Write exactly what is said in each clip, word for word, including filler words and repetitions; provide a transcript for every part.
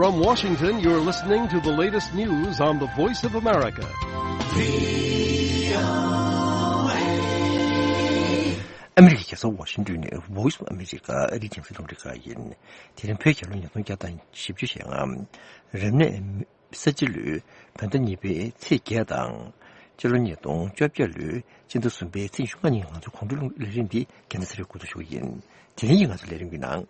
From Washington, you're listening to the latest news on the Voice of America. ཨ་མི་རི་ཀའི་རྒྱལ་ས་ཝ་ཤིང་ཏོན་ནས་Voice of America ཨ་རིའི་རྒྱང་སྲིང་རླུང་འཕྲིན་ཁང་ཡིན། དེ་རིང་བོད་རྒྱལ་ལོ་ཉིས་སྟོང་བརྒྱ་དང་བཞི་བཅུ་ཞེ་ལྔ། རབ་གནས་ས་བྱི་ལོའི་བོད་ཟླ་གཉིས་པའི་ཚེས་བརྒྱད་དང་། སྤྱི་ལོ་ཉིས་སྟོང་བཅོ་བརྒྱད་ལོའི་སྤྱི་ཟླ་གསུམ་པའི་ཚེས་ཉི་ཤུ་རྩ་ལྔ་ཉིན་ང་ཚོའི་གོང་དྲོ་ལེ་རིམ་འདི་རྒྱལ་སྟོན་ཚེ་རིང་སྐུ་གཟུགས་ཞུ་བ་ཡིན། དེ་རིང་གི་ང་ཚོའི་ལས་རིམ་གྱི་ནང་།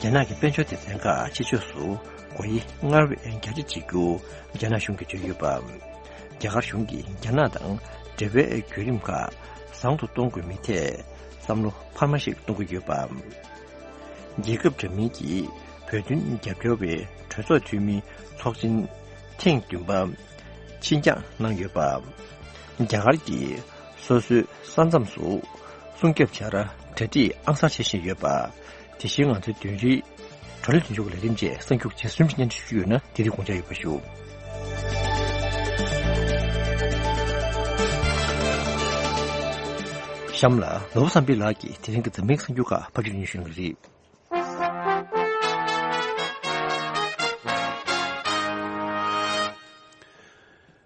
རྒྱ་ནག་གི་དཔལ་འབྱོར་སྡེ་ཚན་ཁག་ཕྱི་ཕྱོགས་སུ་སྒོ་དབྱེ་སྔར་བས་རྒྱ་ཆེ་བྱེད་རྒྱུ་རྒྱ་ནག་གཞུང་གིས་བརྗོད་ཡོད་པ། རྒྱ་གར་གཞུང་གིས་རྒྱ་ནག་དང་འབྲེལ་བའི་བརྒྱུད་རིམ་ཁག་བཟང་དུ་གཏོང་དགོས་མིན་ཐད་བསམ་བློ་འཕར་མ་ཞིག་གཏོང་གི་ཡོད་པ། རྒྱལ་ཁབ་འདྲ་མིན་གྱི་བོད་དོན་རྒྱབ་སྐྱོར་བའི་གྲོས་ཚོགས་འཐུས་མི་ཚོགས་ཆེན་ཐེངས་བདུན་པ་ཕྱི་འགྱངས་གནང་ཡོད་པ། རྒྱ་གར་གྱིས་སོ་སོའི་ས་མཚམས་སུ་སྲུང་སྐྱོབ་བྱ་ར་གྲ་སྒྲིག་ཨང་གསར་བྱེད་བཞིན་ཡོད་པ། དེ་བཞིན་ང་ཚོའི་བདུན་རེའི་བགྲོ་གླེང་མདུན་ལྕོག་གི་ལས་རིམ་བཅས་གསར་འགྱུར་རྗེས་ཟིན་གྱི་སྙན་སྒྲོན་ཞུ་རྒྱུ་ཡོད་ན་དེ་རིང་དགོངས་འཇགས་ཡོད་པ་ཞུ། གཤམ་ལ་ནོར་བུ་བསམ་འཕེལ་ལགས་ཀྱིས་དེ་རིང་གི་འཛམ་གླིང་གསར་འགྱུར་ཁག་ཕབ་སྒྱུར་སྙན་ཞུ་གནང་གི་རེད།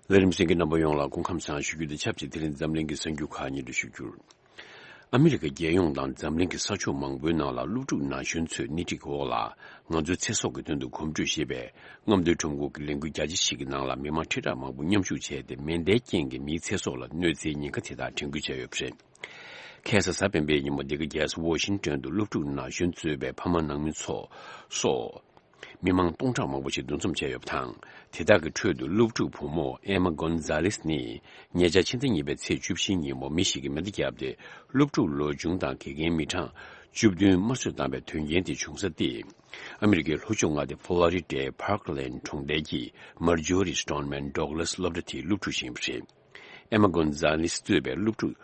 ལས་རིམ་གསན་མཁན་རྣམ་པ་ཡོངས་ལ་སྐུ་ཁམས་བཟང་ཞུ་རྒྱུ་དང་ཆབས་ཅིག་དེ་རིང་འཛམ་གླིང་གི་གསར་འགྱུར་ཁག་སྙན་སྒྲོན་ཞུ་རྒྱུར། ཨ་མི་རི་ཀ་རྒྱལ་ཡོངས་དང་འཛམ་གླིང་གི་ས་ཕྱོགས་མང་པོའི་ནང་ལ་སློབ་ཕྲུག་ན་གཞོན་ཚོས་སྣེ་ཁྲིད་འོག་ལ་ང་ཚོའི་ཚེ་སྲོག་གི་དོན་དུ་གོམ་བགྲོད་ཞེས་པའི་རྔམ་སྟོན་ཁྲོམ་སྐོར་གྱི་ལས་འགུལ་རྒྱ་ཆེ་ཞིག་གི་ནང་ལ་མི་མང་ཁྲི་ཕྲག་མང་པོ་མཉམ་ཞུགས་བྱས་ཏེ་མེ་མདའི་རྐྱེན་གྱིས་མིའི་ཚེ་སྲོག་ལ་གནོད་འཚེའི་ཉེན་ཁ་དེ་དག་དྲན་སྐུལ་བྱས་ཡོད་པ་རེད། ཁ་སང་གཟའ་སྤེན་པའི་ཉིན་མོ་འདི་ག་རྒྱལ་ས་ཝོ་ཤིང་ཏོན་དུ་སློབ་ཕྲུག་ན་གཞོན་གཙོས་པའི་ཕ་མ་ནང་མི་ཚོ་སོགས། མི་མང་སྟོང་ཕྲག་མང་པོ་ཞིག་འདུ་འཛོམས་བྱས་ཡོད་པ་དང་། དེ་དག་གི་ཁྲོད་དུ་སློབ་ཕྲུག་བུ་མོ་ཨེ་མ་གོན་ཛ་ལེས་ནི་ཉེ་ཆར་ཕྱི་ཟླ་གཉིས་པའི་ཚེས་བཅུ་བཞི་ཉིན་མོ་མི་ཞིག་གིས་མེ་མདའ་བརྒྱབ་སྟེ་སློབ་ཕྲུག་ལོ་ཆུང་དང་དགེ་རྒན་མི་གྲངས་བཅུ་བདུན་དམར་གསོད་བཏང་བའི་དོན་རྐྱེན་དེ་བྱུང་ས་སྟེ། ཨ་མི་རི་ཀའི་ལྷོ་ཕྱོགས་མངའ་སྡེ་ཕོ་ལོ་རི་ཌའི་པར་ཀ་ལེན་གྲོང་རྡལ་གྱི་མར་ཇོ་རི་སི་ཊོན་མན་ཌོག་ལེས་སློབ་གྲྭ་དེའི་སློབ་ཕྲུག་ཞིག་ཡིན་པ་རེད། ཨེ་མ་གོན་ཛ་ལེས་གཙོས་པའི་སློབ་ཕྲུག་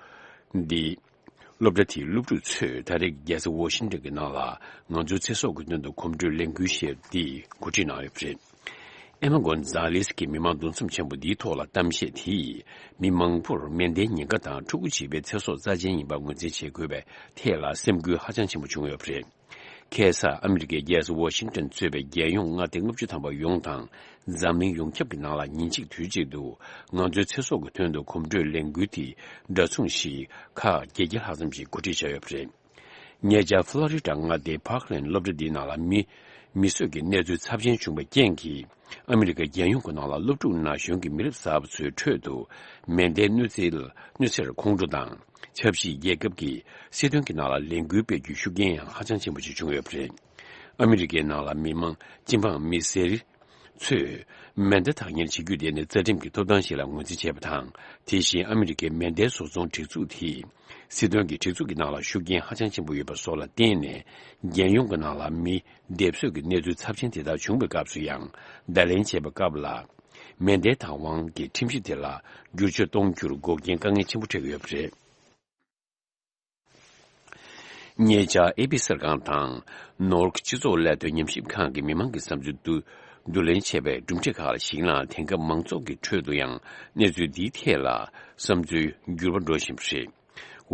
འདི། སློབ་གྲྭ་དེའི་སློབ་ཕྲུག་ཚོས་ད་རེས་རྒྱལ་ས་ཝོ་ཤིང་ཏོན་གྱི་ནང་ལ་ང་ཚོའི་ཚེ་སྲོག་གི་དོན་དུ་གོམ་བགྲོད་ལས་འགུལ་ཞེས་འདི་གོ་སྒྲིག་གནང་ཡོད་པ་རེད། ཨེ་མ་གོན་ཛ་ལེས་ཀྱིས་མི་མང་འདུ་འཛོམས་ཆེན་པོ་འདིའི་ཐོག་ལ་གཏམ་བཤད་དེས་མི་མང་པོར་མེ་མདའི་ཉེན་ཁ་དང་ཕྲུ་གུ་བྱིས་པའི་ཚེ་སྲོག་རྩ་ཆེན་ཡིན་པ་ངོས་འཛིན་བྱེད་དགོས་པའི་ཐད་ལ་སེམས་འགུལ་ཧ་ཅང་ཆེན་པོ་བྱུང་ཡོད་པ་རེད། ཁ་སང་ཨ་མི་རི་ཀའི་རྒྱལ་ས་ཝོ་ཤིང་ཏོན་གཙོས་པའི་རྒྱལ་ཡོངས་མངའ་སྡེ་ལྔ་བཅུ་ཐམ་པ་ཡོངས་དང་འཛམ་གླིང་ཡོངས་ཁྱབ་ཀྱི་ནང་ལ་ཉིན་གཅིག་དུས་གཅིག་ཏུ་ང་ཚོའི་ཚེ་སྲོག་གི་དོན་དུ་གོམ་བགྲོད་ལས་འགུལ་དེ་འདྲ་མཚུངས་ཤིག་ཁག་བརྒྱད་བརྒྱ་ལྷག་ཙམ་ཞིག་གོ་སྒྲིག་བྱས་ཡོད་པ་རེད། ཉེ་ཆར་ཕློ་རི་ཌ་མངའ་སྡེའི་པར་ཀ་ལེན་སློབ་གྲྭ་འདིའི་ནང་ལ་མི་མི་གསོད་ཀྱི་གནས་ཚུལ་ཚབས་ཆེན་བྱུང་བའི་རྐྱེན་གྱིས་ཨ་མི་རི་ཀ་རྒྱལ་ཡོངས་ཀྱི་ནང་ལ་སློབ་ཕྲུག་ན་གཞོན་གྱི་མི་རབས་གསར་པ་ཚོའི་ཁྲོད་དུ་མེ་མདའི་གནོད་འཚེ་གནོད་འཚེར་ཁོང་ཁྲོ་དང་། ཆབ་སྲིད་རྒྱལ་ཁབ་ཀྱི་སྲིད་དོན་གྱི་ནང་ལ་ལས་འགུལ་སྤེལ་རྒྱུའི་ཤུགས་རྐྱེན་ཡང་ཧ་ཅང་ཆེན་པོ་ཞིག་བྱུང་ཡོད་པ་རེད། ཨ་མི་རི་ཀའི་ནང་ལ་མི་མང་སྤྱི་འབངས་མི་སེར་ཚོས་མེ་མདའ་བདག་གཉེར་བྱེད་རྒྱུ་དེ་ནི་རྩ་ཁྲིམས་ཀྱི་ཐོབ་ཐང་ཞིག་ལ་ངོས་འཛིན་བྱས་པ་དང་། དེ་བཞིན་ཨ་མི་རི་ཀའི་མེ་མདའི་བཟོ་ཚོང་སྒྲིག་འཛུགས་དེས་སྲིད་དོན་གྱི་སྒྲིག་འཛུགས་ཀྱི་ནང་ལ་ཤུགས་རྐྱེན་ཧ་ཅང་ཆེན་པོ་ཡོད་པ་སོགས་ལ་བརྟེན་ནས་རྒྱལ་ཡོངས་ཀྱི་ནང་ལ་མི་སྡེབ་གསོད་ཀྱི་གནས་ཚུལ་ཚབས་ཆེན་དེ་དག་བྱུང་བའི་སྐབས་སུ་ཡང་བརྡ་ལན་བྱེད་པའི་སྐབས་ལ། མེ་མདའི་བདག་དབང་གི་ཁྲིམས་གཞི་དེ་ལ་བསྒྱུར་བཅོས་གཏོང་རྒྱུར་འགོག་རྐྱེན་དཀའ་ངལ་ཆེན་པོ་འཕྲད་ཀྱི་ཡོད་པ་རེད། ཉེ་ཆར་ཨེ་པི་གསར་ཁང་དང་ནོར་ཝེ་སྤྱི་ཚོགས་ལས་དོན་ཉམས་ཞིབ་ཁང་གི་མི་མང་གི་བསམ་ཚུལ་བསྡུ་བསྡུ་ལེན་བྱས་པའི་གྲུབ་འབྲས་ཁག་ལ་གཞིགས་ན། དེང་སྐབས་མང་ཚོགས་ཀྱི་ཁྲོད་དུ་ཡང་གནས་ཚུལ་འདིའི་ཐད་ལ་བསམ་ཚུལ་འགྱུར་བ་འགྲོ་བཞིན་པ་རེད།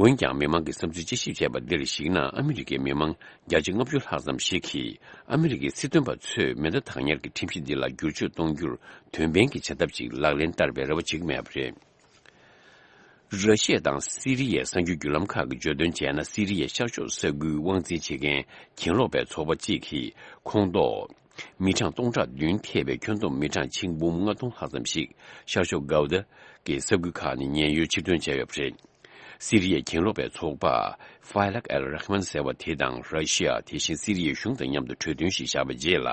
འོན་ཀྱང་མི་མང་གི་བསམ་ཚུལ་དཔྱད་ཞིབ་བྱས་པ་འདིར་གཞིགས་ན། ཨ་མི་རི་ཀའི་མི་མང་བརྒྱ་ཆ་ལྔ་བཅུ་ལྷག་ཙམ་ཞིག་གིས་ཨ་མི་རི་ཀའི་སྲིད་དོན་པ་ཚོས་མེ་མདའ་བདག་གཉེར་གྱི་ཁྲིམས་གཞི་འདི་ལ་བསྒྱུར་བཅོས་གཏོང་རྒྱུར་དོན་ཕན་གྱི་བྱ་ཐབས་ཤིག་ལག་ལེན་བསྟར་བའི་རེ་བ་བྱེད་ཀྱི་མེད་པ་རེད། ར་ཤི་ཡ་དང་སི་རི་ཡའི་གསར་འགྱུར་བརྒྱུད་ལམ་ཁག་གིས་བརྗོད་དོན་བྱས་ན། སི་རི་ཡའི་ཤར་ཕྱོགས་ས་ཁུལ་དབང་འཛིན་བྱེད་མཁན་གྱེན་ལོག་པའི་ཚོགས་པ་གཅིག་གིས་ཁོངས་གཏོགས་མི་གྲངས་སྟོང་ཕྲག་བདུན་ཐེ་བའི་ཁྱོན་བསྡོམས་མི་གྲངས་ཆིག་འབུམ་ལྔ་སྟོང་ལྷག་ཙམ་ཞིག་ཤར་ཕྱོགས་གའུ་ད་གི་ས་ཁུལ་ཁག་ནས་ཉེན་གཡོལ་ཕྱིར་ཐོན་བྱས་ཡོད་པ་རེད། སི་རི་ཡའི་གྱེན་ལོག་པའི་ཚོགས་པ་ཧྥ་ལག་ཨལ་ར་ཧ་མན་ཟེར་བ་དེ་དང་ར་ཤི་ཡ། དེ་བཞིན་སི་རི་ཡའི་གཞུང་དང་མཉམ་དུ་གྲོས་མཐུན་ཞིག་བཞག་པའི་རྗེས་ལ།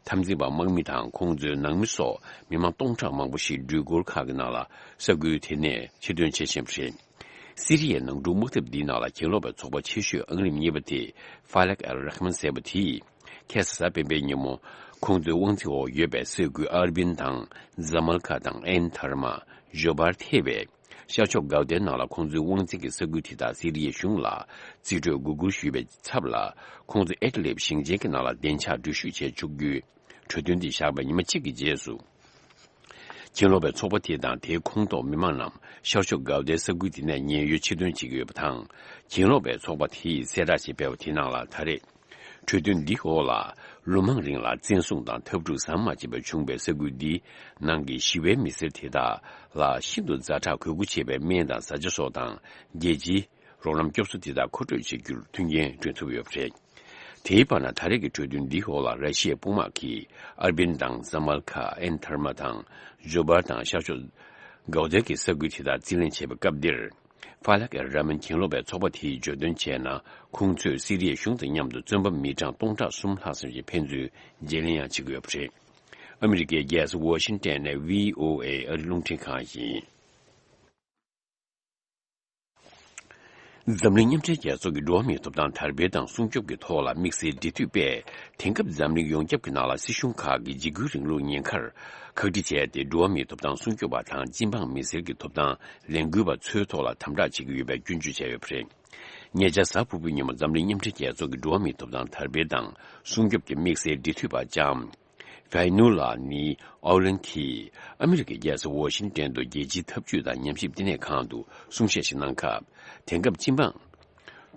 འཐབ་འཛིང་པ་དམག་མི་དང་ཁོང་ཚོའི་ནང་མི་སོགས་མི་མང་སྟོང་ཕྲག་མང་པོ་ཞིག་འགྲུལ་འཁོར་ཁག་གི་ནང་ལ་ས་ཁུལ་དེ་ནས་ཕྱིར་ཐོན་བྱེད་བཞིན་པ་རེད། སི་རི་ཡའི་ནང་འཁྲུག་དམག་འཐབ་འདིའི་ནང་ལ་གྱེན་ལོག་པའི་ཚོགས་པ་ཆེ་ཤོས་ཨང་རིམ་གཉིས་པ་དེ་ཧྥ་ལག་ཨལ་ར་ཧ་མན་ཟེར་བ་དེས། ཁ་སང་གཟའ་སྤེན་པའི་ཉིན་མོ། ཁོང་ཚོའི་དབང་འཛིན་འོག་ཡོད་པའི་ས་ཁུལ་ཨར་བིན་དང་། ཛ་མལ་ཁ་དང་། ཨེན་དྷར་མ། ཇོ་བར་ཐེ་བའི་ཤར་ཕྱོགས་གའུ་ཏའི་ནང་ལ་ཁོང་ཚོའི་དབང་འཛིན་གྱི་ས་ཁུལ་དེ་དག་སི་རི་ཡའི་གཞུང་ལ་རྩིས་སྤྲོད་དགོས་སྐུལ་ཞུས་པའི་ཚབ་ལ། ཁོང་ཚོ་ཨེ་ཏི་ལིབ་ཞིང་ཆེན་གྱི་ནང་ལ་བདེ་འཇགས་འགྲུལ་བཞུད་བྱེད་ཆོག་རྒྱུའི་གྲོས་མཐུན་དེ་བཞག་པའི་ཉི་མ་གཅིག་གི་རྗེས་སུ། གྱེན་ལོག་པའི་ཚོགས་པ་དེ་དང་དེའི་ཁོངས་གཏོགས་མི་མང་རྣམས་ཤར་ཕྱོགས་གའུ་དའི་ས་ཁུལ་དེ་ནས་ཉེན་གཡོལ་ཕྱིར་ཐོན་བྱེད་ཀྱི་ཡོད་པ་དང་། གྱེན་ལོག་པའི་ཚོགས་པ་དེས་གསལ་བསྒྲགས་ཤིག་སྤེལ་བ་དེའི་ནང་ལ། ད་རེས་གྲོས་མཐུན་འདིའི་འོག་ལ་ལོ་མང་རིང་ལ་བཙན་བཟུང་དང་འཐབ་འཁྲུག་ཟམ་མ་ཆད་པར་བྱུང་བའི་ས་ཁུལ་འདིའི་ནང་གི་ཞི་བའི་མི་སེར་དེ་དག་ལ་ཤིན་ཏུ་ཛ་དྲག་དགོས་མཁོ་ཆེ་བའི་སྨན་དང་བཟའ་བཅའ་སོགས་དང་། རྒྱལ་སྤྱིའི་རོགས་རམ་སྐྱོབ་གསོ་དེ་དག་མཁོ་སྤྲོད་བྱེད་རྒྱུར་མཐུན་རྐྱེན་བསྐྲུན་ཐུབ་ཡོད་པ་རེད། དེའི་བར་ན་ད་རེས་ཀྱི་གྲོས་མཐུན་འདིའི་འོག་ལ་ར་ཤི་ཡའི་དཔུང་དམག་གིས་ཨར་པིན་དང་ས་མལ་ཁ། ཨེན་དྷར་མ་དང་ཇོ་བར་དང་ཤར་ཕྱོགས་གའུ་དེ་གི་ས་ཁུལ་དེ་དག་རྩིས་ལེན་བྱས་པའི་སྐབས་འདིར། ཧྥ་ལག་ཨེ་ར་མན་གྱེན་ལོག་པའི་ཚོགས་པ་དེས་བརྗོད་དོན་བྱས་ན། ཁོང་ཚོས་སི་རི་ཡའི་གཞུང་དང་མཉམ་དུ་བཙོན་པ་མི་གྲངས་སྟོང་ཕྲག་གསུམ་ལྷག་ཙམ་ཞིག་ཕན་ཚུན་བརྗེ་ལེན་ཡང་བྱེད་ཀྱི་ཡོད་པ་རེད། ཨ་མི་རི་ཀའི་རྒྱལ་ས་ཝ་ཤིང་ཏན་ནས་བྷི་ཨོ་ཨེ་ཨ་རི་རླུང་འཕྲིན་ཁང་ཡིན། འཛམ་གླིང་མཉམ་འབྲེལ་རྒྱལ་ཚོགས་ཀྱི་འགྲོ་བ་མིའི་ཐོབ་ཐང་དར་སྤེལ་དང་སྲུང་སྐྱོབ་ཀྱི་ཐོག་ལ་དམིགས་བསལ་འབྲེལ་མཐུད་པས། དེང་སྐབས་འཛམ་གླིང་ཡོངས་ཁྱབ་ཀྱི་ནང་ལ་སྲིད་གཞུང་ཁག་གིས་འཇིགས་སྐུལ་རིང་ལུགས་ཉེན་ཁར་ཁག་དཀྲི་བྱས་ཏེ། འགྲོ་བ་མིའི་ཐོབ་ཐང་སྲུང་སྐྱོབ་པ་དང་སྤྱི་འབངས་མི་སེར་གྱི་ཐོབ་ཐང་ལས་འགུལ་བ་ཚོའི་ཐོག་ལ་དམ་དྲག་བྱེད་ཀྱི་ཡོད་པའི་སྐྱོན་བརྗོད་བྱས་ཡོད་པ་རེད། ཉེ་ཆར་གཟའ་ཕུར་བུའི་ཉིན་མོ་འཛམ་གླིང་མཉམ་འབྲེལ་རྒྱལ་ཚོགས་ཀྱི་འགྲོ་བ་མིའི་ཐོབ་ཐང་དར་སྤེལ་དང་སྲུང་སྐྱོབ་ཀྱི་དམིགས་བསལ་འབྲེལ་མཐུད་པ་ལྕམ་ཕའི་ནུ་ལ་ནི་ཨའོ་ལན་གྱིས་ཨ་མི་རི་ཀའི་རྒྱལ་ས་ཝ་ཤིང་ཏན་དུ་རྒྱལ་སྤྱིའི་འཐབ་ཇུས་དང་ཉམས་ཞིབ་བསྟི་གནས་ཁང་དུ་གསུང་བཤད་ཞིག་གནང་སྐབས། དེང་སྐབས་སྤྱི་འབངས་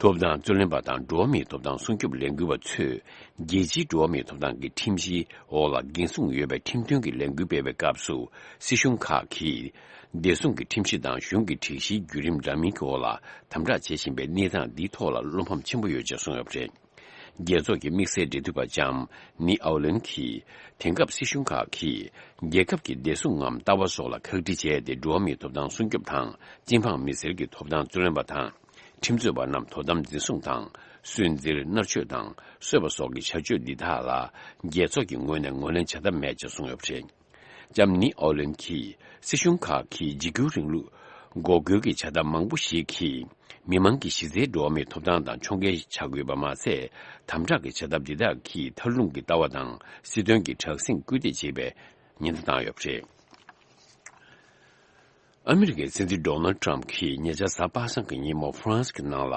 ཐོབ་ཐང་རྩོད་ལེན་པ་དང་འགྲོ་བ་མིའི་ཐོབ་ཐང་སྲུང་སྐྱོབ་ལས་འགུལ་བ་ཚོས་རྒྱལ་སྤྱིའི་འགྲོ་བ་མིའི་ཐོབ་ཐང་གི་ཁྲིམས་གཞིའི་འོག་ལ་འགན་སྲུང་ཡོད་པའི་ཁྲིམས་མཐུན་གྱི་ལས་འགུལ་སྤེལ་བའི་སྐབས་སུ། སྲིད་གཞུང་ཁག་གིས་བདེ་སྲུང་གི་ཁྲིམས་གཞི་དང་གཞུང་གི་སྒྲིག་གཞིའི་བརྒྱུད་རིམ་འདྲ་མིན་གྱི་འོག་ལ་དམ་དྲག་བྱེད་བཞིན་པའི་གནས་སྟངས་འདིའི་ཐོག་ལ་བློ་ཕམ་ཆེན་པོ་ཡོད་ཅེས་གསུངས་ཡོད་པ་རེད། རྒྱལ་ཚོགས་ཀྱི་དམིགས་བསལ་འབྲེལ་མཐུད་པ་ལྕམ་ནི་ཨའོ་ལན་གྱིས། དེང་སྐབས་སྲིད་གཞུང་ཁག་གིས་རྒྱལ་ཁབ་ཀྱི་བདེ་སྲུང་ངམ་ལྟ་བ་སོགས་ལ་ཁག་དཀྲི་བྱས་ཏེ། འགྲོ་བ་མིའི་ཐོབ་ཐང་སྲུང་སྐྱོབ་དང་སྤྱི་འབངས་མི་སེར་གྱི་ཐོབ་ཐང་རྩོད་ལེན་པ་དང་། ཁྲིམས་རྩོད་པ་རྣམས་དོ་དམ་འཛིན་བཟུང་དང་། སུན་གཙེར། མནར་གཅོད་དང་གསོད་པ་སོགས་ཀྱི་བྱ་སྤྱོད་འདི་དག་ལ། རྒྱལ་ཚོགས་ཀྱི་ངོས་ནས་ངོས་ལེན་བྱ་ཐབས་མེད་ཅེས་གསུངས་ཡོད་པ་རེད། ལྕམ་ནི་ཨའོ་ལན་གྱིས། སྲིད་གཞུང་ཁག་གིས་འཇིགས་སྐུལ་རིང་ལུགས་འགོག་རྒོལ་གྱི་བྱ་ཐབས་མང་པོ་ཞིག་གིས། མི་མང་གི་གཞི་རྩའི་འགྲོ་བ་མིའི་ཐོབ་ཐང་དང་ཕྱོགས་འགལ་ཆགས་ཀྱི་ཡོད་པ་མ་ཟད། དམ་དྲག་གི་བྱ་ཐབས་འདི་དག་གིས་མཐར་ལྷུང་གི་ལྟ་བ་དང་སྲིད་དོན་གྱི་དྲག་ཟིང་སྐུལ་འདེད་བྱེད་པའི་ཉེན་བརྡ་བཏང་ཡོད་པ་རེད། ཨ་མི་རི་ཀའི་སྲིད་འཛིན་ཌོ་ནལ་ཊམ་གྱིས་ཉེ་ཆར་གཟའ་པ་སངས་ཀྱི་ཉིན་མོ་ཧྥ་རན་སི་གི་ནང་ལ་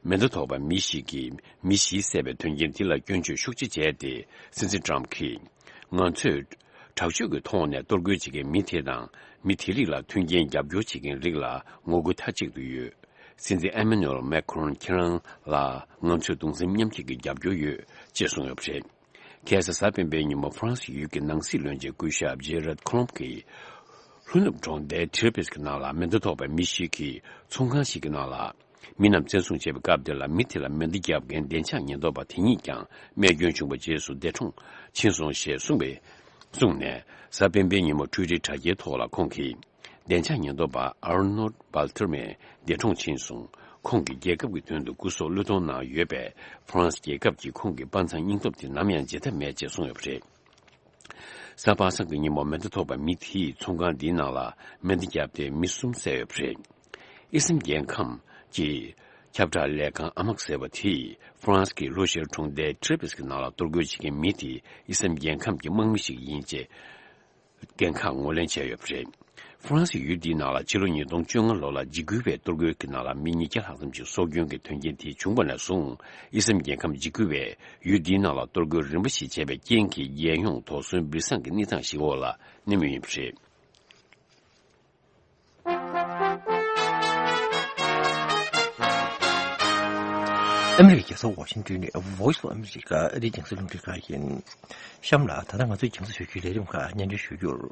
མེ་མདའ་ཐོགས་པ་མི་ཞིག་གིས་མི་བཞི་བསད་པའི་དོན་རྐྱེན་དེ་ལ་སྐྱོན་བརྗོད་ཤུགས་ཆེ་བྱས་ཏེ། སྲིད་འཛིན་ཊམ་གྱིས། ང་ཚོས་དྲག་སྤྱོད་ཀྱི་ཐོག་ནས་གཏོར་རྒོལ་བྱེད་མཁན་མི་དེ་དང་མི་དེ་རིགས་ལ་མཐུན་རྐྱེན་རྒྱབ་སྐྱོར་བྱེད་མཁན་རིགས་ལ་ངོ་རྒོལ་མཐའ་གཅིག་ཏུ་ཡོད། སྲིད་འཛིན་ཨེ་མ་ནུ་ཨེལ་མེ་ཁོ་རོན་ཁྱེད་རང་ལ་ང་ཚོས་གདུང་སེམས་མཉམ་སྐྱེད་ཀྱི་རྒྱབ་སྐྱོར་ཡོད་ཅེས་གསུངས་ཡོད་པ་རེད། ཁ་སང་གཟའ་སྤེན་པའི་ཉིན་མོ་ཧྥ་རན་སི་ཡུལ་གྱི་ནང་སྲིད་བློན་ཆེན་སྐུ་ཞབས་ཇེ་རད་ཁོ་ལོམ་གྱིས། ལྷོ་ནུབ་གྲོང་རྡལ་ཐི་ར་པིས་ཀྱི་ནང་ལ་མེ་མདའ་ཐོགས་པའི་མི་ཞིག་གིས་ཚོང་ཁང་ཞིག་གི་ནང་ལ་མི་རྣམས་བཙན་བཟུང་བྱས་པའི་སྐབས་དེ་ལ། མི་དེ་ལ་མེ་མདའ་བརྒྱབ་མཁན་བདེ་འཇགས་ཉེན་རྟོག་པ་དེ་ཉིད་ཀྱང་རྨས་སྐྱོན་བྱུང་བའི་རྗེས་སུ་འདས་གྲོངས་ཕྱིན་སོང་ཞེས་གསུངས་པའི། གསུངས་ནས། གཟའ་སྤེན་པའི་ཉིན་མོ་ཊུ་ཝི་ཊར་དྲ་རྒྱའི་ཐོག་ལ་ཁོང་གིས། བདེ་འཇགས་ཉེན་རྟོག་པ་ཨར་ནོལ་བྷལ་ཐེར་མེ་འདས་གྲོངས་ཕྱིན་སོང་། ཁོང་གིས་རྒྱལ་ཁབ་ཀྱི་དོན་དུ་སྐུ་སྲོག་བློས་གཏོང་གནང་ཡོད་པས། ཧྥ་རན་སི་རྒྱལ་ཁབ་ཀྱིས་ཁོང་གི་དཔའ་མཛངས་སྙིང་སྟོབས་དེ་ནམ་ཡང་བརྗེད་ཐབས་མེད་ཅེས་གསུངས་ཡོད་པ་རེད། གཟའ་པ་སངས་ཀྱི་ཉིན་མོ་མེ་མདའ་ཐོགས་པ་མི་དེས་ཚོང་ཁང་འདིའི་ནང་ལ་མེ་མདའ་བརྒྱབ་སྟེ་མི་གསུམ་བསད་ཡོད་པ་རེད། དབྱི་སམ་རྒྱལ་ཁམས་ཀྱི་ཁྱབ་བསྒྲགས་ལས་ཁང་ཨ་མག་ཟེར་བ་དེས། ཧྥ་རན་སི་གི་ལྷོ་ཤར་གྲོང་རྡལ་ཊི་ར་པིས་ཀྱི་ནང་ལ་གཏོར་རྒོལ་བྱེད་མཁན་མི་དེ་དབྱི་སམ་རྒྱལ་ཁམས་ཀྱི་དམག་མི་ཞིག་ཡིན་ཅེས། འགན་ཁག་ངོས་ལེན་བྱས་ཡོད་པ་རེད། ཧྥ་རན་སི་ཡུལ་འདིའི་ནང་ལ་ཕྱི་ལོ་ཉིས་སྟོང་བཅོ་ལྔ་ལོ་ལ་འཇིགས་སྐུལ་བའི་གཏོར་རྒོལ་གྱི་ནང་ལ་མི་ཉིས་བརྒྱ་ལྷག་ཙམ་ཞིག་སྲོག་སྐྱོན་གྱི་དོན་རྐྱེན་དེ་བྱུང་བ་ནས་བཟུང་། དབྱི་སམ་རྒྱལ་ཁམས་འཇིགས་སྐུལ་བས་ཡུལ་འདིའི་ནང་ལ་གཏོར་རྒོལ་རིམ་པ་ཞིག་བྱས་པའི་རྐྱེན་གྱིས། རྒྱལ་ཡོངས་དོགས་ཟོན་སྦྲེལ་ཟམ་གྱི་གནས་སྟངས་ཤིག་འོག་ལ་གནས་མུས་ཡིན་པ་རེད། ཨ་མི་རི་ཀའི་རྒྱལ་ས་ཝ་ཤིང་ཏོན་ནས་Voice of America ཨ་རིའི་རྒྱང་སྲིང་རླུང་འཕྲིན་ཁང་ཡིན། གཤམ་ལ་ད་ལྟ་ང་ཚོས་རྒྱང་སྲིང་ཞུ་རྒྱུའི་ལས་རིམ་ཁག་སྙན་སྒྲོན་ཞུ་རྒྱུར།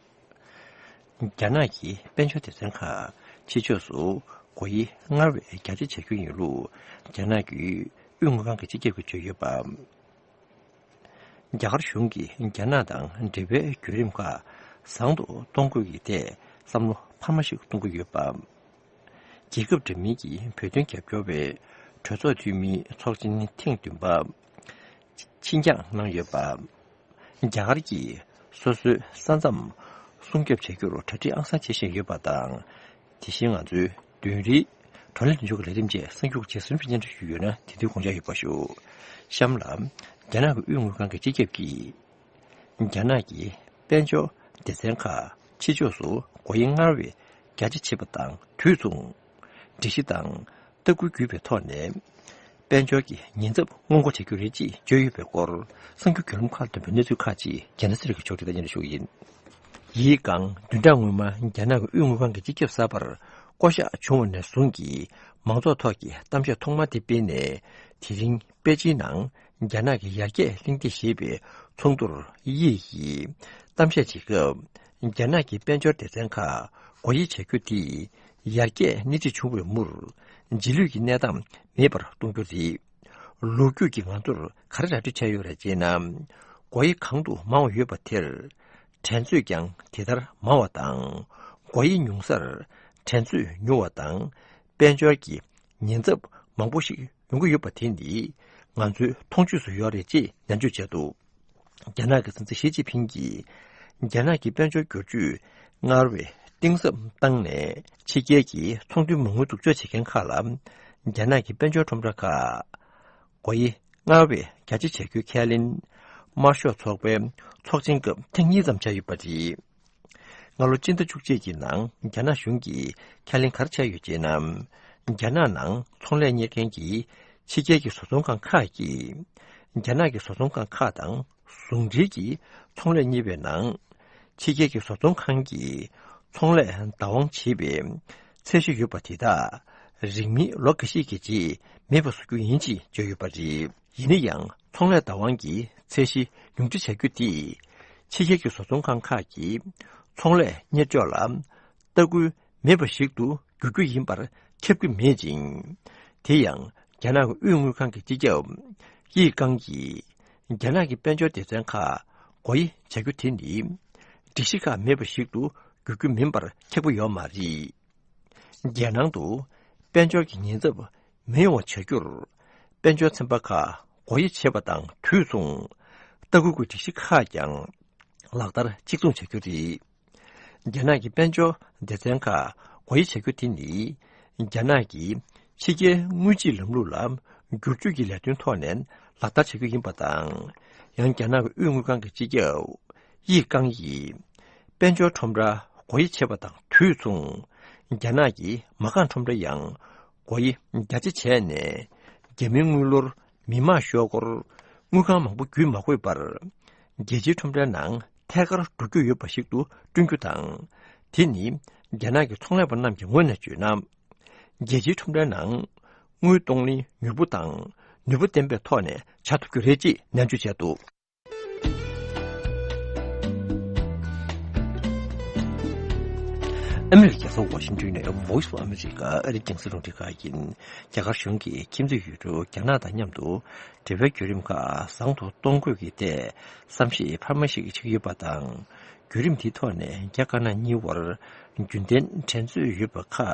རྒྱ་ནག་གི་དཔལ་འབྱོར་སྡེ་ཚན་ཁག་ཕྱི་ཕྱོགས་སུ་སྒོ་དབྱེ་སྔར་བས་རྒྱ་ཆེ་བྱ་རྒྱུ་ཡིན་ལུགས་རྒྱ་ནག་གི་དབུས་དངུལ་ཁང་གི་སྤྱི་ཁྱབ་ཀྱིས་བརྗོད་ཡོད་པ། རྒྱ་གར་གཞུང་གིས་རྒྱ་ནག་དང་འབྲེལ་བའི་བརྒྱུད་རིམ་ཁག་བཟང་དུ་གཏོང་དགོས་ཀྱི་ཐད་བསམ་བློ་འཕར་མ་ཞིག་གཏོང་གི་ཡོད་པ། རྒྱལ་ཁབ་འདྲ་མིན་གྱི་བོད་དོན་རྒྱབ་སྐྱོར་བའི་གྲོས་ཚོགས་འཐུས་མིའི་ཚོགས་ཆེན་ཐེངས་བདུན་པ་ཕྱི་འགྱངས་གནང་ཡོད་པ། རྒྱ་གར་གྱིས་སོ་སོའི་ས་མཚམས་སྲུང་སྐྱོབ་བྱ་རྒྱུར་གྲ་སྒྲིག་ཨང་གསར་བྱེད་བཞིན་ཡོད་པ་དང་། དེ་བཞིན་ང་ཚོའི་བདུན་རེའི་བགྲོ་གླེང་མདུན་ལྕོག་གི་ལས་རིམ་བཅས་གསར་འགྱུར་རྗེས་སུ་སྙན་སྒྲོན་ཞུས་ཡོད་ན། དེ་དུས་དགོངས་འཇགས་ཡོད་པ་ཞུ། གཤམ་ལ་རྒྱ་ནག་གི་དབུས་དངུལ་ཁང་གི་སྤྱི་ཁྱབ་ཀྱིས། རྒྱ་ནག་གི་དཔལ་འབྱོར་སྡེ་ཚན་ཁག་ཕྱི་ཕྱོགས་སུ་སྒོ་དབྱེ་སྔར་བས་རྒྱ་ཆེ་བྱེད་པ་དང་དུས་མཚུངས། སྒྲིག་གཞི་དང་ལྟ་སྐུལ་བརྒྱུད་པའི་ཐོག་ནས། དཔལ་འབྱོར་གྱི་ཉེན་ཚབས་སྔོན་འགོག་བྱ་རྒྱུ་རེད་ཅེས་བརྗོད་ཡོད་པའི་སྐོར། གསར་འགྱུར་བརྒྱུད་ལམ་ཁག་ལ་བཏོན་པའི་གནས་ཚུལ་ཁག་ཅིག་རྒྱལ་ན་སྲིད་ལ་གི་ཕྱོགས་སྒྲིག་དང་སྙན་སྒྲོན་ཞུ་གི་ཡིན། ཡིས་ཀང་བདུན་ཕྲག་སྔོན་མ་རྒྱ་ནག་གི་དབུས་དངུལ་ཁང་གི་སྤྱི་ཁྱབ་གསར་པར་བསྐོ་གཞག་བྱུང་བ་ནས་བཟུང་གི་མང་ཚོགས་ཐོག་གི་གཏམ་བཤད་ཐོག་མ་དེ་སྤེལ་ནས། དེ་རིང་པེ་ཅིན་ནང་རྒྱ་ནག་གི་ཡར་རྒྱས་གླེང་སྟེགས་ཞེས་པའི་ཚོགས་འདུར་ཡིས་ཀྱིས་གཏམ་བཤད་བྱེད་སྐབས། རྒྱ་ནག་གི་དཔལ་འབྱོར་སྡེ་ཚན་ཁག་སྒོ་དབྱེ་བྱ་རྒྱུ་དེ་ཡར་རྒྱས་སྣེ་ཁྲིད་བྱུང་བའི་མུར། རྗེས་ལུས་ཀྱི་གནས་སྟངས་མེད་པར་གཏོང་རྒྱུ་རེད། ལོ་རྒྱུས་ཀྱིས་ང་ཚོར་ག་རེ་ར་སྤྲོད་བྱས་ཡོད་རེད་ཅེ་ན། སྒོ་དབྱེ་གང་དུ་མང་བ་ཡོད་པ་དེར། འགྲན་རྩོད་ཀྱང་དེ་ལྟར་མང་བ་དང་། སྒོ་དབྱེ་ཉུང་སར་འགྲན་རྩོད་ཉུང་བ་དང་། དཔལ་འབྱོར་གྱི་ཉེན་ཚབས་མང་པོ་ཞིག་ཡོང་གི་ཡོད་པ་དེ་ནི་ང་ཚོའི་མཐོང་ཆོས་སུ་ཡོད་རེད་ཅེས་ནན་བརྗོད་བྱས་འདུག་རྒྱ་ནག་གི་སྲིད་འཛིན་ཞི་ཅིན་ཕིང་གིས་རྒྱ་ནག་གི་དཔལ་འབྱོར་བསྒྱུར་བཅོས་སྔར་བས་གཏིང་ཟབ་བཏང་ནས། ཕྱི་རྒྱལ་གྱི་ཚོང་དོན་མ་དངུལ་བསྡུ་སྤྱོད་བྱེད་མཁན་ཁག་ལ་རྒྱ་ནག་གི་དཔལ་འབྱོར་ཁྲོམ་ར་ཁག་སྒོ་དབྱེ་སྔར་བས་རྒྱ་ཆེ་བྱ་རྒྱུའི་ཁས་ལེན། དམར་ཤོག་ཚོགས་པའི་ཚོགས་ཆེན་སྐབས་ཐེངས་གཉིས་ཙམ་བྱས་ཡོད་པ་རེད། སྔ་ལོ་སྤྱི་ཟླ་བཅུ་གཅིག་གི་ནང་རྒྱ་ནག་གཞུང་གིས་ཁས་ལེན་ག་རེ་བྱས་ཡོད་ཅེ་ན། རྒྱ་ནག་ནང་ཚོང་ལས་གཉེར་མཁན་གྱི་ཕྱི་རྒྱལ་གྱི་བཟོ་ཚོང་ཁང་ཁག་གིས། རྒྱ་ནག་གི་བཟོ་ཚོང་ཁང་ཁག་དང་ཟུང་འབྲེལ་གྱིས་ཚོང་ལས་གཉེར་བའི་ནང་། ཕྱི་རྒྱལ་གྱི་བཟོ་ཚོང་ཁང་གིས་ཚོང་ལས་བདག་དབང་བྱེད་པའི་ཚད་གཞི་ཡོད་པ་དེ་དག་རིང་མིན་ལོ་འགའ་ཤས་ཀྱི་རྗེས་མེད་པ་བཟོ་རྒྱུ་ཡིན་ཅེས་བརྗོད་ཡོད་པ་རེད། ཡིན་ན་ཡང་། ཚོང་ལས་བདག་དབང་གི་ཚད་གཞི་ཉུང་འཕྲི་བྱ་རྒྱུ་དེས། ཕྱི་རྒྱལ་གྱི་བཟོ་ཚོང་ཁང་ཁག་གིས་ཚོང་ལས་གཉེར་ཕྱོགས་ལ་ལྟ་སྐུལ་མེད་པ་ཞིག་ཏུ་འགྱུར་རྒྱུ་ཡིན་པར་ཁྱབ་ཀྱི་མེད་ཅིང་། དེ་ཡང་རྒྱ་ནག་གི་དབུས་དངུལ་ཁང་གི་སྤྱི་ཁྱབ་ཡིས་ཀང་གིས། རྒྱ་ནག་གི་དཔལ་འབྱོར་སྡེ་ཚན་ཁག་སྒོ་དབྱེ་བྱ་རྒྱུ་དེ་ནི། སྒྲིག་གཞི་ཁག་མེད་པ་ཞིག་ཏུ་འགྱུར་རྒྱུ་མིན་པར་ཁྱབ་ཀྱི་ཡོད་མ་རེད། རྒྱལ་ནང་དུ་དཔལ་འབྱོར་གྱི་ཉེན་ཚབས་མི་ཡོང་བ་བྱ་རྒྱུར། དཔལ་འབྱོར་ཚན་པ་ཁག་སྒོ་དབྱེ་བྱེད་པ་དང་དུས་མཚུངས། ལྟ་སྐུལ་གྱི་སྒྲིག་གཞི་ཁག་ཀྱང་ལག་བསྟར་གཅིག་མཚུངས་བྱ་རྒྱུ་རེད། རྒྱ་ནག་གི་དཔལ་འབྱོར་སྡེ་ཚན་ཁག་སྒོ་དབྱེ་བྱ་རྒྱུ་དེ་ནི། རྒྱ་ནག་གི་ཕྱི་རྒྱལ་དངུལ་གཅིག་ལམ་ལུགས་ལ་བསྒྱུར་བཅོས་ཀྱི་ལས་དོན་ཐོག་ནས་ལག་བསྟར་བྱ་རྒྱུ་ཡིན་པ་དང་། ཡང་རྒྱ་ནག་གི་དབུས་དངུལ་ཁང་གི་སྤྱི་ཁྱབ་ཡིས་ཀང་ཡིས། དཔལ་འབྱོར་ཁྲོམ་ར་སྒོ་དབྱེ་བྱེད་པ་དང་དུས་མཚུངས། རྒྱ་ནག་གི་མ་རྐང་ཁྲོམ་ར་ཡང་སྒོ་དབྱེ་རྒྱ་ཆེ་བྱས་ནས། རྒྱ་མིའི་དངུལ་ལོར་མི་མང་ཤོག་སྒོར་དངུལ་ཁང་མང་པོ་བརྒྱུད་མ་དགོས་པར། རྒྱལ་སྤྱིའི་ཁྲོམ་རའི་ནང་ཐད་ཀར་འགྲོ་རྒྱུ་ཡོད་པ་ཞིག་ཏུ་བསྐྲུན་རྒྱུ་དང་། དེ་ནི་རྒྱ་ནག་གི་ཚོང་ལས་པ་རྣམས་ཀྱི་ངོས་ནས་བརྗོད་ན། རྒྱལ་སྤྱིའི་ཁྲོམ་རའི་ནང་དངུལ་གཏོང་ལེན་མྱུར་པོ་དང་ནུས་པ་ལྡན་པའི་ཐོག་ནས་བྱ་ཐུབ་རྒྱུ་རེད་ཅེས་ནན་བརྗོད་བྱས་འདུག་ཨ་མི་རི་ཀའི་རྒྱལ་ས་ཝ་ཤིང་ཏོན་ནས་Voice of America ཨ་རིའི་རྒྱང་སྲིང་རླུང་འཕྲིན་ཁང་ཡིན། རྒྱ་གར་གཞུང་གིས་ཁྱིམ་མཚེས་ཡུལ་གྲུ་རྒྱ་ནག་དང་མཉམ་དུ་འབྲེལ་བའི་བརྒྱུད་རིམ་ཁག་བཟང་དུ་གཏོང་དགོས་ཀྱི་ཐད་བསམ་གཞིག་འཕར་མ་ཞིག་བྱེད་ཀྱི་ཡོད་པ་དང་། བརྒྱུད་རིམ་དེའི་ཐོག་ནས་རྒྱ་དཀར་ནག་གཉིས་བར་རྒྱུན་ལྡན་འགྲན་རྩོད་ཡོད་པ་ཁག་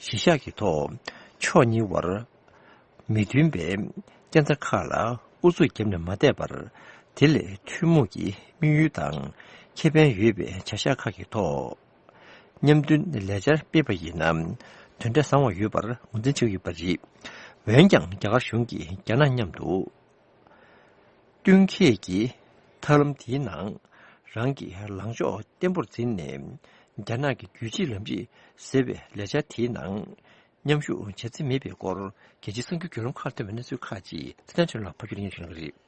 གཞི་བཞག་གི་ཐོག་ཕྱོགས་གཉིས་བར་མི་མཐུན་པའི་རྐྱེན་རྩ་ཁག་ལ་ཨུ་ཚུགས་བརྒྱབ་ནས་མ་བསྡད་པར། དེ་ལས་ཐུན་མོང་གི་དམིགས་ཡུལ་དང་ཁེ་ཕན་ཡོད་པའི་བྱ་གཞག་ཁག་གི་ཐོག་མཉམ་མཐུན་ལས་འཆར་སྤེལ་བ་ཡིན་ན། དོན་འབྲས་བཟང་བ་ཡོད་པར་ངོས་འཛིན་བྱེད་ཀྱི་ཡོད་པ་རེད། འོན་ཀྱང་། རྒྱ་གར་གཞུང་གིས་རྒྱ་ནག་མཉམ་དུ་བསྟུན་མཁས་ཀྱི་ཐབས་ལམ་དེའི་ནང་རང་གི་ལངས་ཕྱོགས་བརྟན་པོར་འཛིན་ནས། རྒྱ་ནག་གི་རྒྱུད་གཅིག་ལམ་གཅིག་ཟེར་བའི་ལས་འཆར་དེའི་ནང་མཉམ་ཞུགས་བྱ་རྩིས་མེད་པའི་སྐོར། རྒྱལ་སྤྱིའི་གསར་འགྱུར་བརྒྱུད་ལམ་ཁག་ཐོན་པའི་གནས་ཚུལ་ཁག་ཅིག་ཚེ་བརྟན་ཆོས་ལགས་ཕབ་སྒྱུར་གནང་གི་རེད།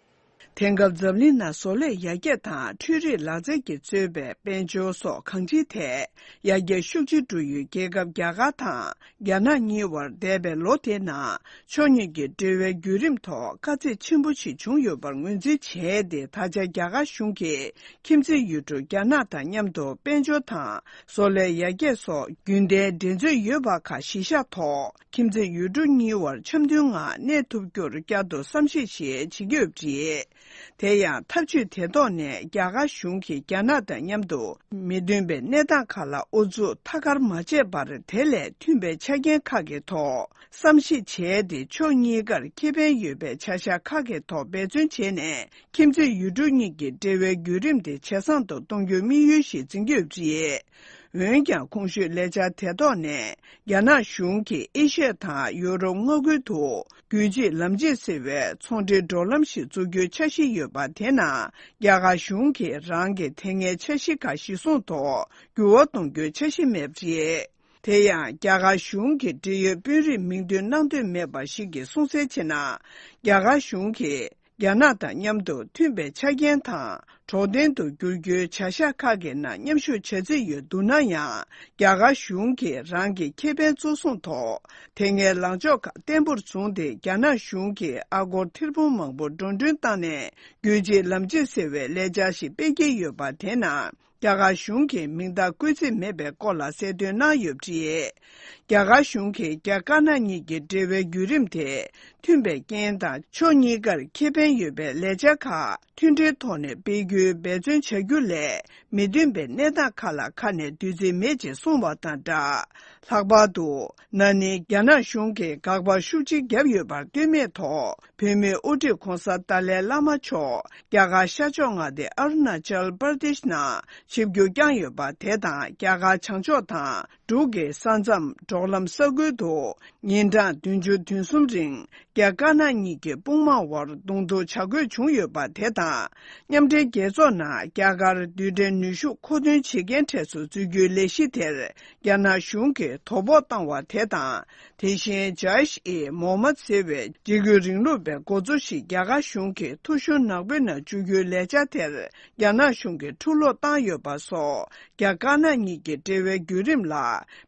དེང་སྐབས་འཛམ་གླིང་ནང་བཟོ་ལས་ཡར་རྒྱས་དང་འཕྲུལ་རིག་ལག་རྩལ་གྱིས་གཙོས་པའི་དཔལ་འབྱོར་སོགས་གང་ཅིའི་ཐད་ཡར་རྒྱས་ཤུགས་ཆེ་འགྲོ་ཡུལ་རྒྱལ་ཁབ་རྒྱ་གར་དང་རྒྱ་ནག་གཉིས་བར་འདས་པའི་ལོ་དེའི་ནང་ཕྱོགས་གཉིས་ཀྱི་འབྲེལ་བའི་བརྒྱུད་རིམ་ཐོག་དཀའ་ཚེགས་ཆེན་པོ་ཞིག་བྱུང་ཡོད་པར་ངོས་འཛིན་བྱས་ཏེ། ད་ཆ་རྒྱ་གར་གཞུང་གིས་ཁྱིམ་མཚེས་ཡུལ་གྲུ་རྒྱ་ནག་དང་མཉམ་དུ་དཔལ་འབྱོར་དང་བཟོ་ལས་ཡར་རྒྱས་སོགས་རྒྱུན་ལྡན་འགྲན་རྩོད་ཡོད་པ་ཁག་གཞི་བཞག་ཐོག་ཁྱིམ་མཚེས་ཡུལ་གྲུ་གཉིས་བར་འཆམ་མཐུན་ངང་གནས་ཐུབ་རྒྱུར་བསྐྱར་དུ་བསམ་གཞིག་ཞིག་བྱེད་ཀྱི་ཡོད་པ་རེད། དེ་ཡང་ཐབས་ཇུས་དེ་ཐོག་ནས་རྒྱ་གར་གཞུང་གིས་རྒྱ་ནག་དང་མཉམ་དུ་མི་མཐུན་པའི་གནས་སྟངས་ཁག་ལ་ཨུ་ཚུགས་ཐད་ཀར་མ་བྱས་པར། དེ་ལས་མཐུན་པའི་ཆ་རྐྱེན་ཁག་གི་ཐོག་བསམ་གཞིག་བྱས་ཏེ། ཕྱོགས་གཉིས་ཀར་ཁེ་ཕན་ཡོད་པའི་བྱ་གཞག་ཁག་གི་ཐོག་འབད་བརྩོན་བྱས་ནས། ཁྱིམ་མཚེས་ཡུལ་གྲུ་གཉིས་ཀྱི་འབྲེལ་བའི་བརྒྱུད་རིམ་དེ་ཇེ་བཟང་དུ་གཏོང་རྒྱུའི་དམིགས་ཡུལ་ཞིག་འཛིན་གྱི་ཡོད་པ་རེད། འོན་ཀྱང་། གོང་ཞུས་ལས་འཆར་དེ་ཐོག་ནས་རྒྱ་ནག་གཞུང་གིས་ཨེ་ཤི་ཡ་དང་ཡུ་རོབ་མངའ་ཁུལ་དུ་རྒྱུད་གཅིག་ལམ་གཅིག་ཟེར་བའི་ཚོང་འབྲེལ་འགྲོ་ལམ་ཞིག་འཛུགས་རྒྱུའི་འཆར་གཞི་ཡོད་པ་དེ་ནང་རྒྱ་གར་གཞུང་གིས་རང་གི་དེ་སྔའི་འཆར་གཞི་ཁག་གཞིར་བཟུང་ཐོག་འགྱུར་བ་གཏོང་རྒྱུའི་འཆར་གཞི་མེད་པ་རེད། དེ་ཡང་རྒྱ་གར་གཞུང་གི་འབྲེལ་ཡོད་དཔོན་རིགས་མིང་འདོན་གནང་འདོད་མེད་པ་ཞིག་གིས་གསུངས་གསལ་བྱས་ན། རྒྱ་གར་གཞུང་གིས་ རྒྱ་ནག་དང་མཉམ་དུ་མཐུན་པའི་ཆ་རྐྱེན་དང་གྲོགས་དན་དུ་འགྱུར་རྒྱུའི་བྱ་གཞག་ཁག་གི་ནང་མཉམ་ཞུགས་བྱ་རྩིས་ཡོད་འདུག་ན་ཡང་། རྒྱ་གར་གཞུང་གིས་རང་གི་ཁེ་ཕན་གཙོ་བཟུང་ཐོག་དེ་སྔའི་ལངས་ཕྱོགས་ཁག་བརྟན་པོར་བཟུང་སྟེ། རྒྱ་ནག་གཞུང་གིས་ཨ་སྒོར་ཐེར་འབུམ་མང་པོ་འགྲོ་གྲོན་བཏང་ནས་རྒྱུད་གཅིག་ལམ་གཅིག་ཟེར་བའི་ལས་འཆར་ཞིག་སྤེལ་གྱི་ཡོད་པ། དེ་ནང་རྒྱ་གར་གཞུང་གིས་མིང་རྟགས་བཀོད་རྩིས་མེད་པའི་སྐོར་ལ་གསལ་སྟོན་གནང་ཡོད་པ་རེད། རྒྱ་གར་གཞུང་གིས་རྒྱ་དཀར་ནག་གཉིས་ཀྱི་འབྲེལ་བའི་བརྒྱུད་རིམ་དེ་མཐུན་པའི་རྐྱེན་དང་ཕྱོགས་གཉིས་ཀར་ཁེ་ཕན་ཡོད་པའི་ལས་འཆར་ཁག་མཐུན་སྒྲིལ་ཐོག་ནས་སྤེལ་རྒྱུའི་འབད་བརྩོན་བྱ་རྒྱུ་ལས། མི་མཐུན་པའི་གནས་སྟངས་ཁག་ལ་ཁ་ནས་འདུས་རྩིས་མེད་ཅེས་གསུངས་པ་དང་སྦྲགས། ལྷག་པར་དུ་ན་ནིང་རྒྱ་ནག་གཞུང་གིས་དགག་པ་ཤུགས་ཆེ་བརྒྱབ་ཡོད་པར་ལྟོས་མེད་ཐོག་བོད་མིའི་དབུ་ཁྲིད་༧གོང་ས་ཏཱ་ལའི་བླ་མ་མཆོག་རྒྱ་གར་ཤར་ཕྱོགས་མངའ་སྡེ་ཨ་རུ་ན་ཅལ་པར་དེཤ་ནང་ཆིབས་བསྒྱུར་བསྐྱངས་ཡོད་པ་དེ་དང་། རྒྱ་གར་བྱང་ཕྱོགས་དང་འབྲུག་གི་ས་མཚམས་འབྲོག་ལམ་ས་ཁུལ་དུ་ཉིན་གྲངས་བདུན་ཅུ་དོན་གསུམ་རིང་རྒྱ་དཀར་ནག་གཉིས་ཀྱི་དཔུང་དམག་དབར་གདོང་ཐུག་བྱ་དགོས་བྱུང་ཡོད་པ་དེ་དང་། མཉམ་འབྲེལ་རྒྱལ་ཚོགས་ནང་རྒྱ་གར་རྡུལ་ཕྲན་ནུས་ཤུགས་མཁོ་འདོན་བྱེད་མཁན་གྲས་སུ་འཛུལ་རྒྱུའི་ལས་གཞི་དེར་རྒྱ་ནག་གཞུང་གིས་དོ་ཕོག་བཏང་བ་དེ་དང་། དེ་བཞིན་ཇཱིཤ་ཨི་མོ་མད་ཟེར་བའི་འཇིགས་སྐུལ་རིང་ལུགས་པའི་འགོ་གཙོ་ཞིག་རྒྱ་གར་གཞུང་གིས་ཐོ་གཞུང་ནག་པོའི་ནང་བཅུག་རྒྱུའི་ལས་འཆར་དེར་རྒྱ་ནག་གཞུང་གིས་ཕྱིར་སློག་བཏང་ཡོད་པ་སོགས། རྒྱ་དཀར་ནག་གཉིས་ཀྱི་འབྲེལ་བའི་བརྒྱུད་རིམ་ལ་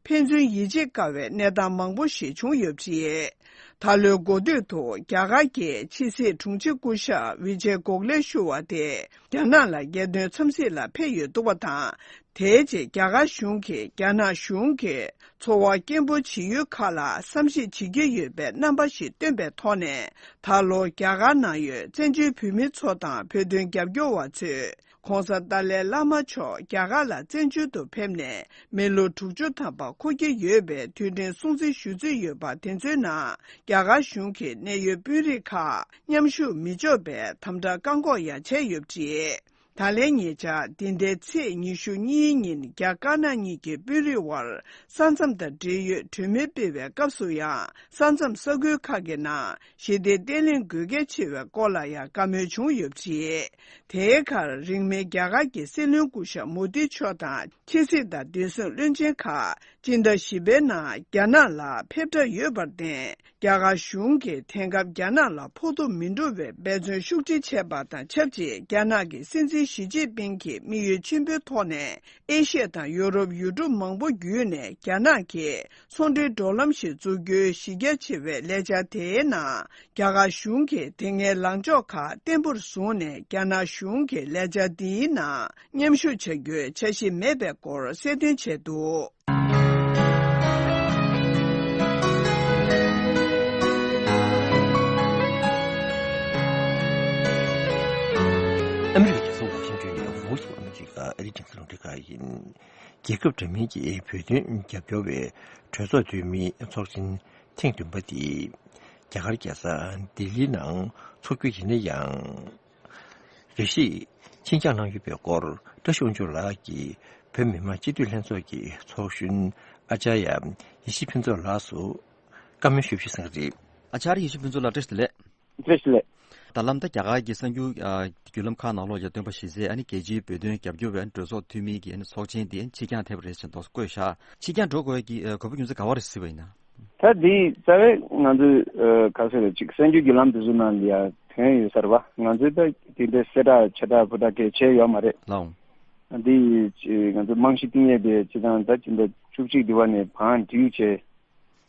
ཕན་ཚུན་ཡིད་ཆེས་དཀའ་བའི་གནས་སྟངས་མང་པོ་ཞིག་བྱུང་ཡོད་པ་རེད། ད་ལོའི་འགོ་སྟོད་དུ་རྒྱ་གར་གྱི་ཕྱི་སྲིད་དྲུང་ཆེ་སྐུ་ཞབས་ཝི་ཇེ་གོག་ལེ་ཞུ་བ་དེ་རྒྱ་ནག་ལ་རྒྱལ་དོན་འཚམས་གཟིགས་ལ་ཕེབས་ཡོད་འདུག་པ་དང་། དེའི་རྗེས་རྒྱ་གར་གཞུང་གིས་རྒྱ་ནག་གཞུང་གི་ཚོར་བ་སྐྱེན་པོ་བྱེད་ཡུལ་ཁག་ལ་བསམ་གཞིག་བྱེད་ཀྱི་ཡོད་པའི་རྣམ་པ་ཞིག་བཏོན་པའི་ཐོག་ནས། ད་ལོ་རྒྱ་གར་ནང་ཡོད་བཙན་བྱོལ་བོད་མི་ཚོ་དང་བོད་དོན་རྒྱབ་སྐྱོར་བ་ཚོས་ྋགོང་ས་ཏཱ་ལའི་བླ་མ་མཆོག་རྒྱ་གར་ལ་བཙན་བྱོལ་དུ་ཕེབས་ནས་མི་ལོ་དྲུག་ཅུ་ཐམ་པ་འཁོར་གྱི་ཡོད་པའི་དུས་དྲན་སྲུང་བརྩི་ཞུ་རྩིས་ཡོད་པ་དེ་ཚོའི་ནང་རྒྱ་གར་གཞུང་གི་གནད་ཡོད་དཔོན་རིགས་ཁག་མཉམ་ཞུགས་མི་ཆོག་པའི་དམ་དྲག་བཀག་འགོག་ཡང་བྱས་ཡོད་པ་རེད། ད་ལན་ཉེ་ཆར་འདི་ཟླའི་ཚེས་ཉི་ཤུ་གཉིས་ཉིན་རྒྱ་དཀར་ནག་གཉིས་ཀྱི་དཔོན་རིགས་དབར་ས་མཚམས་དང་འབྲེལ་ཡོད་གྲོས་མོལ་སྤེལ་བའི་སྐབས་སུ་ཡང་ས་མཚམས་ས་ཁུལ་ཁག་གི་ནང་ཞི་བདེ་བརྟན་ལྷིང་དགོས་གལ་ཆེ་བའི་སྐོར་ལ་ཡང་བཀའ་མོལ་བྱུང་ཡོད་པ་རེད། དེའི་ཁར་རིང་མིན་རྒྱ་གར་གྱི་སྲིད་བློན་སྐུ་ཞབས་མོ་དི་མཆོག་དང་ཕྱི་སྲིད་དང་བདེ་སྲུང་བློན་ཆེན་ཁག་སྤྱི་ཟླ་བཞི་པའི་ནང་རྒྱ་ནག་ལ་ཕེབས་གྲབས་ཡོད་པར་བརྟེན། རྒྱ་གར་གཞུང་གིས་དེང་སྐབས་རྒྱ་ནག་ལ་ཕོག་ཐུག་མི་འགྲོ་བའི་འབད་བརྩོན་ཤུགས་ཆེ་བྱས་པ་དང་ཆབས་ཅིག་རྒྱ་ནག་གི་སྲིད་འཛིན་ཞི་ཅིན་ཕིང་གིས་དམིགས་ཡུལ་ཆེན་པོའི་ཐོག་ནས་ཨེ་ཤི་ཡ་དང་ཡོ་རོབ་ཡུལ་གྲུ་མང་པོ་བརྒྱུད་ནས་རྒྱ་ནག་གི་ཚོང་འབྲེལ་འགྲོ་ལམ་ཞིག་འཛུགས་རྒྱུའི་གཞི་རྒྱ་ཆེ་བའི་ལས་འཆར་དེའི་ནང་། རྒྱ་གར་གཞུང་གིས་དེ་སྔའི་ལངས་ཕྱོགས་ཁག་བརྟན་པོར་བཟུང་ནས་རྒྱ་ནག་གཞུང་གི་ལས་འཆར་འདིའི་ནང་མཉམ་ཞུགས་བྱ་རྒྱུའི་འཆར་གཞི་མེད་པའི་སྐོར་གསལ་སྟོན་བྱས་འདུག། ཨ་མི་རི་ཀའི་རྒྱལ་ས་ཝ་ཤིང་ཊོན་ནས་Voice of America ཨ་རིའི་རྒྱང་སྲིང་རླུང་འཕྲིན་ཁང་ཡིན། རྒྱལ་ཁབ་འདྲ་མིན་གྱི་བོད་དོན་རྒྱབ་སྐྱོར་བའི་གྲོས་ཚོགས་འཐུས་མིའི་ཚོགས་ཆེན་ཐེངས་བདུན་པ་དེ་རྒྱ་གར་རྒྱལ་ས་ལྡི་ལིའི་ནང་འཚོགས་རྒྱུ་ཡིན་ན་ཡང་། རེ་ཞིག་ཕྱིར་འགྱངས་གནང་ཡོད་པའི་སྐོར་བཀྲ་ཤིས་དབང་ཕྱུག་ལགས་ཀྱིས་བོད་མི་མང་སྤྱི་འཐུས་ལྷན་ཚོགས་ཀྱི་ཚོགས་གཞོན་ཨ་ཅཱརྱ་ཡེ་ཤེས་ཕུན་ཚོགས་ལགས་སུ་བཀའ་མོལ་ཞུ་ཞུས་གནང་གི་རེད། ཨ་ཅཱརྱ་ཡེ་ཤེས་ཕུན་ཚོགས་ལགས་བཀྲ་ཤིས་བདེ་ལེགས། བཀྲ་ཤིས་བདེ་ལེགས། ད་ལམ་ད་རྒྱ་གར་གྱི་གསར་འགྱུར་ཨ་བརྒྱུད་ལམ་ཁག་ནང་ལོགས་ཀྱི་སྟོན་པ་གཞི་རྩའི་ཨ་ནི་རྒྱལ་སྤྱིའི་བོད་དོན་རྒྱབ་སྐྱོར་བའི་གྲོས་ཚོགས་འཐུས་མིའི་གི་ཨ་ནི་ཚོགས་ཆེན་དེ་ཕྱིར་འགྱངས་ཐེབས་པ་རེད་ཟེར་འདུག་བཀོད་བཞག་ཕྱིར་འགྱངས་འགྲོ་དགོས་ཀྱི་ཨ་དགོས་པ་རྒྱུ་མཚན་ག་བ་རེད་སྲིད་པ་ཡིན་ན། ད་འདི་རྩ་བའི་ང་ཚོའི་ཨ་ག་ཟེར་རེད་ཅིག་གསར་འགྱུར་བརྒྱུད་ལམ་དེ་ཚོ་ནང་ལ་ཡ་ཐོན་ཡོད་ས་རེད་བ། ང་ཚོས་ད་དེ་འདྲའི་གསལ་བསྒྲགས་ཆེ་དྲགས་ཕུ་དྲགས་གལ་ཆེ་ཡོད་མ་རེད། ལགས་འོང་། འདི་ང་ཚོ་རྨང་གཞི་བཏིང་ཡས་དེ་སྤྱི་བཏང་ད་སྤྱི་ཟླ་བཅུ་གཅིག་འདི་བ་ནས་བང་བསྒྲིགས་བྱས།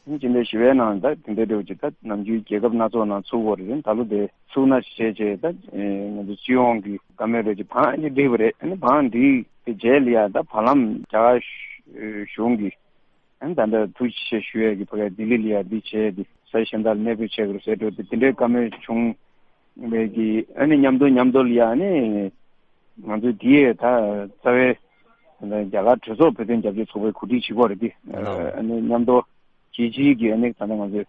སྤྱི་ཟླ་བཞི་པའི་ནང་ད་དེ་འདྲའི་འདྲ་བོ་ཅིག་ད་ནམ་རྒྱུན་རྒྱལ་ཁབ་སྣ་ཚོགས་ནང་ཚུགས་དགོས་རེད། ད་ལོ་དེ་ཚུགས་ན་བྱས་བྱས་ད་ང་ཚོ་སྤྱི་ཡོངས་ཀྱི་བཀའ་མོལ་འདྲ་ཅིག་བང་ཨ་ནི་བསྒྲིགས་པ་རེད། ཨ་ནི་བང་བསྒྲིགས་དེ་རྗེས་ལ་ཡ་ད་བར་ལམ་རྒྱ་གར་གཞུང་གིས་ཨ་ནི་ད་ལྟ་ཐུགས་རྗེ་ཆེ་ཞུ་ཡས་ཀྱི་ཕ་གིར་ལྡི་ལི་ལ་ཡ་འདི་བྱས་ཏེ་ས་གཞན་དག་ལ་གནས་སྤོས་བྱས་དགོས་ཟེར་འགྲོ་དེ་དེ་འདྲའི་བཀའ་མོལ་བྱུང་བས་ཀྱི་ཨ་ནི་མཉམ་དུ་མཉམ་དུ་ལ་ཡ་ཨ་ནི་ང་ཚོ་འདི་ཡས་ད་རྩ་བའི་རྒྱ་གར་གྲོས་ཚོགས་བོད་དོན་རྒྱབ་སྐྱོར་ཚོགས་པའི་གོ་སྒྲིག་བྱེད་དགོས་རེད་དེ་ཨ་ནི་མཉམ་དུ་རྒྱལ་སྤྱིའི་གི་ཨ་ནི་ད་ལྟ་ང་ཚོའི་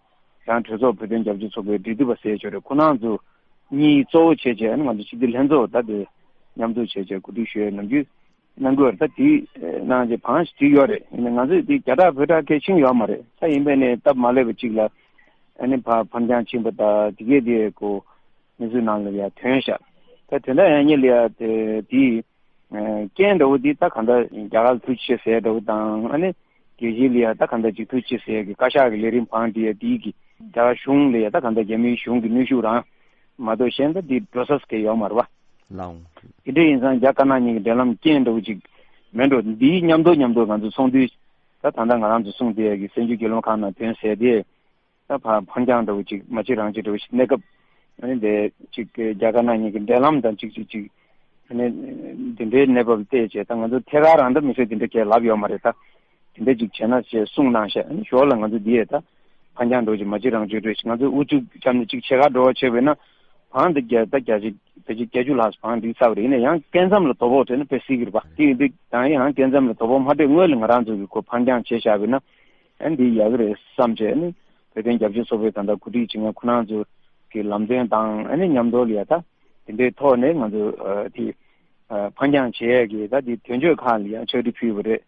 རང་གྲོས་ཚོགས་བོད་དོན་རྒྱབ་སྐྱོར་ཚོགས་པའི་འབྲེལ་མཐུད་པ་ཟེར་ཆོག་རེད། ཁོ་རང་ཚོ་གཉིས་གཙོ་བོ་བྱས་བྱས་ཨ་ནི་ང་ཚོ་སྤྱི་འཐུས་ལྷན་ཚོགས་ད་དེ་མཉམ་འཛུགས་བྱས་བྱས་གོ་སྒྲིག་ཞུ་ཡས་ནམ་རྒྱུན་གནང་གི་ཡོད་རེད། ད་དེའི་ནང་གི་བང་ཞིག་བྲིས་ཡོད་རེད། ཡིན་ནའི་ང་ཚོས་དེ་རྒྱ་གྲགས་བོད་གྲགས་གལ་ཆེན་ཡོད་མ་རེད། ད་ཡིན་པས་ནས་སྟབས་མ་ལེགས་པ་གཅིག་ལ་ཨ་ནི་ཕར་ཕར་འགྱངས་ཕྱིན་པ་དང་དེ་གས་དེ་ཀོ་གནས་ཚུལ་ནང་ལ་ཡ་ཐོན་ཤག་ད་དོན་དག་ཡང་སྙིང་ལ་ཡ་དེ་དེའི་རྐྱེན་འདྲ་བོ་འདི་ད་གང་ལྟར་རྒྱ་གར་ལ་ཐུགས་རྗེ་ཆེ་ཟེར་འདྲ་བོ་དང་ཨ་ནི་རྒྱལ་སྤྱི་ལ་ཡ་ད་གང་ལྟར་ཅིག་ཐུགས་རྗེ་ཆེ་ཟེར་གི་བཀའ་ཤག་གི་ལས་རིམ་བང་འདི་ཡ་དེའི་གི་རྒྱ་གར་གཞུང་ལ་ཡ་ད་གང་ལྟར་རྒྱ་མིའི་གཞུང་གི་གནོན་ཤུགས་རང་ མ་གཏོགས་གཞན་ད་འདི་འགྲོ་ས་གལ་ཡོད་མ་རེད་བ། ལའོ། དེ་འདྲ་ཡིན་ཙང་རྒྱ་དཀར་ནག་གཉིས་ཀྱི་འབྲེལ་ལམ་རྐྱེན་འདྲ་བོ་ཅིག་མེད་འགྲོ། འདིའི་མཉམ་དུ་མཉམ་དུ་ང་ཚོ་ཚོགས་འདུའི་ད་ད་ལྟ་ང་རང་ཚོ་གསུངས་དེ་གི་གསར་འགྱུར་བརྒྱུད་ལམ་ཁག་ནང་ཐོན་གསལ་དེ། ད་ཕ་འཕང་རྒྱང་འདྲ་བོ་ཅིག་མ་གཅིག་རང་གཅིག་འདྲ་བོ་ཞིག་གནས་སྐབས་ཨ་ནི་དེ་ཅིག་རྒྱ་དཀར་ནག་གཉིས་ཀྱི་འབྲེལ་ལམ་དང་ཅིག་ཅིག་ཅིག་ཨ་ནི་འདི་འདྲའི་གནས་བབ་བལྟས་བྱས་ད་ང་ཚོ་ཐད་ཀར་རང་ད་མི་ཚེ་འདི་འདྲ་གས་ལབ་ཡོད་མ་རེད། ད་དེ་འདྲ་ཅིག་བྱས་ན་ཞེས་གསུངས་གནང་ཤག་ཨ་ནི་ཞོར་ལ་ང་ཚོ་འདི་ཡས་ད་ཕ་རྒྱང་འགྲོ་ཅིག་མ་གཅིག་རང་གཅིག་འགྲོ་ཞིག་ང་ཚོ་དབུ་ཅུག་བཅམ་ནས་ཅིག་ཆེ་ཁ་འགྲོ་བ་བྱས་པས་ན་བང་འདི་བརྒྱ་ད་བརྒྱ་ཅིག་བརྒྱ་ཅིག་བརྒྱད་ཅུ་ལྷག་བང་འདི་ཚར་བ་རེད། ཡིན་ན་ཡང་སྐས་མཚམས་ལ་དོ་ཕོག་བྱས་ན་དཔེ་སྲིད་ཀྱི་རེད་པ། དེ་ཡིན་དུས་ད་ཡང་སྐས་མཚམས་ལ་དོ་ཕོག་མ་སྤྲད་སྔོན་ལ་ང་རང་ཚོ་གི་ཁོ་ཕ་རྒྱང་བྱས་བཞག་པས་ན་ཨ་ནི་འདི་ཡག་གི་རེད་བསམ་བྱས་ནི་བོད་དོན་རྒྱབ་སྐྱོར་ཚོགས་པའི་ད་ལྟ་གོ་སྒྲིག་བྱེད་མཁན་ཁོ་རང་ཚོ་གི་ལམ་སྟོན་དང་ཨ་ནི་མཉམ་དུ་ལ་ཡ་ད་དེ་འདྲའི་ཐོག་ནས་ང་ཚོ་ཨ་དེ་ཨ་ཕ་རྒྱང་བྱེད་ཡས་ཀྱི་ད་དེ་དོན་གཅོད་ཁག་ལ་ཡང་ཕྱག་བྲིས་ཕུལ་བ་རེད།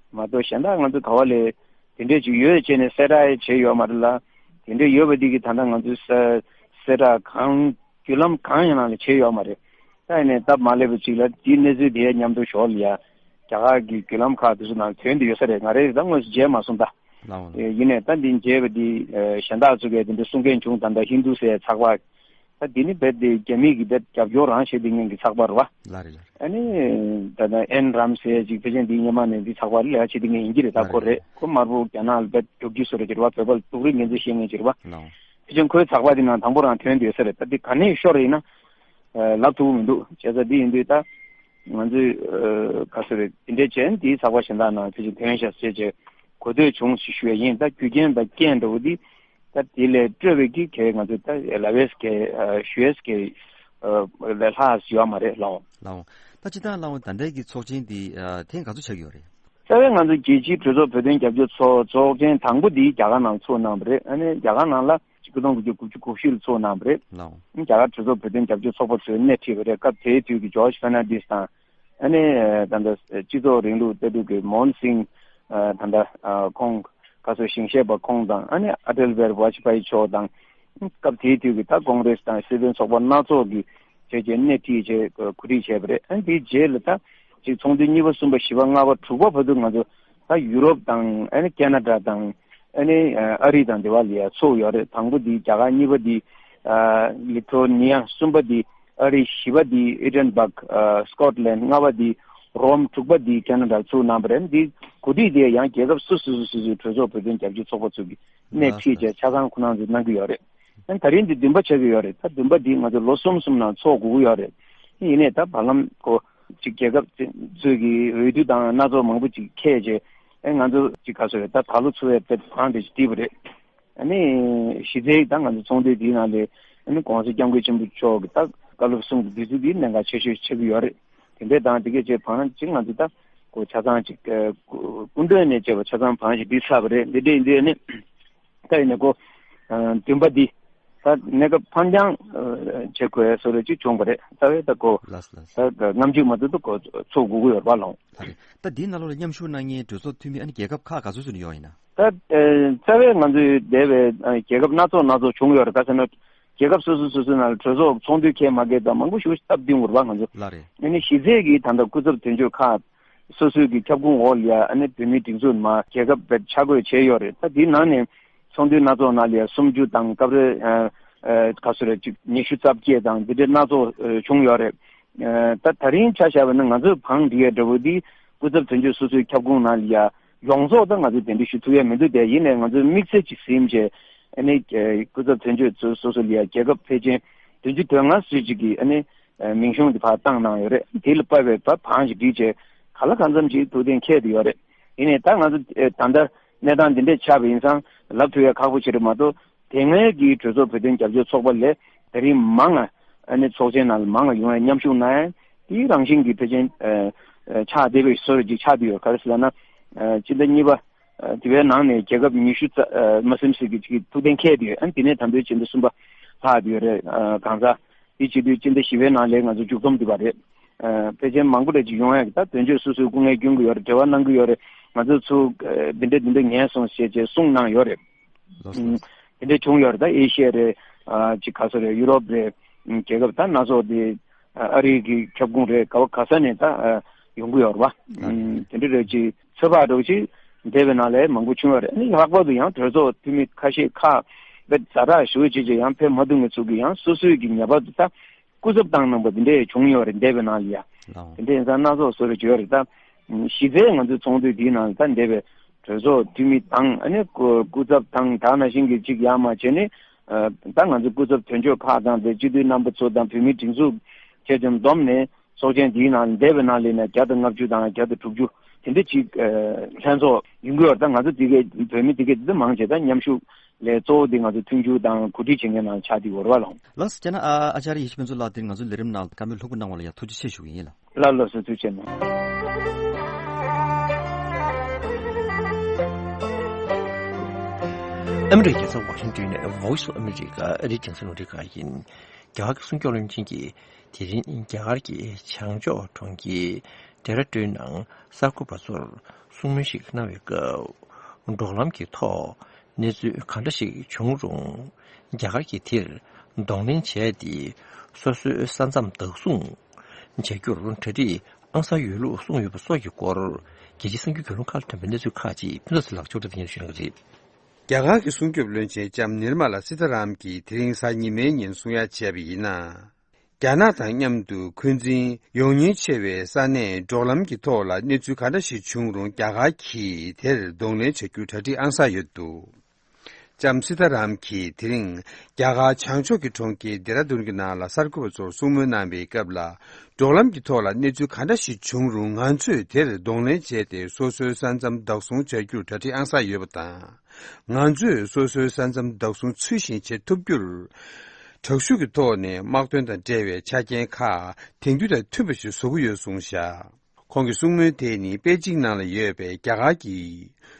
མ་གཏོགས་གཞན་དག་ང་ཚོ་ག་བ་ལས་དེ་འདྲས་ཅིག་ཡོད་བྱས་ནས་གསལ་བསྒྲགས་བྱས་ཡོད་མ་རེད་ལ། དེ་འདྲས་ཡོད་པ་འདི་གི་ད་ལྟ་ང་ཚོའི་གསལ་གསལ་བསྒྲགས་གང་བརྒྱུད་ལམ་གང་ཡང་ནང་ལ་བྱས་ཡོད་མ་རེད། ད་ཡིན་ནས་སྟབས་མ་ལེགས་པ་ཅིག་ལ་དེའི་གནས་ཚུལ་དེའི་མཉམ་དུ་ཞོར་ལ་ཡ་རྒྱ་གར་གྱི་བརྒྱུད་ལམ་ཁག་དེ་ཚོ་ནང་ཐོན་བསྡད་ཡོད་ས་རེད། ང་རེ་རེ་ད་དངོས་སུ་མཇལ་མ་སོང་ད། ལའོ་ལའོ། ཡིན་ནས་ད་འདི་མཇལ་བ་འདི་གཞན་དག་ཚོ་གས་དེ་འདྲ་གསུང་མཁན་བྱུང་། ད་ལྟ་ཧིན་རྡུ་ཟེར་ཚགས་པར་ད་འདི་ནི་རྦད་དེ་རྒྱ་མི་གི་རྦད་རྒྱབ་སྐྱོར་རང་བྱེད་བསྡད་མཁན་གྱི་ཚགས་པར་རེད་བ། ལ་རེད་ལ་རེད། ཨ་ནི་ད་ལྟ་ཨེན་རམ་ཟེར་ཅིག་ཕལ་ཆེར་འདི་སྔོན་མ་ནས་འདི་ཚགས་པར་ལས་ཀ་བྱེད་བསྡད་མཁན་ཡིན་གྱི་རེད། ད་ཁོ་རེད། ཁོ་དམར་པོ་རྒྱ་ནག་ལ་རྦད་རྒྱུག་ཁྱི་བཟོ་འདྲ་ཅིག་རེད་བ། བོད་པ་ལ་སྡུག་རུས་ངན་ཚུལ་བཤད་མཁན་ཅིག་རེད་བ། ལའོ། ཕལ་ཆེར་ཁོའི་ཚགས་པར་འདི་ནང་དང་པོ་རང་ཐོན་བསྡད་ས་རེད། ད་འདི་ག་ནས་ཤོར་ཡིན་ན་ལབ་ཐུབ་ཀྱི་མི་འདུག་བྱས་ཙང་འདི་ཡིན་དུས་ད་ང་ཚོས་ག་ཚོད་རེད་འདི་འདྲས་བྱས་འདིའི་ཚགས་པར་གཞན་དག་ནང་ཕལ་ཆེར་ཐོན་ཤག་ཟེར་བྱས་གོ་ཐོས་བྱུང་ཞེས་ཞུ་ཡ་ཡིན། ད་རྒྱུ་རྐྱེན་དང་རྐྱེན་འདྲ་བོ་འདི་ད་དེ་ལས་སྤྲོས་པའི་གི་གལ་ང་ཚོས་ད་ལབ་ཡས་གལ་ཞུ་ཡས་གལ་ལས་ལྷག་ཡོད་མ་རེད་ལགས། ལགས། ད་ཅི་ལྟར་ལགས་ད་ལྟའི་གི་ཚོགས་ཆེན་འདི་ཐེངས་ག་ཚོད་ཆགས་ཀྱི་ཡོད་རེད། རྩ་བའི་ང་ཚོ་རྒྱལ་སྤྱིའི་གྲོས་ཚོགས་བོད་དོན་རྒྱབ་སྐྱོར་ཚོགས་ཚོགས་ཆེན་དང་པོ་འདི་རྒྱ་གར་ནང་ཚོགས་གནང་བ་རེད། ཨ་ནི་རྒྱ་གར་ནང་ལ་ཆིག་སྟོང་དགུ་བརྒྱ་དགུ་བཅུ་གོ་བཞི་ལ་ཚོགས་གནང་བ་རེད། ལགས། རྒྱ་གར་གྲོས་ཚོགས་བོད་དོན་རྒྱབ་སྐྱོར་ཚོགས་པ་ཚོས་སྣེ་ཁྲིད་པ་རེད། སྐབས་དེའི་དུས་ཀྱི་ཇོརྗ་ཕེར་ནན་ཌིས་དང་། ཨ་ནི་ད་ལྟ་སྤྱི་ཚོགས་རིང་ལུགས་ལྟ་གྲུབ་ཀྱི་མོ་ཧན་སིང་། ད་ལྟ་ཁོང་ག་ཚོད་ཞིང་གཤེགས་པ་ཁོང་དང་། ཨ་ནི་ཨ་ཏལ་བྷི་ཝ་ཇ་པ་ཡི་མཆོག་དང་། སྐབས་དེའི་དུས་ཀྱི་ད་ཀོང་རེས་དང་སྲིད་དོན་ཚོགས་པ་སྣ་ཚོགས་ཀྱི་བྱས་རྗེས་སྣེ་ཁྲིད་བྱས་གོ་སྒྲིག་བྱས་པ་རེད། ཨ་ནི་དེའི་རྗེས་ལ་ད་ཅིག་ཚོགས་འདུ་གཉིས་པ་གསུམ་པ་བཞི་པ་ལྔ་པ་དྲུག་པ་བར་དུ་ང་ཚོ་ད་ཡུ་རོབ་དང་ཨ་ནི་ཁེ་ན་ཌ་དང་ཨ་ནི་ཨ་རི་དང་དེ་བ་ལ་ཡ་ཚོགས་ཡོད་རེད། དང་པོ་འདི་རྒྱ་གར། གཉིས་པ་འདི་ལི་ཐོ་ནི་ཡ། གསུམ་པ་འདི་ཨ་རི། བཞི་པ་འདི་ཨེ་ཌིན་སྦག་སི་ཀོཊ་ལན། ལྔ་པ་འདི་རོམ། དྲུག་པ་འདི་ཁེ་ན་ཌ་ཚུགས་གནང་བ་རེད། འདི་གོ་སྒྲིག་དེ་ཡང་རྒྱལ་ཁབ་སོ་སོ་སོ་སོའི་གྲོས་ཚོགས་བོད་དོན་རྒྱབ་སྐྱོར་ཚོགས་པ་ཚོ་གིས་སྣེ་ཁྲིད་བྱས་ཆ་ཚང་ཁོ་རང་ཚོས་གནང་གི་ཡོད་རེད། ཨ་ནི་ད་རིང་འདི་བདུན་པ་ཆགས་ཀྱི་ཡོད་རེད། ད་བདུན་པ་འདི་ང་ཚོ་ལོ་གསུམ་གསུམ་ནང་ཚོགས་དགོས་ཀྱི་ཡོད་རེད། ཡིན་ནའི་ད་བར་ལམ་ཁོ་ཅིག་རྒྱལ་ཁབ་ཚོས་ཀྱི་འོས་བསྡུ་དང་སྣ་ཚོགས་མང་པོ་ཅིག་འཁེལ་བྱས། ཨ་ང་ཚོ་ཅིག་ག་ཚོད་རེད། ད་ད་ལོ་ཚུགས་པའི་དཔེ་གང་དེ་ཅིག་བྲིས་པ་རེད། ཨ་ནི་གཞི་རྩའི་ད་ང་ཚོ་ཚོགས་འདུ་འདིའི་ནང་ལ་ཨ་ནི་༸གོང་ས་༸སྐྱབས་མགོན་ཆེན་པོ་མཆོག་གི་ད་བཀའ་སློབ་གསུང་གི་དུས་ཚོད་འདི་གནད་འགག་ཆེ་ཤོས་ཆགས་ཀྱི་ཡོད་རེད། དེ་འདྲའི་དང་དེ་གས་བྱས་བང་ཅིག་ང་ཚོ་ད་ཁོ་ཆ་ཚང་ཅིག་སྐུ་མགྲོན་ནས་བྱས་པ་ཆ་ཚང་བང་ཞིག་བྲིས་ཚར་བ་རེད། འདི་འདྲ་ཡིན་དུས་ཨ་ནི་ད་ཡིན་ནའི་ཁོ་བདུན་པ་འདི་ད་གནས་སྐབས་ཕར་འགྱངས་བྱེད་དགོས་སོ་རེ་ཅིག་བྱུང་བ་རེད། རྩ་བའི་ད་ཁོ་ལགས་ལགས། ད་ལྔ་བཅུ་མ་ཐུབ་ད་ཁོ་ཚོགས་དགོས་ཀྱི་ཡོད་རེད་པ་ལགས། ལགས་རེད། ད་འདིའི་ནང་ལོགས་ལ་མཉམ་ཞུགས་གནང་མཁན་གྲོས་ཚོགས་འཐུས་མི་ཨ་ནི་རྒྱལ་ཁབ་ཁག་ག་ཚོད་ཙམ་ཡོད་ཡིན་ན། ད་ཨ་རྩ་བའི་ང་ཚོའི་འདས་པའི་ཨ་རྒྱལ་ཁབ་སྣ་ཚོགས་སྣ་ཚོགས་བྱུང་ཡོད་རེད། ག་ཟེར་ན་རྒྱལ་ཁབ་སོ་སོ་སོ་སོའི་ནང་ལ་གྲོས་ཚོགས་ཚོགས་འདུ་འཁེལ་མ་འཁེལ་དང་མང་པོ་ཞིག་སྟབས་བསྟུན་དགོས་རེད་པ་ང་ཚོ། ལགས་རེད། ཨ་ནི་གཞི་རྩའི་གི་ད་ལྟ་སྐུ་ཚབ་དོན་གཅོད་ཁག་སོ་སོའི་གི་ཁྱབ་ཁོངས་འོག་ལ་ཡ་ཨ་ནི་བོད་མིའི་སྒྲིག་འཛུགས་མ་རྒྱལ་ཁབ་བེད་ཆ་བགོས་བྱས་ཡོད་རེད། ད་དེའི་ནང་ནས་ཚོགས་འདུ་སྣ་ཚོགས་ནང་ལ་ཡ་སུམ་ཅུ་དང་སྐབས་རེ་ཨ་ཨ་ག་ཚོད་རེད་ཅིག་ཉི་ཤུ་རྩ་བརྒྱད་དང་འདི་འདྲའི་སྣ་ཚོགས་ཨ་བྱུང་ཡོད་རེད། ཨ་ད་ད་རིང་ཆ་བཞག་པ་ན་ང་ཚོས་བང་སྒྲིག་ཡས་འདྲ་བོ་འདི་སྐུ་ཚབ་དོན་གཅོད་སོ་སོའི་ཁྱབ་ཁོངས་ནང་ལ་ཡ་ཡོངས་རྫོགས་ད་ང་ཚོས་གདན་འདྲེན་ཞུ་ཐུབ་ཡས་མི་འདུག་དེ་ཡིན་ནའི་ང་ཚོས་དམིགས་བསལ་གྱིས་ཟིན་བྱས་ཨ་ནི་སྐུ་ཚབ་དོན་གཅོད་ཚོ་སོ་སོ་ལ་ཡ་རྒྱལ་ཁབ་ཕལ་ཆེར་བདུན་ཅུ་དོན་ལྔ་ཙམ་ཅིག་གི་ཨ་ནི་མིང་གཞུང་དེ་ཕར་བཏང་གནང་ཡོད་རེད། དེ་ལ་དཔག་པའི་བ་བང་ཞིག་བསྒྲིགས་བྱས་ག་ལ་གང་འཚམ་ཅིག་ཐུགས་གཏན་འཁེལ་བསྡད་ཡོད་རེད། ཡིན་ནའི་ད་ང་ཚོ་ད་ལྟ་གནས་སྟངས་འདི་འདྲས་ཆགས་པ་ཡིན་ཙང་ལབ་ཐུབ་ཡ་ཁག་པོ་ཆེ་རེད་མ་གཏོགས། དེ་སྔའི་གི་གྲོས་ཚོགས་བོད་དོན་རྒྱབ་སྐྱོར་ཚོགས་པ་ལས་ད་རིང་མང་ང་ཨ་ནི་ཚོགས་ཆེན་ནང་ལ་མང་ང་ཡོང་ཡ་མཉམ་ཞུགས་གནང་ཡ་དེའི་རང་བཞིན་གྱི་ཕལ་ཆེར་ཆགས་བསྡད་པའི་བཟོ་འདྲ་ཅིག་ཆགས་བསྡད་ཡོད། ག་རེ་ཟེར་ལབ་ན་སྤྱི་ཟླ་གཉིས་པ་དེ་བའི་ནང་ནས་རྒྱལ་ཁབ་ཉི་ཤུ་རྩ་མ་ཟིན་ཙམ་ཅིག་ཐུགས་གཏན་འཁེལ་བསྡད་ཡོད། ཨ་ནི་དེ་ནས་ད་ལྟའི་སྤྱི་ཟླ་གསུམ་པ་ལྷག་བསྡད་ཡོད་རེད། གང་ཟག་དེ་བྱེད་དུས་སྤྱི་ཟླ་བཞི་པའི་ནང་ལ་ང་ཚོ་མཇུག་བསྡོམས་བསྡད་པ་རེད། ཨ་ཕལ་ཆེར་མང་པོ་འདྲ་ཅིག་ཡོང་ཡ་གི་ད་དོན་གཅོད་སོ་སོའི་སྐུ་ངལ་སྐྱོན་གི་ཡོད་རེད། འབྲེལ་བ་གནང་གི་ཡོད་རེད། ང་ཚོ་ཚུར་ཨ་འདི་འདྲ་འདི་འདྲ་ངལ་སོང་ཞེས་བྱས་གསུངས་གནང་ཡོད་རེད། ལགས་སོ། ཨུམ། དེ་འདྲ་བྱུང་ཡོད་རེད། ད་ཨེ་ཤི་ཡ་རེད། ཨ་ཅིག་ག་ས་རེད། ཡུ་རོབ་རེད། ཨུམ། རྒྱལ་ཁབ་ད་སྣ་ཚོགས་དེ་ཨ་ཨ་རི་གི་ཁྱབ་ཁོངས་རེད། ག་བ་ག་ས་ནས་ད་ཨ་ཡོང་གི་ཡོད་རེད་བ། ཨུམ། དེ་འདྲ་རེད། ཅིག་ཚོད་དཔག་འདྲ་བོ་ཅིག་འདས་པའི་ནང་ལ་མང་པོ་བྱུང་ཡོད་རེད། ཨ་ནི་ལྷག་པར་དུ་ཡང་གྲོས་ཚོགས་འཐུས་མི་ཁ་ཤས་ཁག་ དཔེ་ཛ་དྲག་ཞེ་པོ་ཅིག་ཅིག་ཡང་ཕེབས་མ་ཐུབ་མཁན་ཚོ་གིས་ཡང་སོ་སོའི་གི་ངེས་པར་དུ་ད་སྐུ་ཚབ་བཏང་གནང་པ་དེ་འདྲས་བྱུང་ཡོད་རེད། འདས་པའི་ནང་ལ་ཡ། ལགས། དེ་འདྲས་ཡིན་ཙང་སྣ་ཚོགས་བཟོ་རེ་བྱོས་རེད། ད་གཞི་རྩའི་ང་ཚོའི་ཚོགས་འདུ་འདིའི་ནང་ལ་ད་འདས་པའི་གྲོས་ཚོགས་འཐུས་མི་དང་ཨ་ནི་སྐུ་སྐུ་ཚབ་དང་དེ་ནང་བཞིན་གྱི་གཅིག་ཡར་མར་བྱས་ནས་ད་ང་ཚོ་སྐུ་ཚབ་དོན་གཅོད་ཁག་དང་དེ་སྤྱི་འཐུས་རྣམ་པ་ཚོ་དང་བོད་མིའི་སྒྲིག་འཛུགས་ཆེ་ཆུང་བསྡོམས་ནས། ཚོགས་ཆེན་འདིའི་ནང་འདས་པའི་ནང་ལ་ཡིན་ན་བརྒྱ་དང་ལྔ་བཅུ་དང་བརྒྱ་དང་དྲུག་ཅུ་དེ་འདྲ་ཅིག་ལྷན་ཚོགས་ཡོང་གི་ཡོད་རེད། ད་ང་ཚོ་འདི་གའི་བོད་མི་འདི་གའི་འདི་མང་ཆེ་ད་མཉམ་ཞུགས་ལས་གཙོ་བོ་འདི་ང་ཚོ་མཐུན་འགྱུར་དང་གོ་སྒྲིག་བྱེད་མཁན་ནང་ཆགས་བསྡད་ཡོད་རེད་བ་ལགས། ལགས་སོ། བྱས་ན་ཨ་ཨ་ཅར་ཡེ་ཤེས་ཕུན་ཚོགས་ལགས་འདིར་ང་ཚོའི་ལས་རིམ་ནང་བཀའ་མོལ་ལྷུག་པོ་གནང་བ་ལ་ཡང་ཐུགས་རྗེ་ཆེ་ཞུ་གི་ཡིན་ལགས། ལགས་ལགས་སོ། ཐུགས་རྗེ་གནང་། ཨ་མི་རི་ཀའི་རྒྱལ་ས་ཝ་ཤིང་ཏོན་ནས་Voice of America ཨ་རིའི་རྒྱང་སྲིང་རླུང་འཕྲིན་ཁང་ཡིན། རྒྱ་གར་གྱི་སྲུང་སྐྱོབ་བློན་ཆེན་གྱིས། དེ་རིང་རྒྱ་གར་གྱི་བྱང་ཕྱོགས་གྲོང་ཁྱེར་ཌེ་ར་ཌུན་ནང་གསར་འགོད་པ་ཚོར་གསུང་མོལ་ཞིག་གནང་བའི་སྐབས། འབྲོག་ལམ་གྱི་ཐོག་གནས་ཚུལ་གང་འདྲ་ཞིག་བྱུང་རུང་། རྒྱ་གར་གྱིས་དེར་གདོང་ལེན་བྱས་ཏེ། སོ་སོའི་ས་མཚམས་བདག་བཟུང་བྱ་རྒྱུར་གྲ་སྒྲིག་ཨང་གསར་ཡོད་ལུགས་གསུངས་ཡོད་པ་སོགས་ཀྱི་སྐོར། རྒྱལ་སྤྱིའི་གསར་འགྱུར་བརྒྱུད་ལམ་ཁག་ལ་ཐོན་པའི་གནས་ཚུལ་ཁག་ཅིག་ཕུན་ཚོགས་ཚེ་ལགས་ཕྱོགས་སྒྲིག་ཏུ་སྙན་ཞུ་གནང་གི་རེད། རྒྱ་གར་གྱི་སྲུང་སྐྱོབ་བློན་ཆེན་ལྕམ་ནིར་མ་ལ་སི་ཐ་རམ་གྱིས་དེ་རིང་གཟའ་ཉི་མའི་ཉིན་གསུང་ཡ་བྱས་པ་ཡིན་ན། རྒྱ་ནག་དང་མཉམ་དུ་འཁོན་འཛིན་ཡོང་ཉེན་ཆེ་བའི་ས་གནས་འབྲོག་ལམ་གྱི་ཐོག་ལ་གནས་ཚུལ་ག་འདྲ་ཞིག་བྱུང་རུང་རྒྱ་གར་གྱིས་དེར་གདོང་ལེན་བྱ་རྒྱུ་གྲ་སྒྲིག་ཨང་གསར་ཡོད་འདུག། ལྕམ་སི་ཐ་རམ་གྱིས་དེ་རིང་རྒྱ་གར་བྱང་ཕྱོགས་ཀྱི་གྲོང་ཁྱེར་ལྡེ་ར་ལྡུན་གྱི་ནང་ལ་གསར་འགོད་པ་ཚོར་གསུང་མོལ་གནང་བའི་སྐབས་ལ། འབྲོག་ལམ་གྱི་ཐོག་ལ་གནས་ཚུལ་ག་འདྲ་ཞིག་བྱུང་རུང་ང་ཚོས་དེར་གདོང་ལེན་བྱས་ཏེ་སོ་སོའི་ས་མཚམས་བདག་བཟུང་བྱ་རྒྱུར་གྲ་སྒྲིག་ཨང་གསར་ཡོད་པ་དང་། ང་ཚོས་སོ་སོའི་ས་མཚམས་བདག་བཟུང་ཚུལ་བཞིན་བྱེད་ཐུབ་རྒྱུར། དྲག་ཤུགས་ཀྱི་ཐོག་ནས་དམག་དོན་དང་འབྲེལ་བའི་ཆ་རྐྱེན་ཁག་དེང་དུས་དང་མཐུན་པ་ཞིག་བཟོ་གི་ཡོད་གསུངས་བཞག། ཁོང་གི་གསུང་མོལ་དེ་ནི་པེ་ཅིང་ནང་ལ་ཡོད་པའི་རྒྱ་གར་གྱི་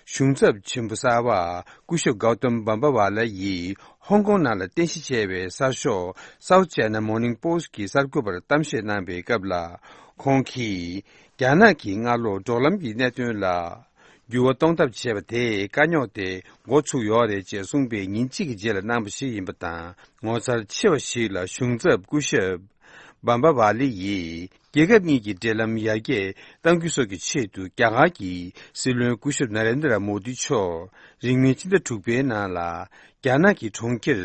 གཞུང་ཚབ་ཆེན་པོ་གསར་པ་སྐུ་ཞབས་གའོ་ཏམ་བམ་བ་ཝ་ལ་ཡིས་ཧོང་ཀོང་ནང་ལ་རྟེན་གཞི་བྱས་པའི་གསར་ཤོག་South China Morning Post གྱི་གསར་འགོད་པར་གཏམ་བཤད་གནང་པའི་སྐབས་ལ། ཁོང་གིས་རྒྱ་ནག་གིས་སྔ་ལོ་འབྲོག་ལམ་གྱི་གནད་དོན་ལ་འགྱུར་བ་གཏོང་ཐབས་བྱས་པ་དེའི་དཀའ་རྙོག་དེ་འགོ་ཚུགས་ཡོད་རེད་ཅེས་གསུངས་པའི་ཉིན་གཅིག་གི་རྗེས་ལ་གནང་བ་ཞིག་ཡིན་པ་དང་། ངོ་མཚར་ཆེ་བ་ཞིག་ལ་གཞུང་ཚབ་སྐུ་ཞབས་བམ་བ་ཝ་ལི་ཡིས། རྒྱལ་ཁབ་གཉིས་ཀྱི་འབྲེལ་ལམ་ཡར་རྒྱས་གཏང་རྒྱུ་སོགས་ཀྱི་ཆེད་དུ་རྒྱ་གར་གྱི་སྲིད་བློན་སྐུ་ཞབས་ན་རེན་དྲ་མོ་དི་མཆོག་རིང་མིན་ཕྱི་ཟླ་དྲུག་པའི་ནང་ལ་རྒྱ་ནག་གི་གྲོང་ཁྱེར་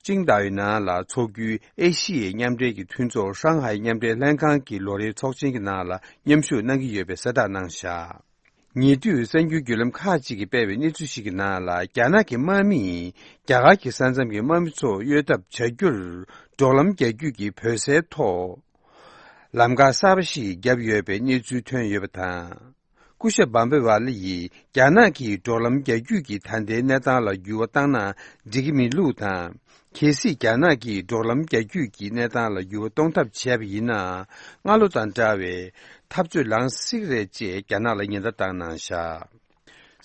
ཅིང་ཏའོའི་ནང་ལ་འཚོགས་རྒྱུའི་ཨེ་ཤི་ཡའི་མཉམ་འབྲེལ་གྱི་མཐུན་ཚོགས་ཧྲང་ཧའེ་མཉམ་འབྲེལ་ལྷན་ཁང་གི་ལོ་རེའི་ཚོགས་ཆེན་གྱི་ནང་ལ་མཉམ་ཞུགས་གནང་གི་ཡོད་པའི་གསལ་བསྒྲགས་གནང་བཞག། ཉེ་དུས་གསར་འགྱུར་བརྒྱུད་ལམ་ཁག་ཅིག་གིས་སྤེལ་བའི་གནས་ཚུལ་ཞིག་གི་ནང་ལ་རྒྱ་ནག་གི་དམག་མིས་རྒྱ་གར་གྱི་ས་མཚམས་ཀྱི་དམག་མི་ཚོ་གཡོལ་ཐབས་བྱ་རྒྱུར་འབྲོག་ལམ་རྒྱག་རྒྱུ་གི་བོད་སའི་ཐོག་ལམ་ཁ་གསར་པ་ཞིག་བརྒྱབ་ཡོད་པའི་གནས་ཚུལ་ཐོན་ཡོད་པ་དང་། སྐུ་ཞབས་བམ་བེ་ཝ་ལི་ཡིས་རྒྱ་ནག་གིས་འབྲོག་ལམ་རྒྱག་རྒྱུ་གི་ད་ལྟའི་གནས་སྟངས་ལ་འགྱུར་བ་བཏང་ན་འགྲིག་གི་མིན་ལུགས་དང་། གལ་སྲིད་རྒྱ་ནག་གིས་འབྲོག་ལམ་རྒྱག་རྒྱུ་གི་གནས་སྟངས་ལ་འགྱུར་བ་གཏོང་ཐབས་བྱས་པ་ཡིན་ན། སྔ་ལོ་དང་འདྲ་བའི་འཐབ་རྩོད་ལངས་སྲིད་ཀྱི་རེད་ཅེས་རྒྱ་ནག་ལ་ཉེན་བརྡ་བཏང་གནང་བཞག།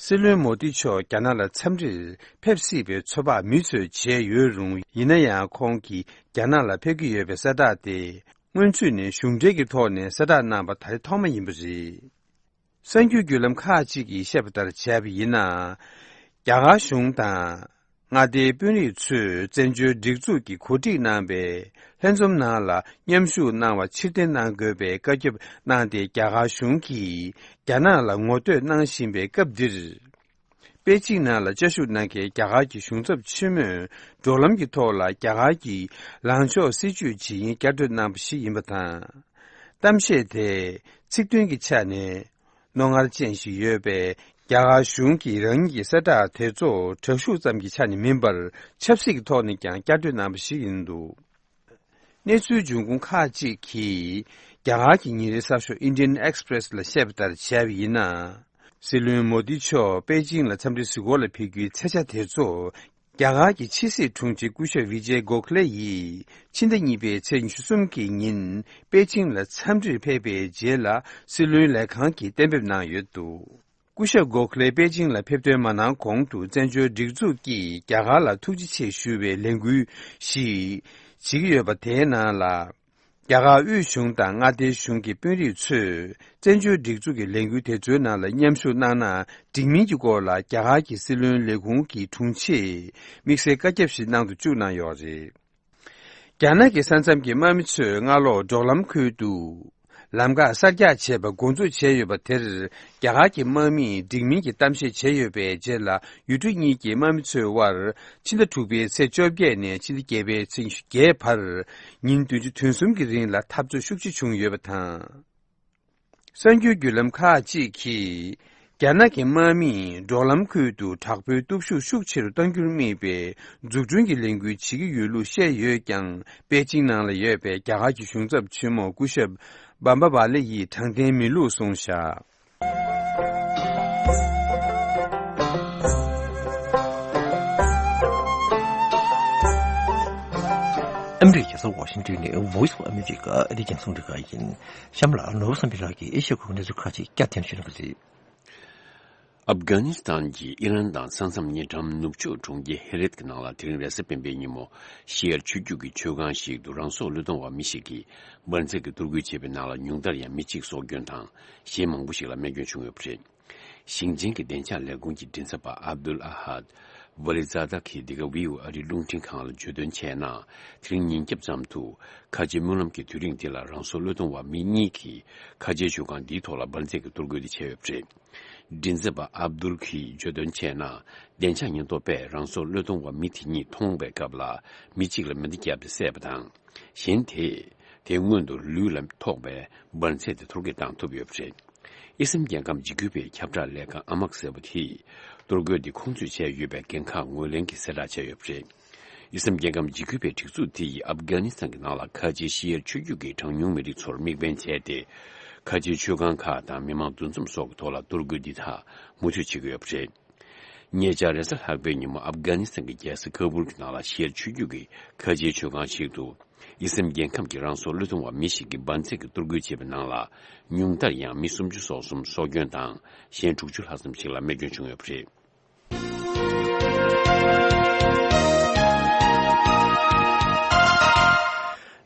སྲིད་བློན་མོ་དི་མཆོག་རྒྱ་ནག་ལ་འཚམས་འདྲིར་ཕེབས་སྲིད་པའི་ཚོད་དཔག་མུ་མཐུད་བྱས་ཡོད་རུང་། ཡིན་ན་ཡང་ཁོང་གིས་རྒྱ་ནག་ལ་ཕེབས་ཀྱི་ཡོད་པའི་གསལ་བསྒྲགས་དེ་སྔོན་ཚུད་ནས་གཞུང་འབྲེལ་གྱི་ཐོག་ནས་གསལ་བསྒྲགས་གནང་པ་ད་རེས་ཐོག་མ་ཡིན་པ་རེད། གསར་འགྱུར་བརྒྱུད་ལམ་ཁག་ཅིག་གིས་བཤད་པ་ལྟར་བྱས་པ་ཡིན་ན། རྒྱ་གར་གཞུང་དང་། མངའ་སྡེའི་དཔོན་རིགས་ཚོས་བཙན་བྱོལ་སྒྲིག་འཛུགས་ཀྱིས་གོ་སྒྲིག་གནང་པའི་ལྷན་འཛོམས་ནང་ལ་མཉམ་ཞུགས་གནང་བ་ཕྱིར་འཐེན་གནང་དགོས་པའི་བཀའ་ཁྱབ་གནང་སྟེ། རྒྱ་གར་གཞུང་གིས་རྒྱ་ནག་ལ་ངོ་བསྟོད་གནང་བཞིན་པའི་སྐབས་འདིར། པེ་ཅིང་ནང་ལ་བཅའ་བཞུགས་གནང་མཁན་རྒྱ་གར་གྱི་གཞུང་ཚབ་ཆེན་མོས་འབྲོག་ལམ་གྱི་ཐོག་ལ་རྒྱ་གར་གྱི་ལངས་ཕྱོགས་སྲིད་བྱུས་ཇི་ཡིན་བསྐྱར་ཟློས་གནང་པ་ཞིག་ཡིན་པ་དང་། གཏམ་བཤད་དེ་ཚིག་དོན་གྱི་ཆ་ནས། རྣོ་ངར་ཅན་ཞིག་ཡོད་པས། རྒྱ་གར་གཞུང་གིས་རང་ཉིད་ཀྱི་གསལ་བསྒྲགས་དེ་ཚོ་དྲག་ཤུགས་ཙམ་གྱི་ཆ་ནས་མིན་པར། ཆབ་སྲིད་ཀྱི་ཐོག་ནས་ཀྱང་བསྐྱར་ཟློས་གནང་པ་ཞིག་ཡིན་འདུག། གནས་ཚུལ་འབྱུང་ཁུངས་ཁག་ཅིག་གིས་རྒྱ་གར་གྱི་ཉིན་རེའི་གསར་ཤོག་Indian Express ལ་བཤད་པ་ལྟར་བྱས་པ་ཡིན་ན། སྲིད་བློན་མོ་དི་མཆོག་པེ་ཅིང་ལ་འཚམས་འདྲི་གཟིགས་སྐོར་ལ་ཕེབས་རྒྱུའི་མཚན་ཆ་དེ་ཚོ། རྒྱ་གར་གྱི་ཕྱི་སྲིད་དྲུང་ཆེ་སྐུ་ཞབས་བི་ཇེ་གོ་ཁ་ལེ་ཡིས་ཕྱི་ཟླ་གཉིས་པའི་ཚེས་ཉི་ཤུ་གསུམ་གྱི་ཉིན་པེ་ཅིང་ལ་འཚམས་འདྲིར་ཕེབས་པའི་རྗེས་ལ་སྲིད་བློན་ལས་ཁང་གིས་གཏན་འབེབས་གནང་ཡོད་འདུག། སྐུ་ཞབས་གོ་ཁ་ལེ་པེ་ཅིང་ལ་ཕེབས་ཐོན་མ་གནང་གོང་དུ་བཙན་བྱོལ་སྒྲིག་འཛུགས་ཀྱིས་རྒྱ་གར་ལ་ཐུགས་རྗེ་ཆེ་ཞུ་བའི་ལས་འགུལ་ཞིག་བྱེད་ཀྱི་ཡོད་པ་དེའི་ནང་ལ། རྒྱ་གར་དབུས་གཞུང་དང་མངའ་སྡེའི་གཞུང་གི་དཔོན་རིགས་ཚོས་བཙན་བྱོལ་སྒྲིག་འཛུགས་ཀྱི་ལས་འགུལ་དེ་ཚོའི་ནང་ལ་མཉམ་ཞུགས་གནང་ན་འགྲིག་མིན་གྱི་སྐོར་ལ་རྒྱ་གར་གྱི་སྲིད་བློན་ལས་ཁུངས་ཀྱི་དྲུང་ཆེས་དམིགས་བསལ་བཀའ་ཁྱབ་ཞིག་གནང་དུ་བཅུག་གནང་ཡོད་རེད། རྒྱ་ནག་གི་ས་མཚམས་ཀྱི་དམག་མི་ཚོས་སྔ་ལོ་འབྲོག་ལམ་ཁུལ་དུ་ ལམ་ཁ་གསར་རྒྱག་བྱས་པ་འགོ་འཛུགས་བྱས་ཡོད་པ་དེར། རྒྱ་གར་གྱི་དམག་མིས་འགྲིག་མིན་གྱི་གཏམ་བཤད་བྱས་ཡོད་པའི་རྗེས་ལ། ཡུལ་གྲུ་གཉིས་ཀྱི་དམག་མི་ཚོའི་དབར་ཕྱི་ཟླ་དྲུག་པའི་ཚེས་བཅོ་བརྒྱད་ནས་ཕྱི་ཟླ་བརྒྱད་པའི་ཚེས་བརྒྱད་བར། ཉིན་བདུན་ཅུ་དོན་གསུམ་གྱི་རིང་ལ་འཐབ་རྩོད་ཤུགས་ཆེ་བྱུང་ཡོད་པ་དང་། གསར་འགྱུར་བརྒྱུད་ལམ་ཁག་ཅིག་གིས། རྒྱ་ནག་གི་དམག་མིས་འབྲོག་ལམ་ཁུལ་དུ་དྲག་པོའི་སྟོབས་ཤུགས་ཤུགས་ཆེ་རུ་གཏང་རྒྱུར་དམིགས་པའི་འཛུགས་སྐྲུན་གྱི་ལས་འགུལ་བྱེད་ཀྱི་ཡོད་ལུགས་བཤད་ཡོད་ཀྱང་། པེ་ཅིང་ནང་ལ་ཡོད་པའི་རྒྱ་གར་གྱི་གཞུང་ཚབ་ཆེན་མོ་སྐུ་ཞབས་བམ་བ་བ་ལེ་ཡིས་དྲང་བདེན་མིན་ལུགས་གསུངས་བཞག། ཨ་མི་རི་ཀའི་རྒྱལ་ས་ཝ་ཤིང་ཏོན་ནས་Voice of America ཨ་རིའི་རྒྱང་སྲིང་རླུང་འཕྲིན་ཁང་ཡིན། གཤམ་ལ་ནོར་བུ་བསམ་འཕེལ་ལགས་ཀྱིས་ཨེ་ཤ་ཡའི་ཁུལ་གྱི་གནས་ཚུལ་ཁག་ཅིག་བསྐྱར་ཟློས་ཞུ་གནང་གི་རེད། ཨབ་གྷ་ནི་སི་ཐན་གྱི་ཨི་རན་དང་ས་མཚམས་གཉིས་འགྲམ་ནུབ་ཕྱོགས་གྲོང་ཁྱེར་ཧེ་རེད་ཀྱི་ནང་ལ་དེ་རིང་རེས་གཟའ་སྤེན་པའི་ཉིན་མོ་ཤི་ཡར་ཆུ་རྒྱུད་ཀྱི་མཆོད་ཁང་ཞིག་ཏུ་རང་སྲོག་བློས་གཏོང་བ་མི་ཞིག་གིས་འབར་རྫས་ཀྱི་གཏོར་རྒོལ་བྱས་པའི་ནང་ལ་ཉུང་མཐར་ཡང་མི་གཅིག་སྲོག་སྐྱོན་དང་གཞན་མང་པོ་ཞིག་ལ་རྨས་སྐྱོན་བྱུང་ཡོད་པ་རེད། ཞིང་ཆེན་གྱི་བདེ་འཇགས་ལས་ཁུངས་ཀྱི་མགྲིན་ཚབ་པ་ཨབ་དུལ་ཨ་ཧད་ཝ་ལི་ཛ་ད་གིས་འདི་ག་ཝི་ཨོ་ཨ་རིའི་རླུང་འཕྲིན་ཁང་ལ་བརྗོད་དོན་བྱས་ན། དེ་རིང་ཉིན་རྒྱབ་ཙམ་དུ་ཁ་ཆེའི་སྨོན་ལམ་གྱི་དུས་རིང་འདི་ལ་རང་སྲོག་བློས་གཏོང་བ་མི་གཉིས་ཀྱིས་ཁ་ཆེའི་མཆོད་ཁང་འདིའི་ཐོག་ལ་འབར་རྫས་ཀྱི་གཏོར་རྒོལ་དེ་བྱས་ཡོད་པ་རེད། མགྲིན་ཚབ་པ་ཨབ་དུལ་གྱིས་བརྗོད་དོན་བྱས་ན། བདེ་འཇགས་ཉེན་རྟོག་པས་རང་སྲོག་བློས་གཏོང་བ་མི་དེ་གཉིས་མཐོང་བའི་སྐབས་ལ་མི་གཅིག་ལ་མེ་མདའ་བརྒྱབ་སྟེ་བསད་པ་དང་། གཞན་དེས་དེའི་སྔོན་དུ་ལུས་ལ་ཐོགས་པའི་འབར་རྫས་དེ་གཏོར་རྒོལ་བཏང་ཐུབ་ཡོད་པ་རེད། ཨི་སིམ་རྒྱལ་ཁམས་འཇིགས་སྐུལ་བའི་ཁྱབ་བསྒྲགས་ལས་ཁང་ཨ་མག་ཟེར་བ་དེས་གཏོར་རྒོལ་འདི་ཁོང་ཚོས་བྱས་ཡོད་པའི་འགན་ཁག་ངོས་ལེན་གྱིས་གསལ་བསྒྲགས་བྱས་ཡོད་པ་རེད། ཨི་སིམ་རྒྱལ་ཁམས་འཇིགས་སྐུལ་བའི་སྒྲིག་འཛུགས་དེ་ཡིས་ཨབ་གྷ་ནི་སི་ཐན་གྱི་ནང་ལ་ཁ་ཆེའི་ཤི་ཡར་ཆུ་རྒྱུད་ཀྱི་གྲངས་ཉུང་མི་རིགས་ཚོར་དམིགས་འབེན་བྱས་ཏེ། ཁ་ཆེའི་མཆོད་ཁང་ཁག་དང་མི་མང་འདུ་འཛོམས་སོགས་ཀྱི་ཐོག་ལ་གཏོར་རྒོལ་འདི་དག་མུ་མཐུད་བྱེད་ཀྱི་ཡོད་པ་རེད། ཉེ་ཆར་རེས་གཟའ་ལྷག་པའི་ཉིན་མོ་ཨབ་གྷ་ནི་སི་ཐན་གྱི་རྒྱལ་ས་ཁ་བུལ་གྱི་ནང་ལ་ཤི་ཡར་ཆུ་རྒྱུད་ཀྱི་ཁ་ཆེའི་མཆོད་ཁང་ཞིག་ཏུ། ཨི་སིམ་རྒྱལ་ཁམས་ཀྱི་རང་སྲོག་བློས་གཏོང་བ་མི་ཞིག་གིས་འབར་རྫས་ཀྱི་གཏོར་རྒོལ་བྱས་པའི་ནང་ལ། ཉུང་མཐར་ཡང་མི་སུམ་ཅུ་སོ་གསུམ་སྲོག་སྐྱོན་དང་གཞན་དྲུག་ཅུ་ལྷག་ཙམ་ཞིག་ལ་རྨས་སྐྱོན་བྱུང་ཡོད་པ་རེད།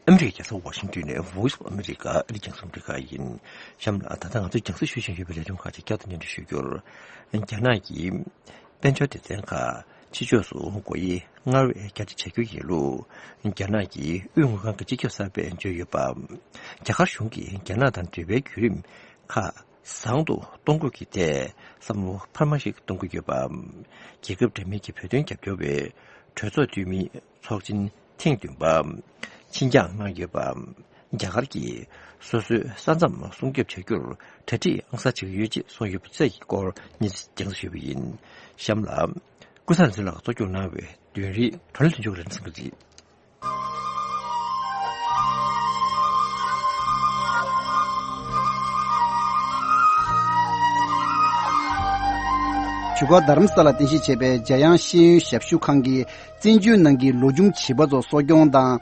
ཨ་མི་རི་ཀའི་རྒྱལ་ས་ཝ་ཤིང་ཏོན་ནས་Voice of America ཨ་རིའི་རྒྱང་སྲིང་རླུང་འཕྲིན་ཁང་ཡིན། གཤམ་ལ་ད་ལྟ་ང་ཚོས་རྒྱང་སྲིང་ཞུ་བཞིན་ཡོད་པའི་ལས་རིམ་ཁག་ཅིག་བསྐྱར་དུ་སྙན་སྒྲོན་ཞུ་རྒྱུར། རྒྱ་ནག་གིས་དཔལ་འབྱོར་སྡེ་ཚན་ཁག་ཕྱི་ཕྱོགས་སུ་སྒོ་དབྱེ་སྔར་བས་རྒྱ་ཆེ་བྱ་རྒྱུ་ཡིན་ལུགས། རྒྱ་ནག་གི་དབུས་དངུལ་ཁང་གི་སྤྱི་ཁྱབ་གསར་པས་བརྗོད་ཡོད་པ། རྒྱ་གར་གཞུང་གིས་རྒྱ་ནག་དང་འབྲེལ་བའི་བརྒྱུད་རིམ་ཁག་བཟང་དུ་གཏོང་དགོས་ཀྱི་ཐད་བསམ་བློ་འཕར་མ་ཞིག་གཏོང་གི་ཡོད་པ། རྒྱལ་ཁབ་འདྲ་མིན་གྱི་བོད་དོན་རྒྱབ་སྐྱོར་བའི་གྲོས་ཚོགས་འཐུས་མིའི་ཚོགས་ཆེན་ཐེངས་བདུན་པ་ཕྱི་འགྱངས་གནང་ཡོད་པ། རྒྱ་གར་གྱིས་སོ་སོའི་ས་མཚམས་སྲུང་སྐྱོབ་བྱ་རྒྱུར་གྲ་སྒྲིག་ཨང་གསར་བྱེད་ཀྱི་ཡོད་ཅེས་གསུངས་ཡོད་པ་བཅས་ཀྱི་སྐོར་གནས་ཚུལ་རྒྱང་སྲིང་ཞུས་པ་ཡིན། གཤམ་ལ། ཀུན་བཟང་ཚེ་ལགས་གཙོ་སྐྱོང་གནང་བའི་བདུན་རེའི་དྲ་ལམ་མཐུན་ཕྱོགས་རིག་གནས་ཚན་ཁག་རེད། བཞུགས་སྒར་རྡ་རམ་ས་ལར་རྟེན་གཞི་བྱས་པའི་འཇམ་དབྱངས་ཤེས་ཡོན་ཞབས་ཞུ་ཁང་གིས་བཙན་བྱོལ་ནང་གི་ལོ་ཆུང་བྱིས་པ་ཚོ་གསོ་སྐྱོང་དང་།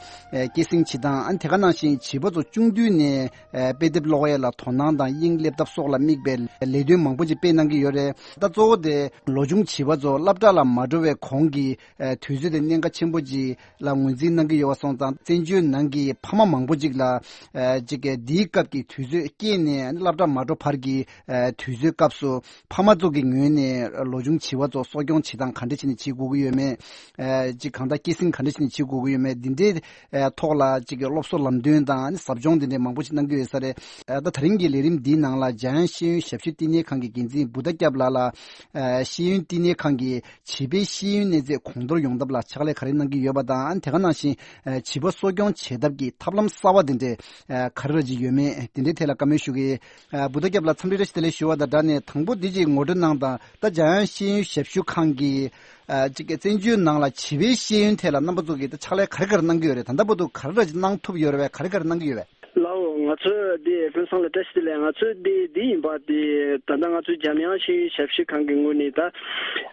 སྐྱེད་སྲིང་བྱེད་སྟངས། ཨ་ནི་དེ་ག་ནང་བཞིན་བྱིས་པ་ཚོ་ཆུང་དུས་ནས་དཔེ་དེབ་ཀློག་ཡས་ལ་དོ་སྣང་དང་། དབྱིངས་སླེབས་ཐབས་སོགས་ལ་དམིགས་པའི་ལས་དོན་མང་པོ་ཅིག་སྤེལ་གནང་གི་ཡོད་རེད། ད་གཙོ་བོ་དེ་ལོ་ཆུང་བྱིས་པ་ཚོ་སློབ་གྲྭ་ལ་མ་འགྲོ་བའི་གོང་གི་དུས་ཚོད་དེ་གནད་འགག་ཆེན་པོ་ཅིག་ལ་ངོས་འཛིན་གནང་གི་ཡོད་པ་སོང་ཙང་། བཙན་བྱོལ་ནང་གི་ཕ་མ་མང་པོ་ཅིག་ལ་ཨ་ཅིག་གི་འདིའི་སྐབས་ཀྱི་དུས་ཚོད་སྐྱེས་ནས་སློབ་གྲྭ་མ་འགྲོ་བར་གྱི་ཨ་དུས་ཚོད་སྐབས་སུ་ཕ་མ་ཚོ་གི་ངོས་ནས་ལོ་ཆུང་བྱིས་པ་ཚོ་གསོ་སྐྱོང་བྱེད་སྟངས་ག་འདྲ་བྱས་ནས་བྱེད་དགོས་ཀྱི་ཡོད་མེད། ཨ་ཅིག་གང་ལྟར་སྐྱེད་སྲིང་ག་འདྲ་བྱས་ནས་བྱེད་དགོས་ཀྱི་ཡོད་མེད། འདི་འདྲའི་ཨ་ཐོག་ལ་ཅིག་གི་སློབ་གསོ་ལམ་སྟོན་དང་། ཨ་ནི་ཟབ་སྦྱོང་འདི་འདྲའི་མང་པོ་ཞིག་གནང་གི་ཡོད་ས་རེད། ཨ་ད་ད་རིང་གི་ལས་རིམ་འདིའི་ནང་ལ་འཇམ་དབྱངས་ཤེས་ཡོན་ཞབས་ཞུ་བསྟི་གནས་ཁང་གི་འགན་འཛིན་བུདྡྷ་སྐྱབས་ལགས་ལ། ཨ་ཤེས་ཡོན་བསྟི་གནས་ཁང་གིས་བྱིས་པའི་ཤེས་ཡོན་གནས་ཚད་གོང་མཐོར་ཡོང་ཐབས་ལ་ཕྱག་ལས་ག་རེ་གནང་གི་ཡོད་པ་དང་། དེ་ག་ནང་བཞིན་ཨ་བྱིས་པ་གསོ་སྐྱོང་བྱེད་ཐབས་ཀྱི་ཐབས་ལམ་གསར་བ་དེ་འདྲས་ཨ་ག་རེ་ར་ཅིག་ཡོད་མེད། དེ་འདྲའི་ཐད་ལ་བཀའ་མོལ་ཞུ་གི། ཨ་བུདྡྷ་སྐྱབས་ལགས་འཚམས་འདྲི་བཀྲ་ཤིས་བདེ་ལེགས་ཞུ་བ་དང་སྦྲགས་ནས། དང་པོ་འདི་ཅིག་ངོ་སྤྲོད་གནང་དང་། ད་འཇམ་དབྱངས་ཤེས་ཡོན་ཞབས་ཞུ་ཁང་གིས་ཨ་ཅིག་གི་བཙན་བྱོལ་ནང་ལ་བྱིས་པའི་ཤེས་ཡོན་ཐད་ལ་རྣམ་པ་ཚོ་གིས་ད་ཕྱག་ལས་ག་རེ་ག་རེ་གནང་གི་ཡོད་རེད། ད་ལྟ་བར་དུ་ག་རེ་ར་ཅིག་གནང་ཐུབ་ཡོད་རེད་པས། ག་རེ་ག་རེ་གནང་གི་ཡོད་པས། ལགས་འོ། ང་ཚོས་འདི་ཀུན་བཟང་ལ་བཀྲ་ཤིས་བདེ་ལེགས། ང་ཚོས་འདི་འདི་ཡིན་པ་དེ་ད་ལྟ་ང་ཚོའི་འཇམ་དབྱངས་ཤེས་ཡོན་ཞབས་ཞུ་ཁང་གི་ངོས་ནས་ད་ཨ་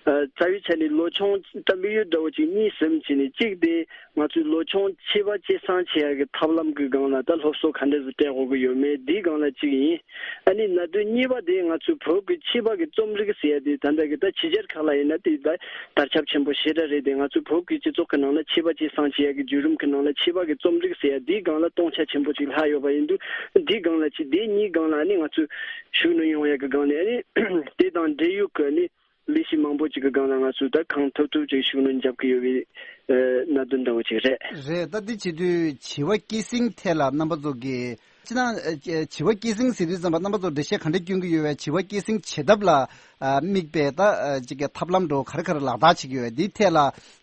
རྩ་བའི་ཆ་ནས་ལོ་ཆུང་ད་དམིགས་ཡུལ་འདྲ་བོ་ཅིག་གཉིས་ཟིན་བྱས་ནས། གཅིག་དེ་ང་ཚོའི་ལོ་ཆུང་བྱིས་པ་སྐྱེད་སྲིང་བྱེད་ཡག་གི་ཐབས་ལམ་གི་སྒང་ལ་ད་སློབ་གསོ་ག་འདྲ་ཞིག་སྤྲད་དགོས་ཀྱི་ཡོད་མེད་འདིའི་སྒང་ལ་གཅིག་ཡིན། ཨ་ནི་གནད་དོན་གཉིས་པ་དེ་ང་ཚོའི་བོད་ཀྱི་བྱིས་པ་གི་རྩོམ་རིག་ཟེར་ཡ་དེ་ད་ལྟ་གི་ད་ཕྱི་རྒྱལ་ཁག་ལ་ཡིན་ན་དེ་ད་དར་ཁྱབ་ཆེན་པོ་ཞེ་དྲག་རེད། དེ་ང་ཚོའི་བོད་ཀྱི་སྤྱི་ཚོགས་ཀྱི་ནང་ལ་བྱིས་པ་སྐྱེད་སྲིང་བྱེད་ཡ་གི་བརྒྱུད་རིམ་གྱི་ནང་ལ་བྱིས་པ་གི་རྩོམ་རིག་ཟེར་ཡ་དེའི་སྒང་ལ་སྟོང་ཆ་ཆེན་པོ་ཅིག་ལྷག་ཡོད་པ་ཡིན་དུས། དེའི་སྒང་ལ་ཅིག་དེ་གཉིས་སྒང་ལ་ཨ་ནི་ང་ཚོས་ཤུགས་སྣོན་ཡོང་ཡ་གི་སྒང་ནས། ཨ་ནི་དེ་དང་འབྲེལ་ཡོད་ཀྱི་ཨ་ནི་ལས་གཞི་ མང་པོ་ཅིག་གི་སྒང་ལ་ང་ཚོས་ད་གང་ཐུབ་ཐུབ་ཅིག་ཤུགས་སྣོན་རྒྱབ་ཀྱི་ཡོད་པའི་ཨ་གནད་དོན་འདྲ་བོ་ཅིག་རེད། རེད། ད་འདི་བྱེད་དུས་བྱིས་པ་སྐྱེད་སྲིང་ཐད་ལ་རྣམ་པ་ཚོ་གིས་ཅི་ན་ཨ་བྱིས་པ་སྐྱེད་སྲིང་ཟེར་དུས་ཙམ་པ་རྣམ་པ་ཚོ་འགྲེལ་བཤད་ག་འདྲ་སྐྱོན་གྱི་ཡོད་པས། བྱིས་པ་སྐྱེད་སྲིང་བྱེད་ཐབས་ལ་ཨ་དམིགས་པའི་ད་ཨ་ཅིག་གི་ཐབས་ལམ་འདྲ་བོ་ག་རེ་ག་རེ་ལག་བསྟར་བྱེད་ཀྱི་ཡོད་པས། འདིའི་ཐད་ལ་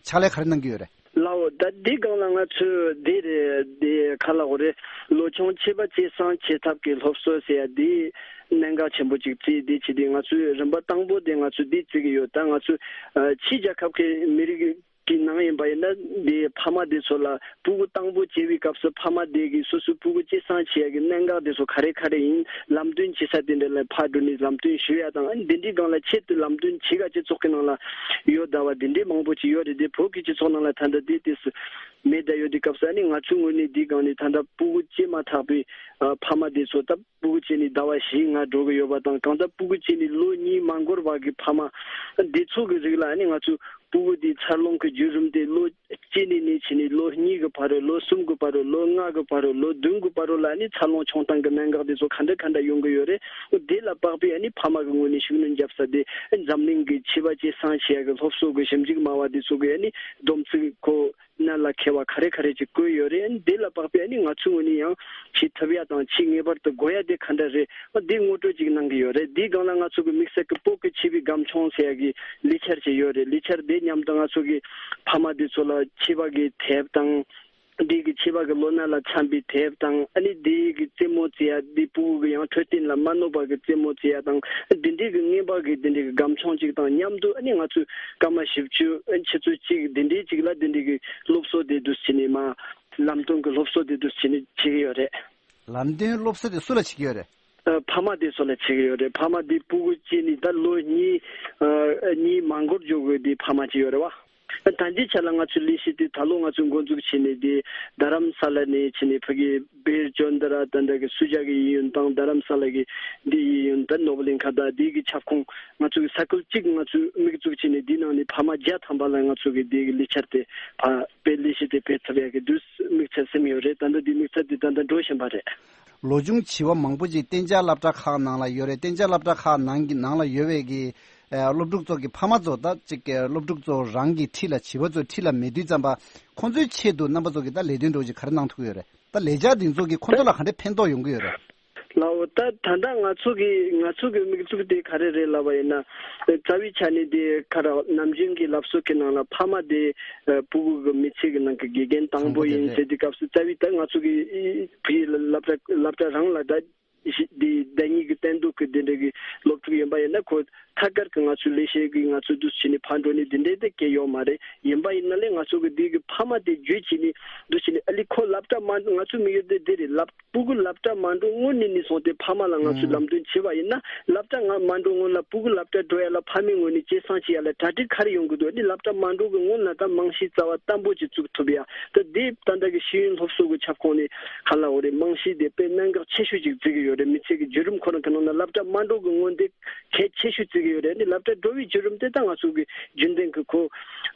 ཕྱག་ལས་ག་རེ་གནང་གི་ཡོད་རེད། ལའོ། ད་འདི་སྒང་ལ་ང་ཚོས་འདི་རེད། འདི་ག་ལབ་དགོས་རེད། ལོ་ཆུང་བྱིས་པ་སྐྱེད་སྲིང་བྱེད་ཐབས་ཀྱི་སློབ་གསོ་ཟེར་ཡ་འདི་གནད་འགག་ཆེན་པོ་ཅིག་བརྩིས། འདི་བྱེད་དུས་ང་ཚོས་རིམ་པ་དང་པོ་དེ་ང་ཚོས་འདི་བརྩི་གི་ཡོད། ད་ང་ཚོས་ཨ་ཕྱིའི་རྒྱལ་ཁབ་ཀྱི་མི་རིགས་ཀྱི་ནང་ཡིན་པ་ཡིན་ན། འདི་ཕ་མ་དེ་ཚོ་ལ་ཕྲུ་གུ་དང་པོ་སྐྱེ་བའི་སྐབས་སུ་ཕ་མ་དེ་གིས་སོ་སོའི་ཕྲུ་གུ་སྐྱེད་སྲིང་བྱེད་ཡ་གི་གནད་འགག་དེ་ཚོ་ག་རེ་ག་རེ་ཡིན། ལམ་སྟོན་བྱེད་ས་དེ་འདྲ་ལ་ཕར་འགྲོ་ནས་ལམ་སྟོན་ཞུ་ཡ་དང་། ཨ་ནི་འདི་འདྲའི་སྒང་ལ་ཆེད་དུ་ལམ་སྟོན་བྱེད་ག་སྤྱི་ཚོགས་ཀྱི་ནང་ལ་ཡོད་བསྡད་པ་དེ་འདྲའི་མང་པོ་ཅིག་ཡོད་རེད། དེ་བོད་ཀྱི་སྤྱི་ཚོགས་ནང་ལ་ད་ལྟ་དེ་དུས་སུ་མེད་བསྡད་ཡོད་དུས་སྐབས་སུ། ཨ་ནི་ང་ཚོའི་ངོས་ནས་འདིའི་སྒང་ནས་ད་ལྟ་ཕྲུ་གུ་སྐྱེས་མ་ཐག་པའི་ཨ་ཕ་མ་དེ་ཚོ་ད་ཕྲུ་གུ་སྐྱེས་ནས་ཟླ་བ་བཞི་ལྔ་འགྲོ་གི་ཡོད་པ་དང་། གང་ལྟར་ཕྲུ་གུ་སྐྱེས་ནས་ལོ་གཉིས་མ་འགོར་བར་གྱི་ཕ་མ་འདི་ཚོ་གི་རིགས་ལ། ཨ་ནི་ང་ཚོས་ཕྲུ་གུ་དེའི་འཚར་ལོངས་ཀྱི་བརྒྱུད་རིམ་དེ་ལོ་སྐྱེས་ནས་ནས་བྱས་ནས་ལོ་གཉིས་ཀྱི་བར་དུ། ལོ་གསུམ་གྱི་བར་དུ། ལོ་ལྔ་གི་བར་དུ། ལོ་བདུན་གྱི་བར་དུ་ལ་ནི་འཚར་ལོངས་བྱུང་སྟངས་ཀྱི་གནད་འགག་དེ་ཚོ་ག་འདྲ་ག་འདྲ་ཡོང་གི་ཡོད་རེད། དེ་ལ་དཔག་པའི་ཨ་ནི་ཕ་མ་གི་ངོས་ནས་ཤུགས་སྣོན་བརྒྱབ་ས་དེ་འཛམ་གླིང་གི་བྱིས་པ་སྐྱེད་སྲིང་བྱེད་ཡ་གི་སློབ་གསོ་གི་ཞིབ་འཇུག་སྨྲ་བ་དེ་ཚོ་གི་ཨ་ནི་སྡོམ་ཚིག་ཁོ་གནད་ལ་འཁེལ་བ་ག་རེ་ག་རེ་ཅིག་བཀོད་ཡོད་རེད། ཨ་ནི་དེ་ལ་དཔག་པའི་ཨ་ནི་ང་ཚོའི་ངོས་ནས་ཡང་བྱེད་ཐུབ་ཡ་དང་བྱེད་ངེས་པར་དུ་དགོས་ཡ་དེ་ག་འདྲ་རེད། ཨ་དེ་ངོ་སྤྲོད་ཅིག་གནང་གི་ཡོད་རེད། དེའི་སྒང་ལ་ང་ཚོ་གི་དམིགས་བསལ་གྱི་བོད་ཀྱི་བྱིས་པའི་སྒམ་ཆུང་ཟེར་ཡ་གི་ལས་འཆར་ཅིག་ཡོད་རེད། ལས་འཆར་དེ་མཉམ་དུ་ང་ཚོ་གི་ཕ་མ་དེ་ཚོ་ལ་བྱིས་པ་གི་དེབ་དང་། འདི་གི་བྱིས་པ་གི་ལོ་ན་ལ་འཚམ་པའི་དེབ་དང་། ཨ་ནི་འདི་གི་རྩེད་མོ་རྩེ་ཡ། འདི་ཕྲུ་གུ་གི་ཡང་འཕྲོད་བསྟེན་ལ་མ་གནོད་པ་གི་རྩེད་མོ་རྩེ་ཡ་དང་། འདི་འདྲའི་གི་རྔན་པ་གི་འདི་འདྲའི་གི་སྒམ་ཆུང་ཅིག་དང་མཉམ་དུ། ཨ་ནི་ང་ཚོས་སྐར་མ་བཞི་བཅུ་ཨ་ཆུ་ཚོད་གཅིག་འདི་འདྲའི་ཅིག་ལ་འདི་འདྲའི་གི་སློབ་གསོ་དེ་འདུག་བྱས་ནས་མ། ལམ་སྟོན་གི་སློབ་གསོ་དེ་འདུག་བྱས་ནས་བྱེད་ཀྱི་ཡོད་རེད། ལམ་སྟོན་སློབ་གསོ་དེ་སུ་ལ་བྱེད་ཀྱི་ཡོད་རེད། ཨ་ཕ་མ་དེ་ཚོ་ལ་བྱེད་ཀྱི་ཡོད་རེད། ཕ་མ་དེ་ཕྲུ་གུ་སྐྱེས་ནས་ད་ལོ་གཉིས་ཨ་གཉིས་མ་འགོར་འཇོག་གི་དེ་ཕ་མ་ཅིག་ཡོད་རེད་བ། ད་ལྟའི་ཆ་ལ་ང་ཚོའི་ལས་གཞི་དེ་ད་ལོ་ང་ཚོས་འགོ་འཛུགས་བྱས་ནས། དེ་རྡ་རམ་ས་ལ་ནས་བྱས་ནས་ཕ་གི་བེར་ཇོ་འདི་ར་ད་ལྟ་གི་སུ་ཇཱ་གི་གཡས་གཡོན་དང་། རྡ་རམ་ས་ལ་གི་འདི་གཡས་གཡོན་དང་། ནོར་བུ་གླིང་ཁ་དང་དེ་གི་ཁྱབ་ཁོངས་ང་ཚོ་གི་ས་ཁུལ་གཅིག་ང་ཚོས་དམིགས་འཛུགས་བྱས་ནས། དེའི་ནང་ནས་ཕ་མ་བརྒྱ་ཐམ་པ་ལ་ང་ཚོ་གི་དེ་གི་ལས་འཆར་དེ་ཕ་དཔེ་ལས་གཞི་དེ་སྤེལ་ཐུབ་ཡ་གི་དུས་དམིགས་ཚད་ཟིན་ཡོད་རེད། ད་ལྟ་དེ་དམིགས་ཚད་དེ་ད་ལྟ་འགྲོ་བཞིན་པ་རེད། ལོ་ཆུང་བྱིས་པ་མང་པོ་ཅིག་གཏན་འཇགས་སློབ་གྲྭ་ཁག་ནང་ལ་ཡོད་རེད། གཏན་འཇགས་སློབ་གྲྭ་ཁག་ནང་གི་ནང་ལ་ཡོད་པའི་གི་ཨ་སློབ་ཕྲུག་ཚོ་གི་ཕ་མ་ཚོ་ད་ཅིག་གི་སློབ་ཕྲུག་ཚོ་རང་གི་འཁྲིས་ལ། བྱིས་པ་ཚོའི་འཁྲིས་ལ་མེད་དུས་ཙམ་པ། ཁོང་ཚོའི་ཆེད་དུ་རྣམ་པ་ཚོ་གི་ད་ལས་དོན་འདྲ་བོ་ཅིག་ག་རེ་གནང་ཐུབ་ཀྱི་ཡོད་རེད། ད་ལས་འཆར་འདི་ཚོ་གི་ཁོང་ཚོ་ལ་ག་འདྲ་ཕན་ཐོགས་ཡོང་གི་ཡོད་རེད། ལའོ། ད་ད་ལྟ་ང་ཚོ་གི་ང་ཚོ་གི་དམིགས་འཛུགས་དེ་ག་རེ་རེད་ལབ་པ་ཡིན་ན། རྩ་བའི་ཆ་ནས་དེ་ག་རེ། ནམ་རྒྱུན་གྱི་སློབ་གསོ་གི་ནང་ལ་ཕ་མ་དེ་ཕྲུ་གུ་གི་མི་ཚེ་གི་ནང་གི་དགེ་རྒན་དང་པོ་ཡིན་ཟེར་དུས་སྐབས་སུ། རྩ་བའི་ད་ང་ཚོ་གི་ཕ་གི་སློབ་གྲྭ་སློབ་གྲྭ་རང་ལ་ད་ཞི་འདི་ཟླ་ཉིན་གྱི་སྟོན་ཐོག་གི་འདི་འདྲ་གི་སློབ་ཕྲུག་ཡིན་པ་ཡིན་ན། ཁོ་ཐད་ཀར་གྱི་ང་ཚོའི་ལས་བྱེད་ཀྱི་ང་ཚོ་འདུ་བྱས་ནས་ཕར་འགྲོ་ནས་འདི་འདྲ་དེ་གལ་ཡོད་མ་རེད། ཡིན་པ་ཡིན་ན་ལས་ང་ཚོ་གི་འདི་གི་ཕ་མ་དེ་བརྗོད་བྱས་ནས་འདུ་བྱས་ནས། ཨ་ལས་ཁོ་སློབ་གྲྭ་མ་ང་ཚོའི་དམིགས་ཡུལ་དེ་འདི་རེད། སློབ་ཕྲུ་གུ་སློབ་གྲྭ་མ་འགྲོ་སྔོན་ནས་ནས་བཟུང་སྟེ་ཕ་མ་ལ་ང་ཚོས་ལམ་སྟོན་བྱས་པ་ཡིན་ན། སློབ་གྲྭ་ང་མ་འགྲོ་སྔོན་ལ་ཕྲུ་གུ་སློབ་གྲྭ་འགྲོ་ཡ་ལ་ཕ་མའི་ངོས་ནས་སྐྱེད་སྲིང་བྱེད་ཡ་ལ་གྲ་སྒྲིག་ག་རེ་ཡོང་གི་འདུག་ཨ་ནི་སློབ་གྲྭ་མ་འགྲོ་གི་སྔོན་ལ་ད་རྨང་གཞི་རྩ་བ་བརྟན་པོ་ཅིག་བཙུགས་ཐུབ་ཡ། ད་དེ་ད་ལྟ་གི་ཤེས་ཡོན་སློབ་གསོ་གི་ཁྱབ་ཁོངས་ནས་ག་ལབ་དགོས་རེད། རྨང་གཞི་དེ་དཔེ་གནད་འགག་ཆེ་ཤོས་ཅིག་བརྩི་གི་ཡོད་རེད། མི་ཚེ་གི་བརྒྱུད་རིམ་ཁོ་རང་གི་ནང་ན་སློབ་གྲྭ་མ་འགྲོ་གི་སྔོན་དེ་གལ་ཆེ་ཤོས་བརྩི་གི་ཡོད་རེད། ཨ་ནི་སློབ་གྲྭ་འགྲོ་བའི་བརྒྱུད་རིམ་དེ་ད་ང་ཚོ་གི་རྒྱུན་ལྡན་གྱི་ཁོ་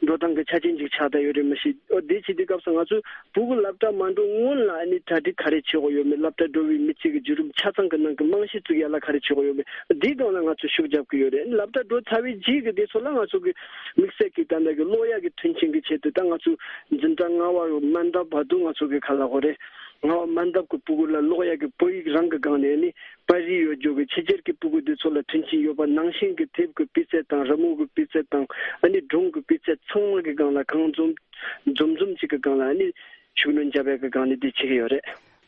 འགྲོ་སྟངས་ཀྱི་ཆ་རྐྱེན་ཅིག་ཆགས་བསྡད་ཡོད་རེད། མ་གཞི་ཨོ་དེ་བྱེད་དུས་སྐབས་སུ་ང་ཚོས་ཕྲུ་གུ་སློབ་གྲྭ་མ་འགྲོ་སྔོན་ལ་ཨ་ནི་གྲ་སྒྲིག་ག་རེ་བྱེད་དགོས་ཡོད་མེད། སློབ་གྲྭ་འགྲོ་བའི་མི་ཚེ་གི་བརྒྱུད་རིམ་ཆ་ཚང་གི་ནང་གི་རྨང་གཞི་བཙུགས་ཡ་ལ་ག་རེ་བྱེད་དགོས་ཡོད་མེད། དེའི་སྒང་ལ་ང་ཚོས་ཤུགས་རྒྱབ་ཀྱི་ཡོད་རེད། ཨ་ནི་སློབ་གྲྭ་འགྲོ་ཚར་བའི་རྗེས་ཀྱི་དེ་ཚོ་ལ་ང་ཚོ་གི་དམིགས་བསལ་གྱི་ད་ལྟ་གི་ཀློག་ཡ་གི་མཐུན་རྐྱེན་གྱི་ཆེད་དུ་ད་ང་ཚོས་འཛིན་གྲྭ་ལྔ་པ་མ་འདབ་བར་དུ་ང་ཚོ་གི་ག་ལབ་དགོས་རེད། ལྔ་པ་མ་འདབ་ཀྱི་ཕྲུ་གུ་ལ་ཀློག་ཡ་གི་བོད་ཡིག་རང་གི་སྒང་ནས་ཨ་ནི་པར་རིས་ཡོད་རྒྱུ་གི་ཕྱི་རྒྱལ་གྱི་ཕྲུ་གུ་དེ་ཚོ་ལ་མཐུན་རྐྱེན་ཡོད་པ་ནང་བཞིན་གྱི་དེབ་ཀྱི་སྤུས་ཚད་དང་། རི་མོ་གི་སྤུས་ཚད་དང་། ཨ་ནི་སྒྲུང་གི་སྤུས་ཚད་ཚང་མ་གི་སྒང་ལ་གང་འཛོམས་འཛོམས་འཛོམས་ཅིག་གི་སྒང་ལ་ཨ་ནི་ཤུགས་སྣོན་བརྒྱབ་ཡ་གི་སྒང་ནས་དེ་བྱེད་ཀྱི་ཡོད་རེད།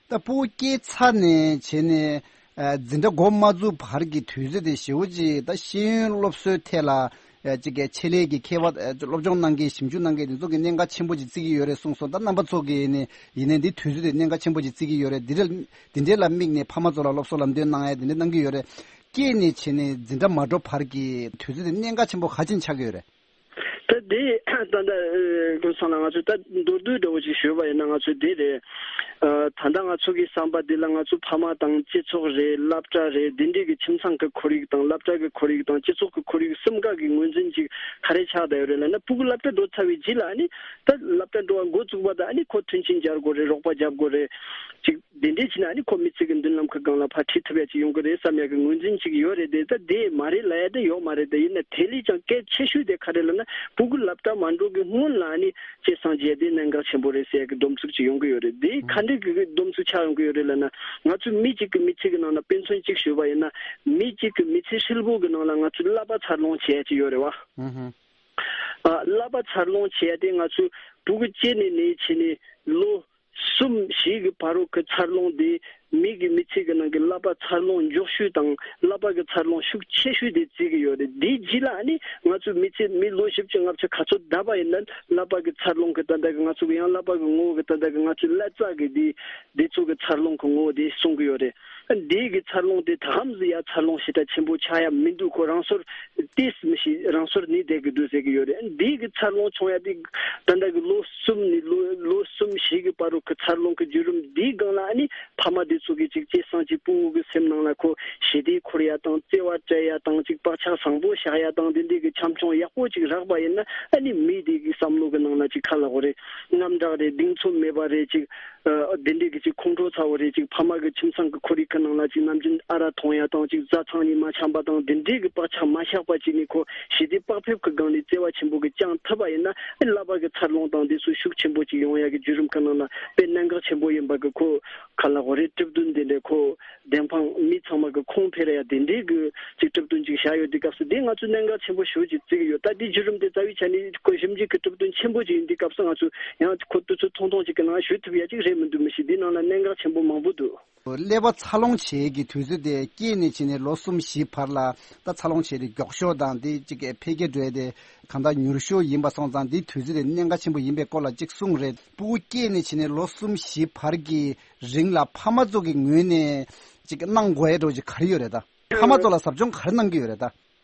ད་ཕྲུ་གུ་སྐྱེས་ཚར་ནས་བྱས་ནས་ཨ་འཛིན་གྲྭ་འགོ་མ་བཙུགས་བར་གྱི་དུས་ཚོད་དེ་ཞེ་པོ་ཅིག་ད་ཤེས་ཡོན་སློབ་གསོའི་ཐད་ལ་ཨ་ཅིག་གི་ཆེད་ལས་ཀྱི་མཁས་པ་ཨ་སློབ་སྦྱོང་གནང་མཁན་ཞིབ་འཇུག་གནང་མཁན་དེ་ཚོ་གིས་གནད་འགག་ཆེན་པོ་ཅིག་བརྩི་གི་ཡོད་རེད་གསུངས་སོང་། ད་རྣམ་པ་ཚོ་གིས་ནི་ཡིན་ནའི་འདི་དུས་ཚོད་དེ་གནད་འགག་ཆེན་པོ་ཅིག་བརྩི་གི་ཡོད་རེད། འདི་འདྲ་འདི་འདྲའི་ལ་དམིགས་ནས་ཕ་མ་ཚོ་ལ་སློབ་གསོ་ལམ་སྟོན་གནང་ཡ་དེ་འདྲ་གནང་གི་ཡོད་རེད། སྐྱེས་ནས་བྱས་ནས་འཛིན་གྲྭ་མ་འགྲོ་བར་གྱི་དུས་ཚོད་དེ་གནད་འགག་ཆེན་པོ་ག་ཅིག་ཆགས་ཀྱི་ཡོད་རེད། ད་དེ་ད་ལྟ་ཨ་ཁོང་ཚང་ལ་ང་ཚོས་ད་མདོར་བསྡུས་འདྲ་བོ་ཅིག་ཞུས་པ་ཡིན་ན། ང་ཚོས་དེ་རེད། ཨ་ད་ལྟ་ང་ཚོ་གི་བསམ་པ་འདི་ལ་ང་ཚོ་ཕ་མ་དང་སྤྱི་ཚོགས་རེད། སློབ་གྲྭ་རེད། འདི་འདྲའི་གི་ཁྱིམ་ཚང་གི་ཁོར་ཡུག་དང་། སློབ་གྲྭ་གི་ཁོར་ཡུག་དང་། སྤྱི་ཚོགས་ཀྱི་ཁོར་ཡུག་གསུམ་ཀ་གི་ངོས་འཛིན་ཅིག་ག་རེ་ཆགས་བསྡད་ཡོད་རེད་ལབ་ན། ཕྲུ་གུ་སློབ་གྲྭ་འགྲོ་ཚར་བའི་རྗེས་ལ་ཨ་ནི་ད་སློབ་གྲྭ་འགྲོ་བ་འགོ་བཙུགས་པ་དང་ཨ་ནི་ཁོ་མཐུན་རྐྱེན་སྦྱར་དགོས་རེད། རོགས་པ་རྒྱབ་དགོས་རེད། ཅིག་ དེ་འདྲའི་བྱས་ན་ཨ་ནི་ཁོ་མི་ཚེ་གི་མདུན་ལམ་གི་སྒང་ལ་ཕར་ཁྲིད་ཐུབ་ཡ་ཅིག་ཡོང་གི་རེད་བསམ་ཡ་གི་ངོས་འཛིན་ཅིག་ཡོད་རེད་དེ། ད་དེ་མ་རེད་ལབ་ཡ་དེ་ཡོད་མ་རེད་དེ། ཡིན་ན་དེ་ལས་ཀྱང་གལ་ཆེ་ཤོས་དེ་ག་རེ་ལབ་ན། ཕྲུ་གུ་སློབ་གྲྭ་མ་འགྲོ་གི་སྔོན་ལ་ཨ་ནི་སྐྱེད་སྲིང་བྱས་དེ་གནད་འགག་ཆེན་པོ་རེད་ཟེར་ཡ་གི་སྡོམ་ཚིག་ཅིག་ཡོང་གི་ཡོད་རེད། དེ་ག་འདྲ་གི་སྡོམ་ཚིག་ཆགས་ཡོང་གི་ཡོད་རེད་ལབ་ན། ང་ཚོ་མི་གཅིག་གི་མི་ཚེ་གི་ནང་ན་དཔེ་མཚོན་གཅིག་ཞུས་པ་ཡིན་ན། མི་གཅིག་གི་མི་ཚེ་ཧྲིལ་པོ་གི་ནང་ལ་ང་ཚོས་བསླབ་པ་འཚར་ལོངས་བྱེད་ཡ་ཅིག་ཡོད་རེད་བ། ཨ། བསླབ་པ་འཚར་ལོངས་བྱེད་ཡ་དེ་ང་ཚོས་ཕྲུ་གུ་སྐྱེས་ནས་ནས་བྱས་ནས་ལོ་གསུམ་བཞི་གི་བར་རོགས་ཀྱི་འཚར་ལོངས་དེ་མི་གི་མི་ཚེ་གི་ནང་གི་བསླབ་པ་འཚར་ལོངས་མགྱོགས་ཤོས་དང་བསླབ་པ་གི་འཚར་ལོངས་ཤུགས་ཆེ་ཤོས་དེ་བརྩི་གི་ཡོད་རེད། དེའི་རྗེས་ལ་ཨ་ནི་ང་ཚོའི་མི་ཚེ་མི་ལོ་བཞི་བཅུ་ལྔ་བཅུ་ག་ཚོད་བསྡད་པ་ཡིན་ན་བསླབ་པ་གི་འཚར་ལོངས་གི་ད་ལྟ་གི་ང་ཚོ་གི་ཡང་བསླབ་པ་གི་ངོ་བོ་གི་ད་ལྟ་གི་ང་ཚོའི་ལ་རྩ་གི་དེ་དེ་ཚོ་གི་འཚར་ལོངས་གི་ངོ་བོ་དེ་གསུང་གི་ཡོད་རེད། འདི་གི་འཚར་ལོངས་དེ་ད་གམ་ཟི་ཡ་འཚར་ལོངས་ཞེ་དྲག་ཆེན་པོ་ཆགས་ཡ་མི་འདུག་ཁོ་རང་སོར་ཏིས་མི་ཤི་རང་སོར་ནི་བསྡད་གི་འདུག་ཟེར་གི་ཡོད་རེད། འདི་གི་འཚར་ལོངས་བྱུང་ཡ་དེ་ད་ལྟ་གི་ལོ་གསུམ་ནི་ལོ་ལོ་གསུམ་བཞི་གི་བར་རོ་གི་འཚར་ལོངས་གི་བརྒྱུད་རིམ་འདིའི་སྒང་ལ་ཨ་ནི་ཕ་མ་དེ་ཚོ་གི་ཅིག་སྐྱེས་སང་ཅིག་ཕྲུ་གུ་གི་སེམས་ནང་ལ་ཁོ་ཞི་བདེ་འཁོར་ཡ་དང་བརྩེ་བ་སྤྲད་ཡ་དང་ཅིག་བག་ཆགས་བཟང་པོ་བཞག་ཡ་དང་དེ་འདྲའི་གི་བྱམས་སྐྱོང་ཡག་པོ་ཅིག་རག་པ་ཡིན་ན་ཨ་ནི་མི་དེ་གི་བསམ་བློ་གི་ནང་ལ་ཅིག་ཁ་ལ་གོ་རེ་རྔམ་དྲག་རེ་གདེང་ཚོད་མེད་པ་རེ་ཅིག་ཨ། དེ་འདྲའི་གི་ཅིག་ཁོང་ཁྲོ་ཚ་བོ་རེད། ཅིག་ཕ་མ་གི་ཁྱིམ་ཚང་གི་ཁོར་ཡུག་གི་ནང་ལ་ཅིག་ནམ་རྒྱུན་ཨ་རག་འཐུང་ཡ་དང་ཅིག་བཟའ་ཚང་གཉིས་མ་འཆམ་པ་དང་དེ་འདྲའི་གི་བག་ཆགས་མ་བཞག་པ་ཅིག་ནི་ཁོ་ཞི་བདེ་བག་ཕེབས་གི་སྒང་ནས་བརྩེ་བ་ཆེན་པོ་གི་བཅངས་ཐུབ་པ་ཡིན་ན་ཨེ་བསླབ་པ་གི་འཚར་ལོངས་དང་དེ་ཚོ་ཤུགས་ཆེན་པོ་ཅིག་ཡོང་ཡ་གི་བརྒྱུད་རིམ་གི་ནང་ན་དཔེ་གནད་འགག་ཆེན་པོ་ཡིན་པ་གི་ཁོ་ག་ལ་གོ་རེ་གྲུབ་དོན་དེ་འདྲའི་ཁོ་བདེན་དཔང་མི་ཚང་མ་གི་ཁུངས་འཕེར་ཡ་དེ་འདྲའི་གི་ཅིག་གྲུབ་དོན་ཅིག་བཞག་ཡོད་དུས་སྐབས་སུ་དེ་ང་ཚོས་གནད་འགག་ཆེན་པོ་ཞེ་པོ་ཅིག་བརྩི་གི་ཡོད། ད་དེ་བརྒྱུད་རིམ་དེ་རྩ་བའི་ཆ་ནས་ཁོ་ཞིབ་འཇུག་གི་གྲུབ་དོན་ཆེན་པོ་ཅིག་ཡིན་དུས་སྐབས་སུ་ང་ཚོས་ཡང་ཁོ་དུས་ཚོད་ཐུང་ཐུང་ཅིག་གི་ནང་ཞུ་ཐུབ་ཡ་ཅིག་རེད་མི་འདུག་མི་ཤེས། འདི་ནང་ལ་གནད་འགག་ཆེན་པོ་མང་པོ་འདུག་ཀླད་པ་འཚར་ལོངས་བྱེད་ཀྱི་དུས་ཚོད་དེ་སྐྱེས་ནས་བྱས་ནས་ལོ་གསུམ་བཞིའི་བར་ལ་ད་འཚར་ལོངས་བྱེད་དེ་མགྱོགས་ཤོས་དང་དེ་གཅིག་གི་འཕེལ་རྒྱས་འགྲོ་ཡ་དེ་གང་ལྟར་མྱུར་ཤོས་ཡིན་པ་སོང་ཙང་དེའི་དུས་ཚོད་དེ་གནད་འགག་ཆེན་པོ་ཡིན་པའི་སྐོར་ལ་གཅིག་གསུངས་རེད། སྤུ་གུ་སྐྱེས་ནས་བྱས་ནས་ལོ་གསུམ་བཞིའི་བར་གྱི་རིང་ལ་ཕ་མ་ཚོ་གི་ངོས་ནས་གཅིག་གནང་དགོས་ཡ་འདྲ་བོ་ཅིག་ག་རེ་ཡོད་རེད། ད་ཕ་མ་ཚོ་ལ་ཟབ་སྦྱོང་ག་རེ་གནང་གི་ཡོད་རེད་ད།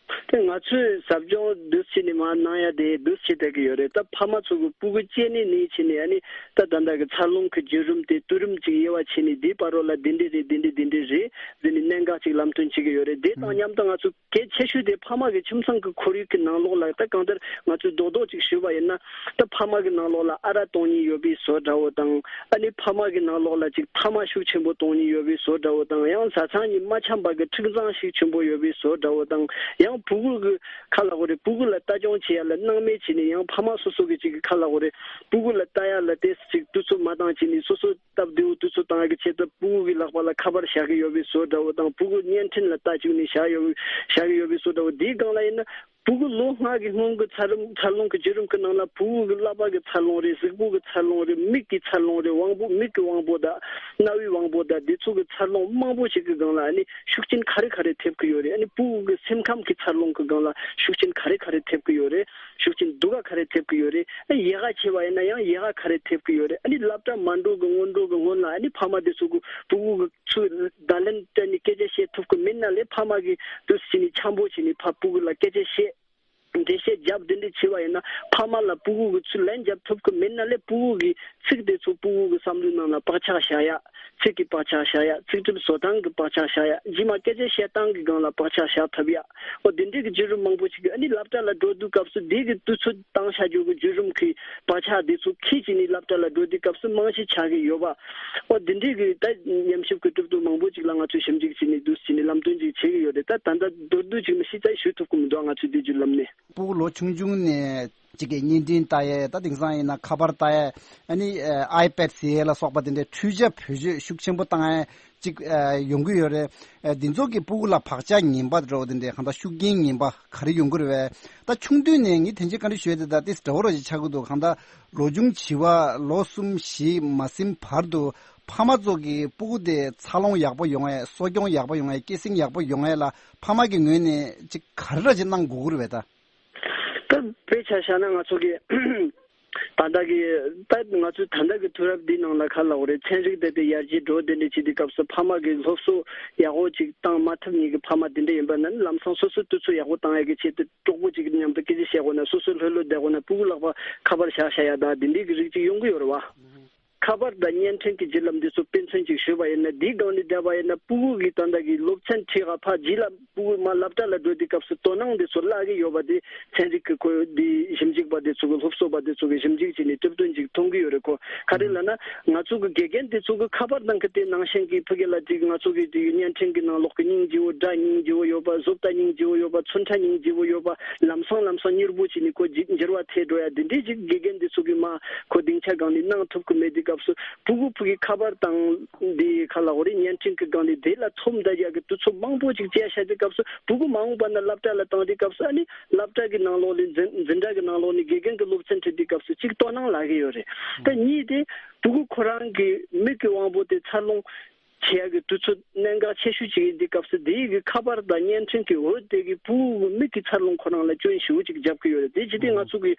དེ་ང་ཚོས་ཟབ་སྦྱོང་འདུག་སེ་ནས་མར་གནང་ཡ་དེ་འདུག་སེ་བསྡད་ཀྱི་ཡོད་རེད། ད་ཕ་མ་ཚོ་གི་སྤུ་གུ་སྐྱེས་ནས་ནས་བྱས་ནས་ཨ་ནི་ད་ད་ལྟ་གི་འཚར་ལོངས་ཀྱི་བརྒྱུད་རིམ་དེ་དུས་རིམ་གཅིག་དབྱེ་བ་ཕྱེ་ནས་དེའི་བར་རོ་ལ་འདི་འདྲས་རེད་འདི་འདྲས་འདི་འདྲས་རེད་ཟེར་ནས་གནད་འགག་ཅིག་ལམ་སྟོན་བྱེད་ཀྱི་ཡོད་རེད། དེ་དང་མཉམ་དུ་ང་ཚོ་གལ་ཆེ་ཤོས་དེ་ཕ་མ་གི་ཁྱིམ་ཚང་གི་ཁོར་ཡུག་གི་ནང་ལོགས་ལ་ད་གང་ལྟར་ང་ཚོས་རྡོག་རྡོག་ཅིག་ཞུས་པ་ཡིན་ན་ད་ཕ་མ་གི་ནང་ལོགས་ལ་ཨ་རག་གཏོང་མཁན་ཡོད་པའི་བཟོ་འདྲ་བོ་དང་། ཨ་ནི་ཕ་མ་གི་ནང་ལོགས་ལ་ཅིག་ཕ་མ་ཤུགས་ཆེན་པོ་གཏོང་མཁན་ཡོད་པའི་བཟོ་འདྲ་བོ་དང་། ཡང་བཟའ་ཚང་གཉིས་མ་འཆམ་པ་གི་འཁྲུག་འཛིང་ཤུགས་ཆེན་པོ་ཡོད་པའི་བཟོ་འདྲ་བོ་དང་། ཡང་ཕྲུ་གུ་གི་ཁ་ལ་གོ་རེ་ཕྲུ་གུ་ལ་ལྟ་སྐྱོང་བྱེད་ཡ་ལ་སྣང་མེད་བྱས་ནས་ཡང་ཕ་མ་སོ་སོ་གི་ཅིག་གི་ཁ་ལ་གོ་རེ་ཕྲུ་གུ་ལ་ལྟ་ཡ་ལ་ཏོག་ཙམ་ཅིག་དུས་ཚོད་མ་འདང་བྱས་ནས་སོ་སོ་སྟབས་བདེ་བོ་དུས་ཚོད་བཏང་ཡ་གི་ཆེད་དུ་ཕྲུ་གུ་གི་ལག་པ་ལ་ཁ་པར་བཞག་གི་ཡོད་པའི་བཟོ་འདྲ་བོ་དང་། ཕྲུ་གུ་བརྙན་འཕྲིན་ལ་ལྟ་བཅུག་ནས་བཞག་ཡོད་བཞག་གི་ཡོད་པའི་བཟོ་འདྲ་བོ་དེའི་སྒང་ལ་ཡིན་ན། ཕྲུ་གུ་ལོ་ལྔ་གི་སྔོན་གྱི་འཚར་རིམ་འཚར་ལོངས་ཀྱི་བརྒྱུད་རིམ་གྱི་ནང་ལ་ཕྲུ་གུ་གི་ཀླད་པ་གི་འཚར་ལོངས་རེད། གཟུགས་པོ་གི་འཚར་ལོངས་རེད། མིག་གི་འཚར་ལོངས་རེད། དབང་པོ་མིག་གི་དབང་པོ་དང་རྣ་བའི་དབང་པོ་དང་དེ་ཚོ་གི་འཚར་ལོངས་མང་པོ་ཞིག་གི་སྒང་ལ་ཨ་ནི་ཤུགས་རྐྱེན་ག་རེ་ག་རེ་ཐེབས་ཀྱི་ཡོད་རེད། ཨ་ནི་ཕྲུ་གུ་གི་སེམས་ཁམས་ཀྱི་འཚར་ལོངས་ཀྱི་སྒང་ལ་ཤུགས་རྐྱེན་ག་རེ་ག་རེ་ཐེབས་ཀྱི་ཡོད་རེད། ཤུགས་རྐྱེན་སྡུག་ག་ག་རེ་ཐེབས་ཀྱི་ཡོད་རེད། ཨ་ནི་ཡག་ག་བྱས་པ་ཡིན་ན་ཡང་ཡག་ག་ག་རེ་ཐེབས་ཀྱི་ཡོད་རེད། ཨ་ནི་སློབ་གྲྭ་མ་འགྲོ་གི་སྔོན་འགྲོ་གི་སྔོན་ལ་ཨ་ནི་ཕ་མ་དེ་ཚོ་གི་ཕྲུ་གུ་གི་ཚུར་བརྡ་ལན་སྤྲད་ནས་སྐད་ཆ་བཤད་ཐུབ་ཀྱི་མེད་ན་ལས་ཕ་མ་གིས་དུས་སུ་བྱས་ནས་འཆམ་པོ་བྱས་ནས་ཕ་ཕྲུ་གུ་ལ་སྐད་ཆ་བཤད། འགྲེལ་བཤད་བརྒྱབ་དེ་འདྲ་བྱས་པ་ཡིན་ན་ཕ་མ་ལ་ཕྲུ་གུ་གིས་ཚུར་ལན་བརྒྱབ་ཐུབ་ཀྱི་མེད་ན་ལས་ཕྲུ་གུ་གིས་ཚིག་དེ་ཚོ་ཕྲུ་གུ་གི་བསམ་བློའི་ནང་ལ་བག་ཆགས་བཞག་ཡ། ཚིག་གི་བག་ཆགས་བཞག་ཡ། ཚིག་གྲུབ་བཟོ་སྟངས་ཀྱི་བག་ཆགས་བཞག་ཡ། རྗེས་མ་སྐད་ཆ་བཤད་སྟངས་ཀྱི་སྒང་ལ་བག་ཆགས་བཞག་ཐུབ་ཡ། འོ་དེ་འདྲའི་གི་བརྒྱུད་རིམ་མང་པོ་ཞིག་གི་ཨ་ནི་སློབ་གྲྭ་ལ་འགྲོ་དུས་སྐབས་སུ་དེ་གི་དུས་ཚོད་བཏང་བཞག་རྒྱུ་གི་བརྒྱུད་རིམ་གི་བག་ཆགས་དེ་ཚོ་ཁྱེར་བྱས་ནས་སློབ་གྲྭ་ལ་འགྲོ་དུས་སྐབས་སུ་རྨང་གཞི་ཆགས་ཀྱི་ཡོད་པ། འོ་དེ་འདྲའི་གི་ད་ཉམས་ཞིབ་ཀྱི་གྲུབ་དོན་མང་པོ་ཅིག་ལ་ང་ཚོས་ཞིབ་འཇུག་བྱས་ནས་འདུག་སེ་བྱས་ནས་ལམ་སྟོན་ཅིག་བྱེད་ཀྱི་ཡོད་རེད། ད་ད་ལྟ་མདོར་བསྡུས་ཅིག་མི་ཤེས་ཙང་ཞུ་ཐུབ་ཀྱི་མི་འདུག་ང་ཚོས་དེ་བརྒྱུད་ལམ་ནས། ཕྲུ་གུ་ལོ་ཆུང་ཆུང་ནས་གཅིག་གི་བརྙན་འཕྲིན་ལྟ་ཡས། ད་དེང་སང་ཡིན་ན་ཁ་པར་ལྟ་ཡས། ཨ་ནི་ཨའི་པེཌ་ཟེར་ཡས་ལ་སོགས་པ་དེ་འདྲའི་འཕྲུལ་ཆས་བེད་སྤྱོད་ཤུགས་ཆེན་པོ་བཏང་ཡས་གཅིག་ཡོང་གི་ཡོད་རེད། འདི་ཚོ་གི་ཕྲུ་གུ་ལ་བག་ཆགས་ངན་པ་འདྲ་བོ་དེ་འདྲའི་གང་ལྟར་ཤུགས་རྐྱེན་ངན་པ་ག་རེ་ཡོང་གི་རེད་བས། ད་ཆུང་དུས་ནས་ངས་དེ་འདྲའི་བཀའ་འདྲི་ཞུས་ཏེ་ད་ཏིས་འདྲ་བོ་ར་ཅིག་ཆགས་ཀྱི་འདུག་གང་ལྟར་ལོ་ཆུང་བྱིས་པ་ལོ་གསུམ་བཞི་མ་ཟིན་བར་དུ་ཕ་མ་ཚོ་གི་ཕྲུ་གུ་དེ་འཚར་ལོངས་ཡག་པོ་ཡོང་ཡས། གསོ་སྐྱོང་ཡག་པོ་ཡོང་ཡས། སྐྱེད་སྲིང་ཡག་པོ་ཡོང་ཡས་ལ་ཕ་མ་གི་ངོས་ནས་ཅིག་ག་རེ་ར་ཅིག་གནང་དགོས་ཀྱི་རེད་བས་ད། ད་དཔེ་ཆ་བཞག་ན་ང་ཚོ་གི་ད་ལྟ་གི་ད་ང་ཚོའི་ད་ལྟ་གི་དུས་རབས་འདི་ནང་ལ་ག་ལབ་དགོས་རེད། ཚན་རིག་དེ་དེ་ཡར་རྒྱས་འགྲོ་དེ་འདྲ་བྱེད་དུས་སྐབས་སུ་ཕ་མ་གི་སློབ་གསོ་ཡག་པོ་ཅིག་བཏང་མ་ཐུབ་མཁན་གྱི་ཕ་མ་དེ་འདྲ་ཡིན་པ་ན་ལམ་སང་སོ་སོའི་དུས་ཚོད་ཡག་པོ་བཏང་ཡག་གི་ཆེད་དུ་གྲོགས་པོ་ཅིག་མཉམ་དུ་སྐད་ཆ་བཤད་དགོས་ན་སོ་སོ་ལྷོད་ལྷོད་བསྡད་དགོས་ན་ཕྲུ་གུ་ལག་པ་ཁ་པར་བཞག་བཞག་ཡ་ད་དེ་འདྲའི་གི་རིགས་ཅིག་ཡོང་གི་ཡོད་རེད་བ། ཁ་པར་དང་བརྙན་འཕྲིན་གྱི་བརྒྱུད་ལམ་འདི་ཚོ་དཔེ་མཚོན་ཅིག་ཞུས་པ་ཡིན་ན། འདིའི་སྒང་ནས་བསྡད་པ་ཡིན་ན་ཕྲུ་གུ་གི་ད་ལྟ་གི་སློབ་ཚན་ཁྲིད་ག་ཕར་རྗེས་ལ་ཕྲུ་གུ་མར་སློབ་གྲྭ་ལ་འགྲོ་དུས་སྐབས་སུ་དོ་སྣང་འདི་ཚོ་བརླག་གི་ཡོད་པ་དེ་ཚན་རིག་གི་ཁོ་འདི་ཞིབ་འཇུག་པ་འདི་ཚོ་གི་སློབ་གསོ་པ་འདི་ཚོ་གི་ཞིབ་འཇུག་བྱས་ནས་གྲུབ་དོན་ཅིག་མཐོང་གི་ཡོད་རེད་ཁོ། ག་རེ་ལབ་ན་ང་ཚོ་གི་དགེ་རྒན་འདི་ཚོ་གི་ཁ་པར་ནང་གི་དེ་ནང་བཞིན་གྱི་ཕ་གི་ལ་ཅིག་ང་ཚོ་གི་དེ་བརྙན་འཕྲིན་གྱི་ནང་ལོགས་ཀྱི་སྙིང་རྗེ་བོ་སྒྲ་སྙིང་རྗེ་བོ་ཡོད་པ། བཟོ་ལྟ་སྙིང་རྗེ་བོ་ཡོད་པ། ཚོན་ཁྲ་སྙིང་རྗེ་བོ་ཡོད་པ། ལམ་སང་ལམ་སང་མྱུར་པོ་བྱས་ནས་ཁོ་འགྱུར་བ་ཐེབས་འགྲོ་ཡ་འདི་འདྲའི་ཅིག་དགེ་རྒན་འདི་ཚོ་གི་མར་ཁོ་སྡིངས་ཆ་སྒང་ནས་གནང་ཐུབ་ཀྱི་མེད་དུས་སྐབས་སུ་ཕྲུ་གུ་ཕ་གི་ཁ་པར་དང་འདི་ག་ལབ་དགོས་རེད། བརྙན་འཕྲིན་གྱི་སྒང་ནས་དེ་ལ་ཚོམས་ད་རྒྱག་གི་དུས་ཚོད་མང་པོ་ཅིག་བཅད་བཞག་དུས་སྐབས་སུ་ཕྲུ་གུ་མ་འོངས་པ་ན་སློབ་གྲྭ་ལ་བཏང་དུས་སྐབས་སུ་ཨ་ནི་སློབ་གྲྭ་གི་ནང་ལོགས་ནས་འཛིན་འཛིན་གྲྭ་གི་ནང་ལོགས་ནས་དགེ་རྒན་གྱི་སློབ་ཚན་ཁྲིད་དུས་སྐབས་སུ་གཅིག་དོ་སྣང་བརླག་གི་ཡོད་རེད། ད་གཉིས་དེ་ཕྲུ་གུ་ཁོ་རང་གི་མིག་གི་དབང་པོ་དེ་འཚར་ལོངས་བྱེད་ཡག་གི་དུས་ཚོད་གནད་འགག་ཆེ་ཤོས་ཅིག་ཡིན་དུས་སྐབས་སུ་དེའི་གི་ཁ་པར་དང་བརྙན་འཕྲིན་གྱི་འོད་དེ་གི་ཕྲུ་གུ་གི་མིག་གི་འཚར་ལོངས་ཁོ་རང་ལ་སྐྱོན་ཞེ་པོ་ཅིག་རྒྱབ་ཀྱི་ཡོད་རེད། དེ་བྱེད་དུས་ང་ཚོ་གི་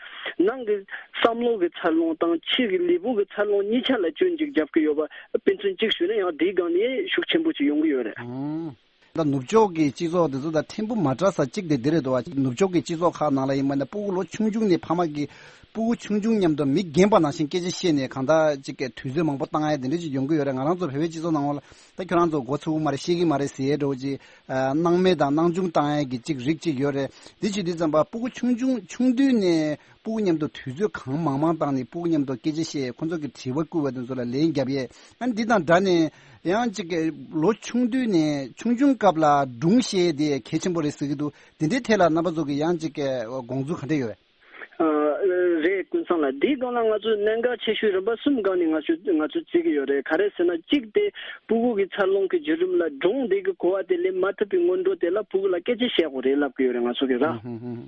ནང་གི་བསམ་བློ་གི་འཚར་ལོངས་དང་ཕྱི་གི་ལུས་པོ་གི་འཚར་ལོངས་གཉིས་ཆ་ལ་སྐྱོན་ཅིག་རྒྱབ་ཀྱི་ཡོད་པ་དཔེ་མཚོན་གཅིག་ཞུས་ན་ཡང་དེའི་སྒང་ནས་ཤུགས་ཆེན་པོ་ཅིག་ཡོང་གི་ཡོད་རེད། ད་ནུབ་ཕྱོགས་ཀྱི་སྤྱི་ཚོགས་འདི་ཚོ་དང་ཕྲན་བུ་མ་འདྲ་ས་གཅིག་དེ་འདི་རེད་འདུག་བ། ནུབ་ཕྱོགས་ཀྱི་སྤྱི་ཚོགས་ཁག་ནང་ལ་ཡིན་པ་ན་ཕྲུ་གུ་ལོ་ཆུང་ཆུང་ནས་ཕ་མ་གིས་ཕྲུ་གུ་ཆུང་ཆུང་མཉམ་དུ་མི་རྒན་པ་ནང་བཞིན་སྐད་ཆ་བཤད་ནས་གང་ལྟར་ཅིག་གི་དུས་ཚོད་མང་པོ་བཏང་ཡ་དེ་འདྲ་ཅིག་ཡོང་གི་ཡོད་རེད། ང་རང་ཚོ་བོད་པའི་སྤྱི་ཚོགས་ནང་ལ་ད་ཁྱོད་རང་ཚོ་མགོ་ཚོས་ཀྱི་མ་རེད། ཤེས་ཀྱི་མ་རེད་ཟེར་ཡ་འདྲ་བོ་ཅིག་ཨ་སྣང་མེད་དང་སྣང་ཆུང་བཏང་ཡ་གི་ཅིག་རིགས་ཅིག་ཡོད་རེད། འདི་བྱེད་དུས་ཙམ་པ་ཕྲུ་གུ་ཆུང་ཆུང་ཆུང་དུས་ནས་ཕྲུ་གུ་མཉམ་དུ་དུས་ཚོད་གང་མང་མང་བཏང་ནས་ཕྲུ་གུ་མཉམ་དུ་སྐད་ཆ་བཤད། ཁོ་ཚོ་གི་དྲི་བ་བསྐུལ་བ་དེ་ཚོ་ལ་ལན་རྒྱབ་ཡས། ཨ་ནི་འདི་དང་འདྲ་ནས་ཡང་ཅིག་གི་ལོ་ཆུང་དུས་ནས་ཆུང་ཆུང་སྐབས་ལ་སྒྲུང་བཤད་དེ་གལ་ཆེན་པོ་རེད་ཟེར་གྱི་འདུག་འདི་འདྲའི་ཐད་ལ་རྣམ་པ་ཚོ་གི་ཡང་ཅིག་གི་དགོངས་ཚུལ་ག་འདྲ་ཡོད། ཨ་རེད། ཀུན་བཟང་ལགས། འདིའི་སྒང་ལ་ང་ཚོས་གནད་འགག་ཆེ་ཤོས་རིམ་པ་གསུམ་སྒང་ནས་ང་ཚོས་ང་ཚོས་བརྩི་གི་ཡོད་རེད། ག་རེ་ཟེར་ན་གཅིག་དེ་ཕྲུ་གུ་གི་འཚར་ལོངས་ཀྱི་བརྒྱུད་རིམ་ལ་སྒྲུང་དེ་གི་གོ་བ་དེ་ལེན་མ་ཐུབ་པའི་སྔོན་འགྲོ་དེ་ལ་ཕྲུ་གུ་ལ་སྐད་ཆ་བཤད་དགོས་རེད་ལབ་ཀྱི་ཡོད་རེད། ང་ཚོ་གི་ར་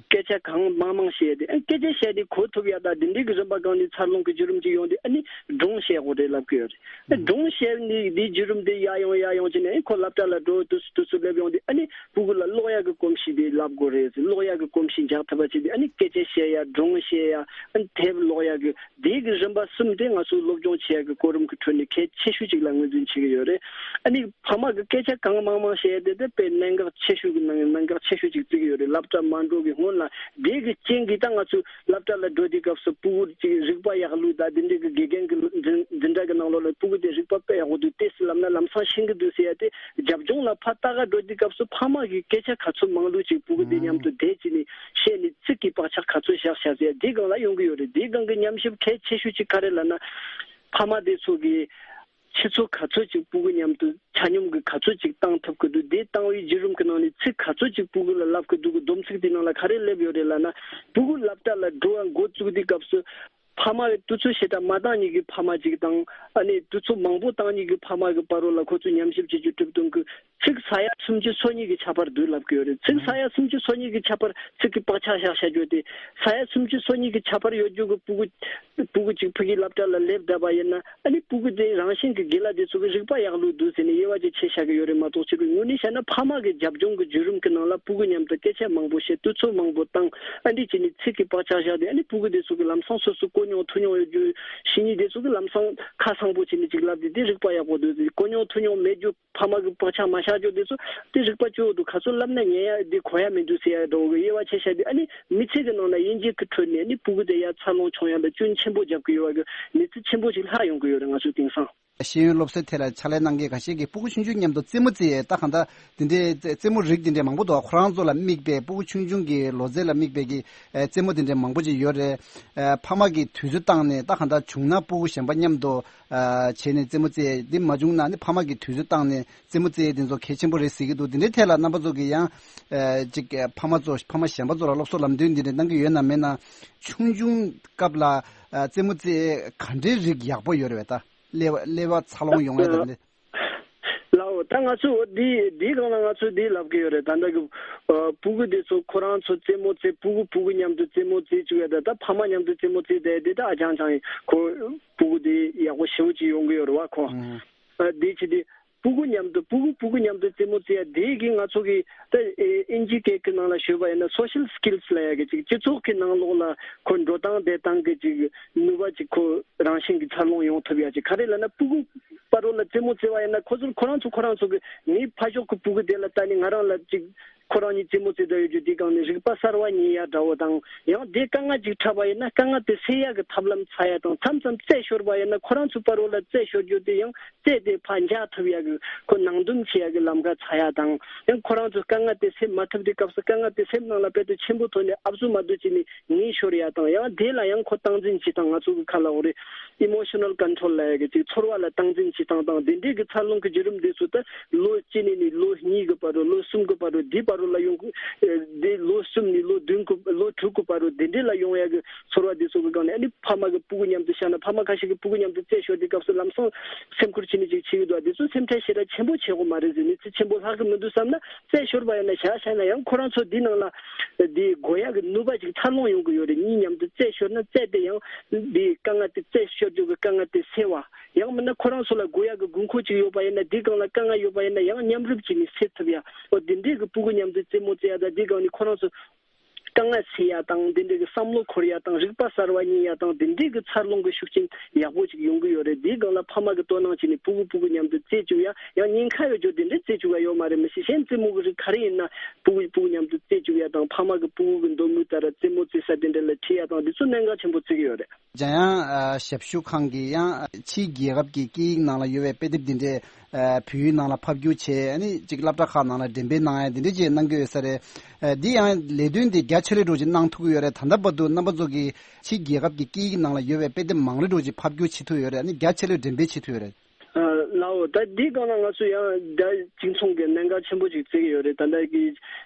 སྐད་ཆ་གང་མང་མང་བཤད་དེ་ཨ་སྐད་ཆ་བཤད་དེ་གོ་ཐུབ་ཡ་ད་དེ་འདྲའི་གི་རིམ་པ་སྒང་ནས་འཚར་ལོངས་ཀྱི་བརྒྱུད་རིམ་ཅིག་ཡོང་དུས་ཨ་ནི་སྒྲུང་བཤད་དགོས་རེད་ལབ་ཀྱི་ཡོད་རེད། སྒྲུང་བཤད་ནས་དེའི་བརྒྱུད་རིམ་དེ་ཡར་ཡོང་ཡར་ཡོང་བྱས་ནས་ཨ་ཁོ་སློབ་གྲྭ་ལ་འགྲོ་དུས་སུ་དུས་སུ་སླེབས་ཡོང་དུས་ཨ་ནི་ཕྲུ་གུ་ལ་ཀློག་ཡག་གི་གོམས་གཤིས་དེ་བསླབ་དགོས་རེད། ཀློག་ཡག་གི་གོམས་གཤིས་འཇགས་ཐུབ་པ་བྱས་ཏེ་ཨ་ནི་སྐད་ཆ་བཤད་ཡ། སྒྲུང་བཤད་ཡ། ཨ་ནི་དེབ་ཀློག་ཡག་གི་དེའི་གི་རིམ་པ་གསུམ་དེ་ང་ཚོས་སློབ་སྦྱོང་བྱེད་ཡག་གི་གོ་རིམ་གྱི་ཁྲོད་ནས་གལ་ཆེ་ཤོས་ཅིག་ལ་ངོས་འཛིན་བྱེད་ཀྱི་ཡོད་རེད། ཨ་ནི་ཕ་མ་གི་སྐད་ཆ་གང་མང་མང་བཤད་ཡ་དེ་དེ་དཔེ་གནད་འགག་ཆེ་ཤོས་ཀྱི་ནང་གནད་འགག་ཆེ་ཤོས་ཅིག་བརྩི་གི་ཡོད་རེད། སློབ་གྲྭ་མ་འགྲོ་གི་སྔོན་ལ་དེའི་གི་རྐྱེན་གྱིས་ད་ང་ཚོས་སློབ་གྲྭ་ལ་འགྲོ་དུས་སྐབས་སུ་ཕྲུ་གུ་ཅིག་རིག་པ་ཡག་ལོས་དང་དེ་འདྲའི་གི་དགེ་རྒན་གྱི་འཛིན་འཛིན་གྲྭ་གི་ནང་ལོགས་ལ་ཕྲུ་གུ་དེ་རིག་པ་དཔེ་ཡག་པོ་འདུག་ཏོག་ཙམ་ལབ་ན་ལམ་སང་ཤེས་ཀྱི་འདུག་ཟེར་ཡ་དེ་རྒྱབ་ལྗོངས་ལ་ཕར་ལྟ་ག་འགྲོ་དུས་སྐབས་སུ་ཕ་མ་གིས་སྐད་ཆ་ག་ཚོད་མང་ལོས་ཅིག་ཕྲུ་གུ་དེ་མཉམ་དུ་བསྡད་བྱས་ནས་བཤད་ནས་ཚིག་གི་བག་ཆགས་ག་ཚོད་བཞག་བཞག་ཟེར་ཡ་དེའི་སྒང་ལ་ཡོང་གི་ཡོད་རེད། དེའི་སྒང་གི་ཉམས་ཞིབ་གལ་ཆེ་ཤོས་ཅིག་ག་རེ་ལབ་ན་ཕ་མ་དེ་ཚོ་གིས་ཆུ་ཚོད་ག་ཚོད་ཅིག་ཕྲུ་གུ་མཉམ་དུ་ཆ་སྙོམས་ཀྱི་ག་ཚོད་ཅིག་བཏང་ཐུབ་ཀྱི་འདུག་དེ་བཏང་བའི་བརྒྱུད་རིམ་གྱི་ནང་ནས་ཚིག་ག་ཚོད་ཅིག་ཕྲུ་གུ་ལ་ལབ་ཀྱི་འདུག་གི་སྡོམ་ཚིག་དེའི་ནང་ལ་ག་རེ་སླེབས་ཡོད་རེད་ལབ་ན། ཕྲུ་གུ་སློབ་གྲྭ་ལ་འགྲོ་བ་འགོ་བཙུགས་དུས་སྐབས་སུ་ཕ་མ་གི་དུས་ཚོད་ཞེ་དྲག་མ་བཏང་མཁན་གྱི་ཕ་མ་ཅིག་དང་ཨ་ནི་དུས་ཚོད་མང་པོ་བཏང་མཁན་གྱི་ཕ་མ་གི་བར་ལ་ཁོ་ཚོས་ཉམས་ཞིབ་བྱེད་རྒྱུ་གྲུབ་དོན་གྱི་ཚིག་ས་ཡ་སུམ་ཅུ་སོ་གཉིས་ཀྱི་ཁྱད་པར་འདུག་ལབ་ཀྱི་ཡོད་རེད། ཚིག་ས་ཡ་སུམ་ཅུ་སོ་གཉིས་ཀྱི་ཁྱད་པར་ཚིག་གི་བག་ཆགས་བཞག་བཞག་རྒྱུ་དེ་ས་ཡ་སུམ་ཅུ་སོ་གཉིས་ཀྱི་ཁྱད་པར་ཡོད་རྒྱུ་གི་ཕྲུ་གུ་ཕྲུ་གུ་གཅིག་ཕ་གི་སློབ་གྲྭ་ལ་སླེབས་བསྡད་པ་ཡིན་ན་ཨ་ནི་ཕྲུ་གུ་དེ་རང་བཞིན་གྱི་དགེ་ལགས་དེ་ཚོ་གི་རིག་པ་ཡག་ལོས་འདུག་ཟེར་ནས་དབྱེ་བ་ཅིག་ཕྱེ་བཞག་གི་ཡོད་རེད་མ་གཏོགས་ཕྱི་རོལ་དངོས་གནས་བཤད་ན་ཕ་མ་གི་རྒྱབ་ལྗོངས་ཀྱི་བརྒྱུད་རིམ་གྱི་ནང་ལ་ཕྲུ་གུ་མཉམ་དུ་སྐད་ཆ་མང་པོ་བཤད་དུས་ཚོད་མང་པོ་བཏང་ཨ་འདྲས་བྱས་ནས་ཚིག་གི་བག་ཆགས་བཞག་སྟེ་ཨ་ནི་ཕྲུ་གུ་དེ་ཚོ་གི་ལམ་སང་སོ་སོ་གོ་མྱོང་ཐོས་མྱོང་ཡོད་རྒྱུ་བཤེས་གཉེན་དེ་ཚོ་གི་ལམ་སང་ཁ་སང་པོ་བྱས་ནས་ཅིག་ལབ་སྟེ་དེ་རིག་པ་ཡག་པོ་འདུག་གོ་མྱོང་ཐོས་མྱོང་མེད་རྒྱུ། ཕ་མ་གི་བག་ཆགས་མ་བཞག་རྒྱུ་དེ་ཚོ་དེ་རིག་པ་སྐྱོ་བོ་འདུག་ག་ཚོད་ལབ་ན་ཉན་ཡ་དེ་གོ་ཡ་མི་འདུག་ཟེར་ཡ་འདྲ་བོ་གི་དབྱེ་བ་ཕྱེ་བཞག་དེ་ཨ་ནི་མི་ཚེ་གི་ནང་ན་དབྱེ་འབྱེད་ཀྱི་ཁྲོད་ནས་ཨ་ནི་ཕྲུ་གུ་དེ་ཡ་འཚར་ལོངས་བྱུང་ཡ་ལ་སྐྱོན་ཆེན་པོ་རྒྱབ་ཀྱི་ཡོད་བ་གི་གནས་ཚུལ་ཆེན་པོ་ཞིག་ལྷག་ཡོང་གི་ཡོད་རེད། ང་ཚོའི་དེང་སང་། ཤེས་ཡོན་སློབ་གསོའི་ཐད་ལ་ཕྱག་ལས་གནང་མཁན་ཁ་ཤས་ཀྱིས་ཕྲུ་གུ་ཆུང་ཆུང་མཉམ་དུ་རྩེད་མོ་རྩེ་ཡས་ད་གང་ལྟར་དེ་འདྲའི་རྩེད་རྩེད་མོ་རིགས་དེ་འདྲའི་མང་པོ་འདུག་ཁོ་རང་ཚོ་ལ་དམིགས་པའི་ཕྲུ་གུ་ཆུང་ཆུང་གི་ལོ་ཚད་ལ་དམིགས་པའི་གི་རྩེད་མོ་དེ་འདྲའི་མང་པོ་ཅིག་ཡོད་རེད། ཕ་མ་གིས་དུས་ཚོད་བཏང་ནས་ད་གང་ལྟར་བྱུང་ན་ཕྲུ་གུ་གཞན་པ་མཉམ་དུ་བྱས་ནས་རྩེད་མོ་རྩེ་ཡས་འདི་མ་བྱུང་ན་ནི་ཕ་མ་གིས་དུས་ཚོད་བཏང་ནས་རྩེད་མོ་རྩེ་ཡས་དེ་ཚོ་གལ་ཆེན་པོ་རེད་ཟེར་གྱི་འདུག་དེ་འདྲའི་ཐད་ལ་རྣམ་པ་ཚོ་གིས་ཡང་ཅིག་ཕ་མ་ཚོ་ཕ་མ་གཞན་པ་ཚོ་ལ་སློབ་གསོ་ལམ་སྟོན་འདི་འདྲ་གནང་གི་ཡོད་ན་མེད་ན། ཆུང་ཆུང་སྐབས་ལ་རྩེད་མོ་རྩེ་ག་འདྲའི་རིགས་ཡག་པོ་ཡོད་རེད་པས། ད་ཀླད་པ་ཀླད་པ་འཚར་ལོངས་ཡོང་ཡས་དང་འདི། ལའོ། ད་ང་ཚོ་འདི་འདིའི་སྒང་ལ་ང་ཚོས་འདི་ལབ་ཀྱི་ཡོད་རེད། ད་ལྟ་གི་ཕྲུ་གུ་དེ་ཚོ་ཁོ་རང་ཚོ་རྩེད་མོ་རྩེ་ཕྲུ་གུ་ཕྲུ་གུ་མཉམ་དུ་རྩེད་མོ་རྩེ་བཅུག་ཡ་ད་ད་ཕ་མ་མཉམ་དུ་རྩེད་མོ་རྩེ་བསྡད་དེ་ད་ཨ་ཅང་ཅང་ཡིན་ཁོ་ཕྲུ་གུ་དེ་ཡག་པོ་ཞེ་པོ་ཅིག་ཡོང་གི་ཡོད་རེད་བ་ཁོ། ཨ་དེ་ཅི་དེ། ཕྲུ་གུ་མཉམ་དུ་ཕྲུ་གུ་ཕྲུ་གུ་མཉམ་དུ་རྩེད་མོ་རྩེ་ཡ་དེ་གི་ང་ཚོ་གི་ད་ཨེ་ཨིན་ཇི་སྐད་ཀྱི་ནང་ལ་ཞུས་པ་ཡིན་ན་social skills ལབ་ཡ་གི་ཅིག་སྤྱི་ཚོགས་ཀྱི་ནང་ལོགས་ལ་ཁོ་འགྲོ་སྟངས་བསྡད་སྟངས་ཀྱི་ཅིག་ནུས་པ་ཅིག་ཁོ་རང་བཞིན་གྱི་འཚར་ལོངས་ཡོང་ཐུབ་ཡ་ཅིག་ག་རེ་ལབ་ན་ཕྲུ་གུ་བར་ལ་རྩེད་མོ་རྩེ་བ་ཡིན་ན་ཁོ་ཚོར་ཁོ་རང་ཚོ་ཁོ་རང་ཚོ་གི་ངའི་ཕ་ཤོག་གི་ཕྲུ་གུ་དེ་ལ་ལྟ་ནས་ང་རང་ལ་ཅིག་ཁོ་རང་གཉིས་རྩེད་མོ་རྩེ་བསྡད་ཡོད་རྒྱུ་དེའི་སྒང་ནས་རིག་པ་གསར་བ་རྙེད་ཡ་འདྲ་བོ་དང་། ཡང་དེ་དཀའ་ངལ་ཅིག་འཕྲད་པ་ཡིན་ན་དཀའ་ངལ་དེ་སེལ་ཡ་གི་ཐབས་ལམ་འཚོལ་ཡ་དང་། མཚམས་མཚམས་རྩེད་ཤོར་བ་ཡིན་ན་ཁོ་རང་ཚོའི་བར་རོ་ལ་རྩེད་ཤོར་རྒྱུ་དེ་ཡང་རྩེད་དེ་ཕར་འཇགས་ཐུབ་ཡ་གི་ཁོ་ནང་འདུམ་བྱེད་ཡ་གི་ལམ་ཁ་འཚོལ་ཡ་དང་། ཡང་ཁོ་རང་ཚོ་དཀའ་ངལ་དེ་སེལ་མ་ཐུབ་དུས་སྐབས་སུ་དཀའ་ངལ་དེ་སེམས་ནང་ལ་དཔེ་དེ་ཆེན་པོ་ཐོག་ནས་ཨབ་ཟུག་མ་བསྡད་བྱས་ནས་ངེས་ཤོར་ཡ་དང་། ཡང་དེ་ལ་ཡང་ཁོ་སྟངས་འཛིན་བྱེད་སྟངས། ང་ཚོ་གི་ཁ་ལ་འོ་རེད། Emotional control ལབ་ཡ་གི་ཅིག་ཚོར་བ་ལ་སྟངས་འཛིན་བྱེད་སྟངས་དང་། དེ་འདྲའི་གི་འཚར་ལོངས་ཀྱི་བརྒྱུད་རིམ་འདི་ཚོ་ད་ལོ་གཅིག་ནས་ནི་ལོ་གཉིས་ཀྱི་བར་དུ། ལོ་གསུམ་གྱི་བར་དུ། འདིའི་བར་དུ་ལ་ཡོང་གི་འདི་ལོ་གསུམ་ནས་ལོ་བདུན་གྱི་ལོ་དྲུག་གི་བར་དུ་དེ་འདྲའི་ལ་ཡོང་ཡ་གི་ཚོར་བ་འདི་ཚོ་གི་སྒང་ནས། ཨ་ནི་ཕ་མ་གི་སྤུ་གུ་མཉམ་དུ་བཤད་ན། ཕ་མ་ཁ་ཤས་ཀྱི་སྤུ་གུ་མཉམ་དུ་རྩེད་ཤོར་དུས་སྐབས་སུ་ལམ་སང་སེམས་ཁུར་བྱེད་ནི་ཅིག་བྱེད་ཀྱི་འདུག་འདི་ཚོ་སེམས་ཁྲལ་ཞེ་དྲག་ཆེན་པོ་བྱེད་དགོས་མ་རེད་ཟེར། མི་ཚེ་ཆེན་པོ་ལྷག་གི་མི་འདུག་བསམ་ན། རྩེད་ཤོར་བ་ཡིན་ན་བཞག་བཞག་ན་ཡང་ཁོ་རང་ཚོ་འདི་ནང་ལ་འདི་དགོས་ཡ་གི་ནུས་པ་ཅིག་འཚར་ལོངས་ཡོང་གི་ཡོད་རེད། གཉིས་མཉམ་དུ་རྩེད་ཤོར་ན་རྩེད་དེ་ཡང་འདི་དཀའ་ངལ་དེ། རྩེད་ཤོར་རྒྱུ་གི་དཀའ་ངལ་དེ་སེལ་བ། ཡང་མིན་ན་ཁོ་རང་ཚོ་ལ་དགོས་ཡ་གི་དགོས་མཁོ་ཅིག་ཡོད་པ་ཡིན་ན། འདི་སྒང་ལ་དཀའ་ངལ་ཡོད་པ་ཡིན་ན་ཡང་མཉམ་རུབ་བྱས་ནས་སེལ་ཐུབ་ཡ། འོ་འདི་འདྲའི་གི་སྤུ་གུ་མཉམ་དུ་རྩེད་མོ་རྩེ་ཡ་དང་། འདི་སྒང་ནས་ཁོ་རང་ཚོ་དཀའ་ངལ་སེལ་ཡ་དང་། དེ་འདྲའི་གི་བསམ་བློ་འཁོར་ཡ་དང་། རིག་པ་གསར་བ་རྙེད་ཡ་དང་། དེ་འདྲའི་གི་འཚར་ལོངས་གི་ཤུགས་རྐྱེན་ཡག་པོ་ཅིག་ཡོང་གི་ཡོད་རེད། དེའི་སྒང་ལ་ཕ་མ་གི་དོ་སྣང་བྱས་ནས་སྤུ་གུ་སྤུ་གུ་མཉམ་དུ་རྩེད་བཅུག་ཡ། ཡང་ཉེན་ཁ་ཡོད་རྒྱུ་དེ་འདྲའི་རྩེད་བཅུག་ཡ་ཡོད་མ་རེད། མི་ཤེས། གཞན་རྩེད་མོ་གི་རིགས་ག་རེ་ཡིན་ན་སྤུ་གུ་སྤུ་གུ་མཉམ་དུ་རྩེད་བཅུག་ཡ་དང་། ཕ་མ་གི་སྤུ་གུ་གི་འདོད་མོས་ལྟར་རྩེད་མོ་རྩེ་ས་དེ་འདྲ་ལ་ཁྲིད་ཡ་དང་། དེ་ཚོ་གནད་འགག་ཆེན་པོ་བརྩི་གི་ཡོད་རེད། འཇམ་དབྱངས་ཨ་ཞབས་ཞུ་ཁང་གིས་ཡང་ཕྱིའི་རྒྱལ་ཁབ་ཀྱི་སྐད་ཡིག་ནང་ལ་ཡོད་པའི་དཔེ་དེབ་འདི་འདྲའི་ཨ་བོད་ཡིག་ནང་ལ་ཕབ་བསྒྱུར་བྱས། ཨ་ནི་ཅིག་སློབ་གྲྭ་ཁག་ནང་ལ་འགྲེམས་སྤེལ་གནང་ཡ་འདི་འདྲ་ཅིག་གནང་གི་ཡོད་ས་རེད། ཨ་འདི་ཡང་ལས་དོན་འདི་རྒྱ་ཆེ་ལོས་འགྲོ་ཅིག་གནང་ཐུབ་ཀྱི་ཡོད་རེད། ད་ལྟ་བར་དུ་རྣམ་པ་ཚོ་གིས་ཕྱིའི་རྒྱལ་ཁབ་ཀྱི་སྐད་ཡིག་ནང་ལ་ཡོད་པའི་དཔེ་དེབ་མང་ལོས་འགྲོ་ཅིག་ཕབ་བསྒྱུར་བྱེད་ཐུབ་ཡོད་རེད། ཨ་ནི་རྒྱ་ཆེ་ལོས་འགྲེམས་སྤེལ་བྱེད་ཐུབ་ཡོད་རེད། ཨ་ལའོ། ད་འདི་སྒང་ལ་ང་ཚོ་ཡང་ད་གཅིག་མཚུངས་ཀྱི་གནད་འགག་ཆེན་པོ་ཅིག་བརྩི་གི་ཡོད་རེད། ད་ལྟ་གི་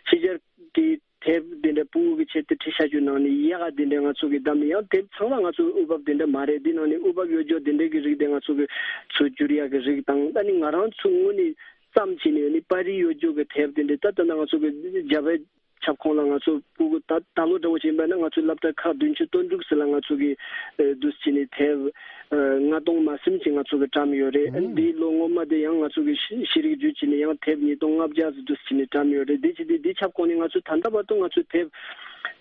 ཕྱི་རྒྱལ་གྱི་དེབ་དེ་འདྲ་སྤུ་གུ་གི་ཆེད་དུ་ཁྲིད་བྱ་རྒྱུ་ནང་ནས་ཡག་ག་དེ་འདྲ་ང་ཚོ་གི་བདམས་ནས། ཡང་དེབ་ཚང་མ་ང་ཚོ་འོས་འབབ་དེ་འདྲ་མ་རེད། དེ་ནང་ནས་འོས་འབབ་ཡོད་རྒྱུ་དེ་འདྲ་གི་རིགས་དེ་ང་ཚོ་གི་ཚུར་བསྒྱུར་ཡག་གི་རིགས་དང་། ད་ནི་ང་རང་ཚོ་ངོས་ནས་བརྩམས་བྱས་ནས་ནི་པར་རིས་ཡོད་རྒྱུ་གི་དེབ་དེ་འདྲ། ད་ད་ནང་ང་ཚོ་གི་རྒྱ་བལ་ཁྱབ་ཁོངས་ལ་ང་ཚོ་སྤུ་གུ་ད་ད་ལོ་འདྲ་བོ་ཅིག་ཡིན་པ་ན་ང་ཚོའི་སློབ་གྲྭ་ཁག་བདུན་ཅུ་དོན་དྲུག་ཟེར་ལ་ང་ཚོ་གི་ཨ་འདུག་སེ་བྱས་ནས་དེབ་ཨ་ལྔ་སྟོང་མ་ཟིན་ཅིག་ང་ཚོ་གི་བཀྲམ་ཡོད་རེད། ཨ་ནི་འདིའི་ལོ་སྔོན་མ་དེ་ཡང་ང་ཚོ་གི་ཤེས་ཤེས་རིག་བརྒྱུད་བྱས་ནས་ཡང་དེབ་ཉིས་སྟོང་ལྔ་བརྒྱ་ཙམ་འདུག་སེ་བྱས་ནས་བཀྲམ་ཡོད་རེད། འདི་བྱས་ཏེ་འདི་ཁྱབ་ཁོངས་ནས་ང་ཚོ་ད་ལྟ་བར་དུ་ང་ཚོའི་དེབ་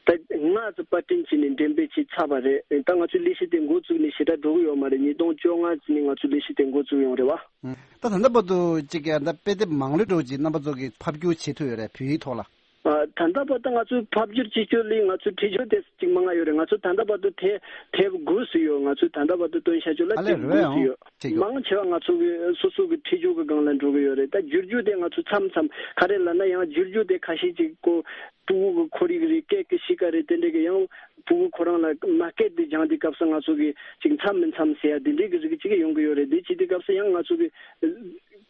ད་ལྔ་ཙམ་པར་སྐྲུན་བྱས་ནས་འགྲེམས་སྤེལ་བྱས་ཚར་བ་རེད། ད་ང་ཚོའི་ལས་གཞི་དེ་འགོ་བཙུགས་ནས་ཞེ་དྲག་འགྲོ་གི་ཡོད་མ་རེད། ཉིས་སྟོང་བཅོ་ལྔ་ཙམ་ནས་ང་ཚོའི་ལས་གཞི་དེ་འགོ་བཙུགས་ཡོང་རེད་བ། ད་ད་ལྟ་བར་དུ་ཅིག་ད་དཔེ་དེབ་མང་ལོས་འགྲོ་ཅིག་རྣམ་པ་ཚོ་གིས་ཕབ་བསྒྱུར་བྱེད་ཐུབ་ཡོད་རེད། བོད་ཡིག་ཐོག་ལ། ཨ་ད་ལྟ་བར་དུ་ང་ཚོས་ཕབ་བསྒྱུར་བྱེད་རྒྱུ་ལས་ང་ཚོས་ཁྲིད་རྒྱུ་དེ་ཅིག་མང་ང་ཡོད་རེད། ང་ཚོ་ད་ལྟ་བར་དུ་དེ་དེབ་དགུ་ཙམ་ཡོད། ང་ཚོས་ད་ལྟ་བར་དུ་བཏོན་བཞག་རྒྱུ་ལ་ཨ་ལས་དེབ་རོལ་དགུ་ཙམ་ཡང་ཡོད། ཅིག་ཡོད། མང་ཆེ་བ་ང་ཚོ་གི་སོ་སོ་གི་ཁྲིད་རྒྱུ་གི་སྒང་ལ་འགྲོ་གི་ཡོད་རེད། ད་བསྒྱུར་རྒྱུ་དེ་ང་ཚོ་མཚམས་མཚམས་ག་རེ་ལབ་ན་ཡང་བསྒྱུར་རྒྱུ་དེ་ཁ་ཤས་ཅིག་ཁོ་སྤུ་གུ་གི་ཁོར་ཡུག་རེད། སྐད་ཀྱི་གཤིས་ཀ་རེད། དེ་འདྲ་གི་ཡང་སྤུ་གུ་ཁོ་རང་ལ་མ་སྐད་དེ་སྦྱངས་དུས་སྐབས་སུ་ང་ཚོ་གི་ཅིག་མཚམས་མི་མཚམས་ཟེར་ཡ་དེ་འདྲའི་གི་རིགས་ཅིག་ཡོང་གི་ཡོད་རེད། དེ་བྱེད་དུས་སྐབས་སུ་ཡང་ང་ཚོ་གི་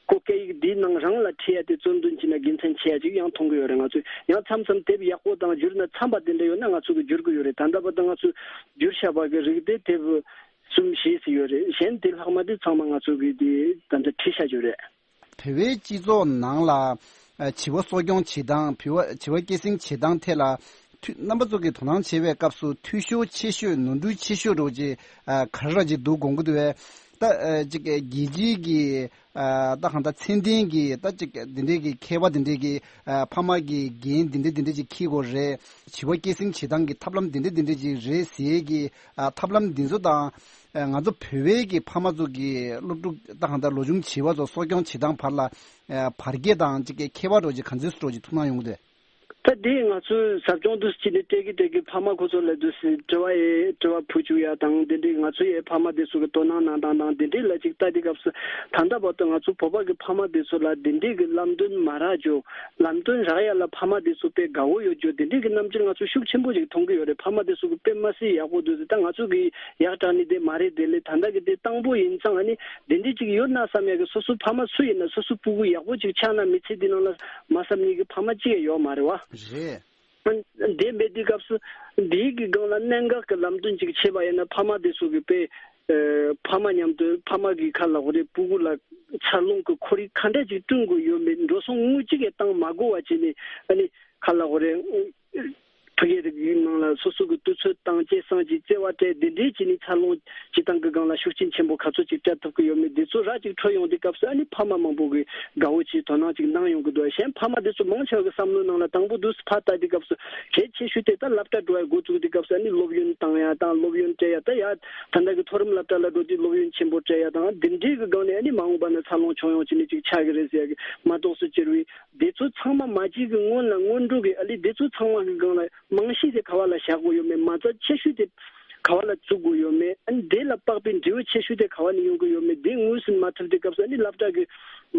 ཁོ་སྐད་ཡིག་འདིའི་ནང་རང་ལ་ཁྲིད་ཡ་དེ་གཙོ་འདོན་བྱས་ན་དགེ་མཚན་ཆེ་ཡ་ཅིག་ཡང་མཐོང་གི་ཡོད་རེད། ང་ཚོས་ཡང་མཚམས་མཚམས་དེབ་ཡག་པོ་དང་བསྒྱུར་ན་འཚམ་པ་དེ་འདྲ་ཡོད་ན་ང་ཚོ་གི་བསྒྱུར་གི་ཡོད་རེད། ད་ལྟ་བར་དུ་ང་ཚོས་བསྒྱུར་བཞག་པ་གི་རིགས་དེ་དེབ་གསུམ་བཞི་ཙམ་ཡོད་རེད། གཞན་དེ་ལྷག་མ་དེ་ཚང་མ་ང་ཚོ་གི་དེ་ད་ལྟ་ཁྲིད་བཞག་རྒྱུ་རེད། བོད་པའི་སྤྱི་ཚོགས་ནང་ལ་ཨ་བྱིས་པ་གསོ་སྐྱོང་བྱེད་སྟངས། བོད་པ་བྱིས་པ་སྐྱེད་སྲིང་བྱེད་སྟངས་ཐད་ལ་འཐུས་རྣམ་པ་ཚོ་གིས་དོ་སྣང་བྱེད་པའི་སྐབས་སུ་འཐུས་ཤོར་ཆེ་ཤོས་ནོར་འཁྲུལ་ཆེ་ཤོས་འདྲ་བོ་ཅིག་ཨ་ག་རེ་ར་ཅིག་འདུག་དགོངས་ཀྱི་འདུག་པས། ད་ཨ་ཅིག་རྒྱལ་སྤྱིའི་གི་ཨ་ད་གང་ལྟར་ཚད་ལྡན་གྱི་ད་ཅིག་འདི་འདྲའི་གི་མཁས་པ་འདི་འདྲའི་གི་ཨ་ཕ་མ་གི་འགན་འདི་འདྲ་འདི་འདྲ་ཅིག་འཁྱེར་དགོས་རེད། བྱིས་པ་སྐྱེད་སྲིང་བྱེད་སྟངས་ཀྱི་ཐབས་ལམ་འདི་འདྲ་འདི་འདྲ་ཅིག་རེད་ཟེར་གི་ཨ་ཐབས་ལམ་འདི་ཚོ་དང་། ཨ་ང་ཚོ་བོད་པའི་གི་ཕ་མ་ཚོ་གི་སློབ་ཕྲུག་ད་གང་ལྟར་ལོ་ཆུང་བྱིས་པ་ཚོ་གསོ་སྐྱོང་བྱེད་སྟངས་བར་ལ་ཨ་བར་ཁྱད་དང་ཅིག་གི་ཁྱད་པར་འདྲ་བོ་ཅིག་ག་ཚོད་འདྲ་བོ་ཅིག་ཐུག་སྣང་ཡོང་གི་འདུག་ད་དེ་ང་ཚོས་ཟབ་སྦྱོང་འདུག་སེ་བྱས་ནས་སྤྲད་ཀྱི་སྤྲད་ཀྱི་ཕ་མ་ཁོ་ཚོ་ལ་འདུག་སེ་དྲི་བ་ཡེ་དྲི་བ་ཕུལ་བཅུག་ཡ་དང་། དེ་འདྲའི་ང་ཚོ་ཡི་ཕ་མ་དེ་ཚོ་གི་དོ་སྣང་གནང་སྟངས་དང་དེ་འདྲའི་ལ་ཅིག་ལྟ་དུས་སྐབས་སུ། ད་ལྟ་བར་དུ་ང་ཚོ་བོད་པ་གི་ཕ་མ་དེ་ཚོ་ལ་དེ་འདྲའི་གི་ལམ་སྟོན་མ་རག་རྒྱུ། ལམ་སྟོན་རག་ཡ་ལ་ཕ་མ་དེ་ཚོ་དཔེ་དགའ་བོ་ཡོད་རྒྱུ་དེ་འདྲའི་གི་རྣམ་འགྱུར་ང་ཚོ་ཤུགས་ཆེན་པོ་ཅིག་མཐོང་གི་ཡོད་རེད། ཕ་མ་དེ་ཚོ་གི་དཔེ་མ་སྲིད་ཡག་པོ་འདུག་ཟེར། ད་ང་ཚོ་གི་ཡག་དྲག་ནི་དེ་མ་རེད། དེ་ལས་ད་ལྟ་གི་དེ་དང་པོ་ཡིན་ཙང་ཨ་ནི་དེ་འདྲའི་ཅིག་ཡོད་ན་བསམ་ཡ་གི། སོ་སོ་ཕ་མ་སུ་ཡིན་ན་སོ་སོ་སྤུ་གུ་ཡག་པོ་ཅིག་ཆགས་ན་མི་ཚེ་འདི་ནང་ལ་མ་བསམ་ནི་གི་ཕ་མ་ཅིག་ཡང་ཡོད་མ་རེད་བ། རེད། དེ་མེད་དུས་སྐབས་སུ་འདིའི་གི་སྒང་ལ་གནད་འགག་གི་ལམ་སྟོན་ཅིག་བྱེད་པ་ཡིན་ན་ཕ་མ་དེ་ཚོ་གི་དཔེ་ཨ་ཕ་མ་མཉམ་དུ་ཕ་མ་གི་ཁ་ལ་འོ་རེ་སྤུ་གུ་ལ་འཚར་ལོངས་ཀྱི་ཁོར་ཡུག་ག་འདྲ་ཅིག་བསྐྲུན་དགོས་ཡོད་མེད་འགྲོ་སོང་དངུལ་གཅིག་གི་བཏང་མ་དགོས་པ་བྱས་ནས། ཨ་ནི་ཁ་ལ་འོ་རེ་ ཕ་གི་རིགས་ཡུལ་ནང་ལ་སོ་སོ་གི་དུས་ཚོད་བཏང་བྱས་སང་ཅིག་བརྩེ་བ་སྤྲད་དེ་འདྲའི་བྱས་ནས་འཚར་ལོངས་བྱེད་སྟངས་ཀྱི་སྒང་ལ་ཤུགས་རྐྱེན་ཆེན་པོ་ག་ཚོད་ཅིག་སྤྲད་ཐུབ་ཀྱི་ཡོད་མེད་དེ་ཚོ་ར་ཅིག་འཕྲོད་ཡོང་དུས་སྐབས་སུ། ཨ་ནི་ཕ་མ་མང་པོ་གི་དགའ་བོ་ཅིག་དོ་སྣང་ཅིག་གནང་ཡོང་གི་འདུག་གཞན་ཕ་མ་དེ་ཚོ་མང་ཆེ་བ་གི་བསམ་བློའི་ནང་ལ་དང་པོ་དུས་སུ་ཕར་ལྟ་དུས་སྐབས་སུ་གལ་ཆེ་ཤོས་དེ་ད་སློབ་གྲྭ་འགྲོ་ཡ་འགོ་བཙུགས་དུས་སྐབས་སུ། ཨ་ནི་སློབ་ཡོན་བཏང་ཡ་དང་སློབ་ཡོན་སྤྲད་ཡ། ད་ཡ་ད་ལྟ་གི་མཐོ་རིམ་སློབ་གྲྭ་ལ་འགྲོ་དུས་སློབ་ཡོན་ཆེན་པོ་སྤྲད་ཡ་དང་དེ་འདྲའི་གི་སྒང་ནས། ཨ་ནི་མ་འོངས་པ་ན་འཚར་ལོངས་བྱུང་ཡོང་བྱས་ནས་ཅིག་ཆགས་ཀྱི་རེད་ཟེར་ཡ་གི་མ་གཏོགས་སུ་གཅིག་རེད། དེ་ཚོ་ཚང་མ་མ་བྱས་གི་སྔོན་ལ་སྔོན་འགྲོ་གི། ཨ་ལི་དེ་ཚོ་ཚང་མ་གི་སྒང་ལ་རྨང་གཞི་དེ་ག་བ་ལ་བཞག་དགོས་ཡོད་མེད། རྨ་རྩ་ཆེ་ཤོས་དེ་ག་བ་ལ་བཙུགས་དགོས་ཡོད་མེད། ཨ་ནི་དེ་ལ་དཔག་པའི་འབྲས་བུ་ཆེ་ཤོས་དེ་ག་བ་ནས་ཡོང་གི་ཡོད་མེད། དེ་ངོས་ཟིན་མ་ཐུབ་དུས་སྐབས་སུ། ཨ་ནི་སློབ་གྲྭ་གི་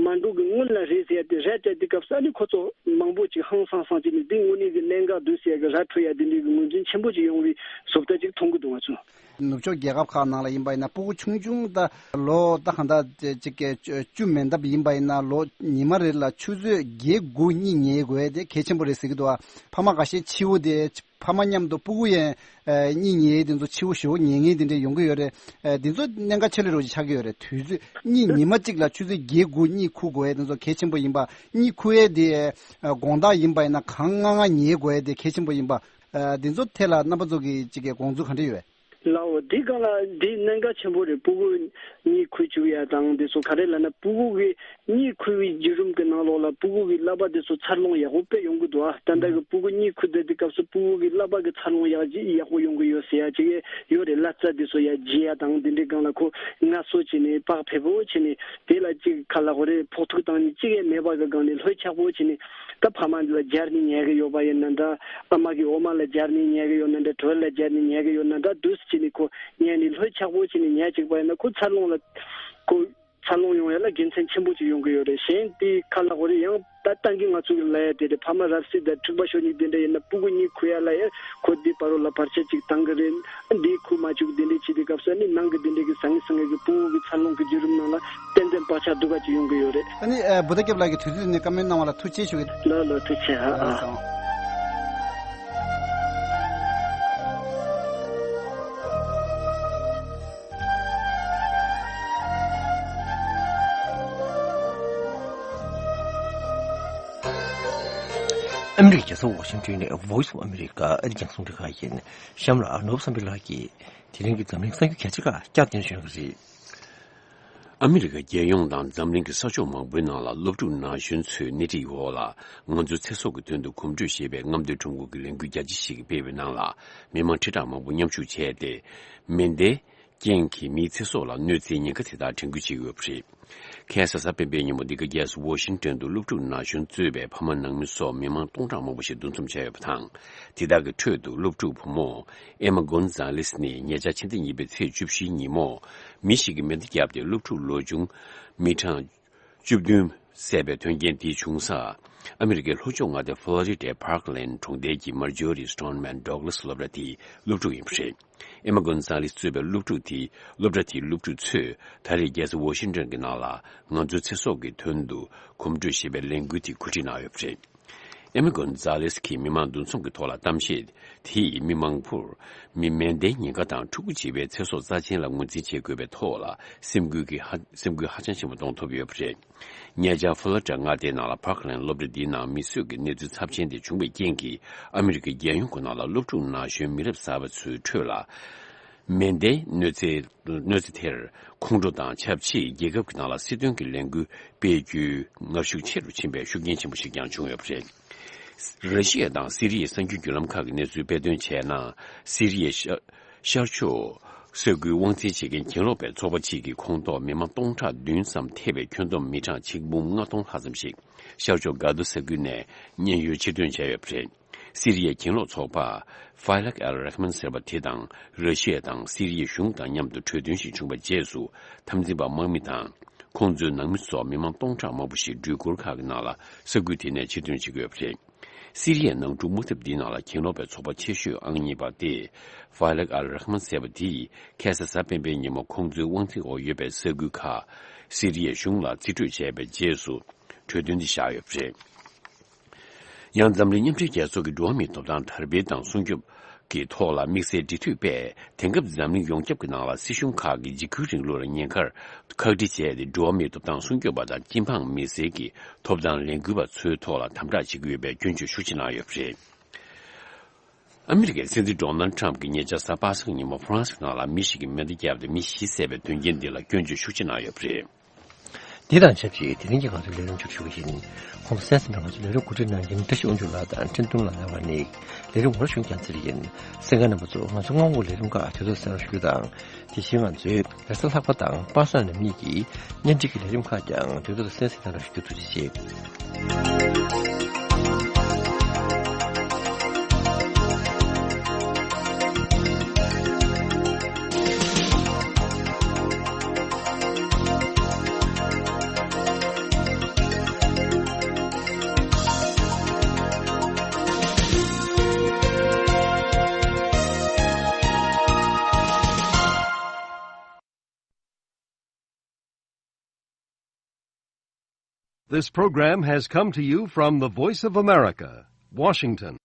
མ་འགྲོ་གི་སྔོན་ལ་རེད་ཟེར་ཡ་དེ་ར་སྤྲད་དུས་སྐབས་སུ། ཨ་ནི་ཁོ་ཚོ་མང་པོ་ཅིག་ཧང་སང་སང་བྱས་ནས་དེ་དངོས་གནས་གི་གནད་འགག་འདུག་ཟེར་ཡ་གི་ར་འཕྲོད་ཡ་དེ་འདྲའི་གི་ངོས་འཛིན་ཆེན་པོ་ཅིག་ཡོང་བའི་བཟོ་ལྟ་ཅིག་མཐོང་གི་འདུག་ང་ཚོ། ནུབ་ཕྱོགས་རྒྱལ་ཁབ་ཁག་ནང་ལ་ཡིན་པ་ཡིན་ན། སྤུ་གུ་ཆུང་ཆུང་ད་ལོ་ད་གང་ལྟར་ཅིག་གི་བཅུ་མན་འདབ་ཡིན་པ་ཡིན་ན། ལོ་ཉི་མ་རེ་ལ་ཆུ་ཚོད་བརྒྱད་དགུ་གཉིད་ཉལ་དགོས་དེ་གལ་ཆེན་པོ་རེད་ཟེར་གྱི་འདུག་ཨ། ཕ་མ་འགའ་ཤས་ཕྱི་པོ་དེ་ཕ་མ་མཉམ་དུ་སྤུ་གུ་ཡང་གཉིད་ཉལ་དེ་ཚོ་ཕྱི་པོ་ཞེ་པོ་ཉལ་མཁན་དེ་འདྲ་ཡོང་གི་ཡོད་རེད། དེ་ཚོ་གནད་འགག་ཆེ་ལོས་རོགས་ཅིག་ཆགས་ཀྱི་ཡོད་རེད། དུས་ཚོད་གཉིད་ཉི་མ་གཅིག་ལ་ཆུ་ཚོད་བརྒྱད་དགུ་གཉིད་ཁུག་དགོས་དེ་ཚོ་གལ་ཆེན་པོ་ཡིན་པ། གཉིད་ཁུག་ཡས་དེ་དགོང་དག་ཡིན་པ་ཡིན་ན་གང་ང་ང་ཉལ་དགོས་དེ་གལ་ཆེན་པོ་ཡིན་པ། ཨ། འདི་ཚོ་ཐད་ལ་རྣམ་པ་ཚོ་གི་ཅིག་གི་དགོངས་ཚུལ་ག་འདྲ་ཡོད། ལའོ། འདི་སྒང་ལ་འདི་གནད་འགག་ཆེན་པོ་རེད། སྤུ་གུ་གཉིད་ཁུག་བཅུག་ཡ་དང་འདི་ཚོ་ག་རེ་ལབ་ན། སྤུ་གུ་གི་གཉིད་ཁུག་པའི་བརྒྱུད་རིམ་གི་ནང་ལོགས་ལ་སྤུ་གུ་གི་ཀླད་པ་འདི་ཚོ་འཚར་ལོངས་ཡག་པོ་དཔེ་ཡོང་གི་འདུག་ཨ། ད་ལྟ་གི་སྤུ་གུ་གཉིད་ཁུག་བསྡད་དུས་སྐབས་སུ་སྤུ་གུ་གི་ཀླད་པ་གི་འཚར་ལོངས་ཡག་ཅིག་ཡག་པོ་ཡོང་གི་ཡོད་ཟེར་ཡ་ཅིག་ཡོད་རེད། ཀླད་རྩ་འདི་ཚོ་ཡར་རྒྱས་ཡ་དང་འདི་འདྲའི་སྒང་ལ་ཁོ་ངལ་གསོ་བྱས་ནས་བག་ཕེབས་པོ་བྱས་ནས། དེ་ལ་ཅིག་ག་ལབ་དགོས་རེད། ཕོག་ཐུག་བཏང་ནས་ཅིག་ཡང་མེད་པ་གི་སྒང་ནས་ལྷོད་ཆགས་པོ་བྱས་ནས། ད་ཕ་མ་འདི་ལ་སྦྱར་ནས་ཉལ་གི་ཡོད་པ་ཡིན་ན་འདྲ། ཨ་མ་གི་འོ་མ་ལ་སྦྱར་ནས་ཉལ་གི་ཡོད་ན་འདྲ། གྲོད་ལ་སྦྱར་ནས་ཉལ་གི་ཡོད་ན་འདྲ། འདུག་སེ་བྱས་ནས་ཁོ་ཉལ་ནས་ལྷོད་ཆགས་པོ་བྱས་ནས་ཉལ་བཅུག་པ་ཡིན་ན། ཁོ་འཚར་ལོངས་ལ་ཁོ་འཚར་ལོངས་ཡོང་ཡ་ལ་དགེ་མཚན་ཆེན་པོ་ཅིག་ཡོང་གི་ཡོད་རེད། གཞན་དེ་ག་ལབ་དགོས་རེད། ཡང་ད་ལྟ་གི་ང་ཚོ་གི་ལབ་ཡ་དེ་རེད། ཕ་མ་རབ་གསལ་དང་འཁྲུག་པ་ཤོར་ནས་དེ་འདྲ་ཡིན་ན། སྤུ་གུ་གཉིད་ཁུག་ཡ་ལ་ཡ་ཁོ་འདི་བར་རོ་ལ་བར་ཆད་ཅིག་བཏང་གི་རེད། འདི་ཁུག་མ་བཅུག་དེ་འདྲས་བྱེད་དུས་སྐབས་སུ་ནི་ནང་གི་དེ་འདྲས་ཀྱི་ཟང་ངེ་ཟིང་ངེ་གི་སྤུ་གུ་གི་འཚར་ལོངས་ཀྱི་བརྒྱུད་རིམ་ནང་ལ་ཏན་ཏན་བག་ཆགས་སྡུག་ག་ཅིག་ཡོང་གི་ཡོད་རེད། ཨ་ནི་ཨ། བུ་ད་སྐྱབས་ལགས་ཀྱིས་དུས་ཚོད་ནས་བཀའ་མོལ་གནང་བ་ལ་ཐུགས་རྗེ་ཆེ་ཞུ་གི། ལགས་ལགས། ཐུགས་རྗེ་ཆེ། ཨ་ཨ། ཨ། ཨ་མི་རི་ཀའི་རྒྱལ་ས་ཝ་ཤིང་ཏོན་ནས་Voice of America ཨ་རིའི་རྒྱང་སྲིང་རླུང་འཕྲིན་ཁང་ཡིན། གཤམ་ལ་ཨར་ནོབ་བསམ་འཕེལ་ལགས་ཀྱིས་དེ་རིང་གི་འཛམ་གླིང་གསར་འགྱུར་གལ་ཆེ་ཁག་བསྐྱར་བསྟན་ཞུ་གི་རེད། ཨ་མི་རི་ཀ་རྒྱལ་ཡོངས་དང་འཛམ་གླིང་གི་ས་ཕྱོགས་མང་པོའི་ནང་ལ་སློབ་ཕྲུག་ན་གཞོན་ཚོས་སྣེ་ཁྲིད་འོག་ལ་ང་ཚོའི་ཚེ་སྲོག་གི་དོན་དུ་གོམ་བགྲོད་ཞེས་པའི་རྔམ་སྟོན་ཁྲོམ་སྐོར་གྱི་ལས་འགུལ་རྒྱ་ཆེ་ཞིག་སྤེལ་བའི་ནང་ལ། མི་མང་ཁྲི་ཕྲག་མང་པོ་མཉམ་ཞུགས་བྱས་ཏེ། མེ་མདའི་རྐྱེན་གྱིས་མིའི་ཚེ་སྲོག་ལ་གནོད་འཚེའི་ཉེན་ཁ་དེ་དག་དྲན་སྐུལ་བྱས་ཡོད་པ་རེད། ཁ་སང་གཟའ་སྤེན་པའི་ཉིན་མོ་འདི་ག་རྒྱལ་ས་ཝ་ཤིང་ཏོན་དུ་སློབ་ཕྲུག་ན་གཞོན་གཙོས་པའི་ཕ་མ་ནང་མི་སོགས་མི་མང་སྟོང་ཕྲག་མང་པོ་ཞིག་འདུ་འཛོམས་བྱས་ཡོད་པ་དང་། དེ་དག་གི་ཁྲོད་དུ་སློབ་ཕྲུག་བུ་མོ་ཨེ་མ་གོན་ཛ་ལེས་ནི་ཉེ་ཆར་ཕྱི་ཟླ་གཉིས་པའི་ཚེས་བཅུ་བཞིའི་ཉིན་མོ། མི་ཞིག་གིས་མེ་མདའ་བརྒྱབ་སྟེ་སློབ་ཕྲུག་ལོ་ཆུང་མི་གྲངས་བཅུ་བདུན་བསད་པའི་དོན་རྐྱེན་དེ་བྱུང་ས། ཨ་མི་རི་ཀའི་ལྷོ་ཕྱོགས་མངའ་སྡེ་ཕོ་ལོ་རི་ཌའི་པར་ཁི་ལེན་གྲོང་རྡལ་གྱི་མར་ཇོ་རི་སི་ཊོན་མན་ཌོག་ལེ་སི་སློབ་གྲྭ་དེའི་སློབ་ཕྲུག་ཡིན་པ་རེད། ཨེ་མ་གོན་ཛ་ལེས་གཙོས་པའི་སློབ་ཕྲུག་དེས་སློབ་གྲྭ་དེའི་སློབ་ཕྲུག་ཚོས་ད་རེས་རྒྱལ་ས་ཝ་ཤིང་ཏོན་གྱི་ནང་ལ་ང་ཚོའི་ཚེ་སྲོག་གི་དོན་དུ་གོམ་བགྲོད་ཞེས་པའི་ལས་འགུལ་དེ་གོ་སྒྲིག་གནང་ཡོད་པ་རེད། ཨེ་མ་གོན་ཛ་ལེས་ཀྱིས་མི་མང་འདུ་འཛོམས་ཀྱི་ཐོག་ལ་གཏམ་བཤད་དེས་མི་མང་པོར་མི་མེ་མདའི་ཉེན་ཁ་དང་ཕྲུ་གུ་བྱིས་པའི་ཚེ་སྲོག་རྩ་ཆེན་ལ་ངོས་འཛིན་བྱེད་དགོས་པའི་ཐོག་ལ་སེམས་འགུལ་གྱི་ཧ་སེམས་འགུལ་ཧ་ཅང་ཆེན་པོ་གཏོང་ཐུབ་ཡོད་པ་རེད། ཉེ་ཆར་ཕོ་ལོ་རི་ཌ་མངའ་སྡེའི་ནང་ལ་པར་ཁི་ལེན་སློབ་གྲྭ་འདིའི་ནང་མི་གསོད་ཀྱི་གནས་ཚུལ་ཚབས་ཆེན་དེ་བྱུང་བའི་རྐྱེན་གྱིས། ཨ་མི་རི་ཀའི་རྒྱལ་ཡོངས་ཀྱི་ནང་ལ་སློབ་ཕྲུག་ན་གཞོན་མི་རབས་གསར་པ་ཚོའི་ཁྲོད་ལ་མེ་མདའི་གནོད་འཚེ་གནོད་འཚེ་དེར་ཁོང་ཁྲོ་དང་ཆབས་ཅིག་རྒྱལ་ཁབ་ཀྱི་ནང་ལ་སྲིད་དོན་གྱི་ལས་འགུལ་སྤེལ་རྒྱུའི་ངར་ཤུགས་ཆེ་རུ་ཕྱིན་པའི་ཤུགས་རྐྱེན་ཆེན་པོ་ཞིག་ཀྱང་བྱུང་ཡོད་པ་རེད། ར་ཤི་ཡ་དང་སི་རི་ཡའི་གསར་འགྱུར་བརྒྱུད་ལམ་ཁག་གིས་གནས་ཚུལ་སྤེལ་དོན་བྱས་ན། སི་རི་ཡའི་ཤར་ཤར་ཕྱོགས་ས་ཁུལ་དབང་འཛིན་བྱེད་མཁན་གྱེན་ལོག་པའི་ཚོགས་པ་གཅིག་གི་ཁོངས་གཏོགས་མི་མང་སྟོང་ཕྲག་བདུན་ཙམ་ཐེ་བའི་ཁྱོན་བསྡོམས་མི་གྲངས་ཆིག་འབུམ་ལྔ་སྟོང་ལྷག་ཙམ་ཞིག་ཤར་ཕྱོགས་གྷ་དོ་ས་ཁུལ་ནས་མཉན་ཡོད་ཕྱིར་ཐོན་བྱས་ཡོད་པ་རེད། སི་རི་ཡའི་གྱེན་ལོག་ཚོགས་པ་ཧྥའི་ལག་ཨལ་རེག་མན་ཟེར་བ་དེ་དང་ར་ཤི་ཡ་དང་སི་རི་ཡའི་གཞུང་དང་མཉམ་དུ་གྲོས་མཐུན་ཞིག་བྱུང་བའི་རྗེས་སུ། འཐབ་འཛིང་པ་དམག་མི་དང་ཁོང་ཚོའི་ནང་མི་སོགས་མི་མང་སྟོང་ཕྲག་མང་པོ་ཞིག་འགྲུལ་འཁོར་ཁག་གི་ནང་ལ་ས་ཁུལ་དེ་ནས་ཕྱིར་ཐོན་བྱེད་ཀྱི་ཡོད་པ་རེད། སི་རི་ཡའི་ནང་འཁྲུག་དམག་འཐབ་འདིའི་ནང་ལ་གྱེན་ལོག་པའི་ཚོགས་པ་ཆེ་ཤོས་ཨང་གཉིས་པ་སྟེ། ཧྥའི་ལག་ཨལ་རེག་མན་ཟེར་བ་དེས་ཁ་སང་གཟའ་སྤེན་པའི་ཉིན་མོ་ཁོང་ཚོའི་དབང་འཛིན་འོག་ཡོད་པའི་ས་ཁུལ་ཁག་སི་རི་ཡའི་གཞུང་ལ་རྩིས་སྤྲོད་བྱས་པའི་རྗེས་སུ་གྲོས་མཐུན་འདི་བཞག་ཡོད་པ་རེད། ཡང་འཛམ་གླིང་མཉམ་འབྲེལ་རྒྱལ་ཚོགས་ཀྱི་འགྲོ་བ་མིའི་ཐོབ་ཐང་དར་སྤེལ་དང་སྲུང་སྐྱོབ་ཀྱི་ཐོག་ལ་དམིགས་བསལ་འབྲེལ་མཐུད་པས། དེང་སྐབས་འཛམ་གླིང་ཡོངས་ཁྱབ་ཀྱི་ནང་ལ་སྲིད་གཞུང་ཁག་གིས་འཇིགས་སྐུལ་རིང་ལུགས་ལ་ཉེན་ཁར་ཁག་དཀྲི་བྱས་ཏེ། འགྲོ་བ་མིའི་ཐོབ་ཐང་སྲུང་སྐྱོབ་པ་དང་སྤྱི་འབངས་མི་སེར་གྱི་ཐོབ་ཐང་ལས་འགུལ་བ་ཚོའི་ཐོག་ལ་དམ་དྲག་བྱེད་ཀྱི་ཡོད་པའི་སྐྱོན་བརྗོད་ཤུགས་ཆེ་གནང་ཡོད་པ་རེད། ཨ་མི་རི་ཀའི་སྲིད་འཛིན་ཌོ་ནལ་ཌི་ཊརམ་ཕི་གྱིས་ཉེ་ཆར་གཟའ་པ་སངས་ཉིན་མོ་ཧྥ་རན་སི་ནང་ལ་མི་ཞིག་གིས་མེ་མདའ་བརྒྱབ་སྟེ་མི་བཞི་བསད་པའི་དོན་རྐྱེན་འདི་ལ་སྐྱོན་བརྗོད་ཤུགས་ཆེ་གནང་ཡོད་པ་རེད། འདི་དང་ཆབས་ཅིག་དེ་རིང་གི་ང་ཚོའི་ལས་རིམ་མཇུག་ཞུ་གི་ཡིན། གོང་དུ་གསན་གཟིགས་གནང་བ་ཚོ་ལས་རིམ་གོ་སྒྲིག་གནང་མཁན་བཀྲ་ཤིས་དབང་ཕྱུག་ལགས་དང་ཁྲེན་ཏུང་ལགས་ལ་བར་ནས་ལས་རིམ་ངོ་ཤུགས་རྒྱང་ཚིག་ཡིན། གསན་མཁན་རྣམ་པ་ཚོ་ང་ཚོ་སྔོན་འགོག་ལས་རིམ་ཁག་དུས་ཐོག་གསན་རོགས་ཞུ་དང་། དེ་བཞིན་ང་ཚོའི་རེས་གཟའ་ལྷག་པ་དང་པ་སངས་ཉིན་གཉིས་ཀྱི་གཉེན་སྒྲིག་གི་ལས་རིམ་ཁག་ཀྱང་དུས་ཐོག་གསན་གཟིགས་གནང་རོགས་ཞུ་རྒྱུ་ཐུགས་རྗེ་ཆེ། This program has come to you from the Voice of America, Washington.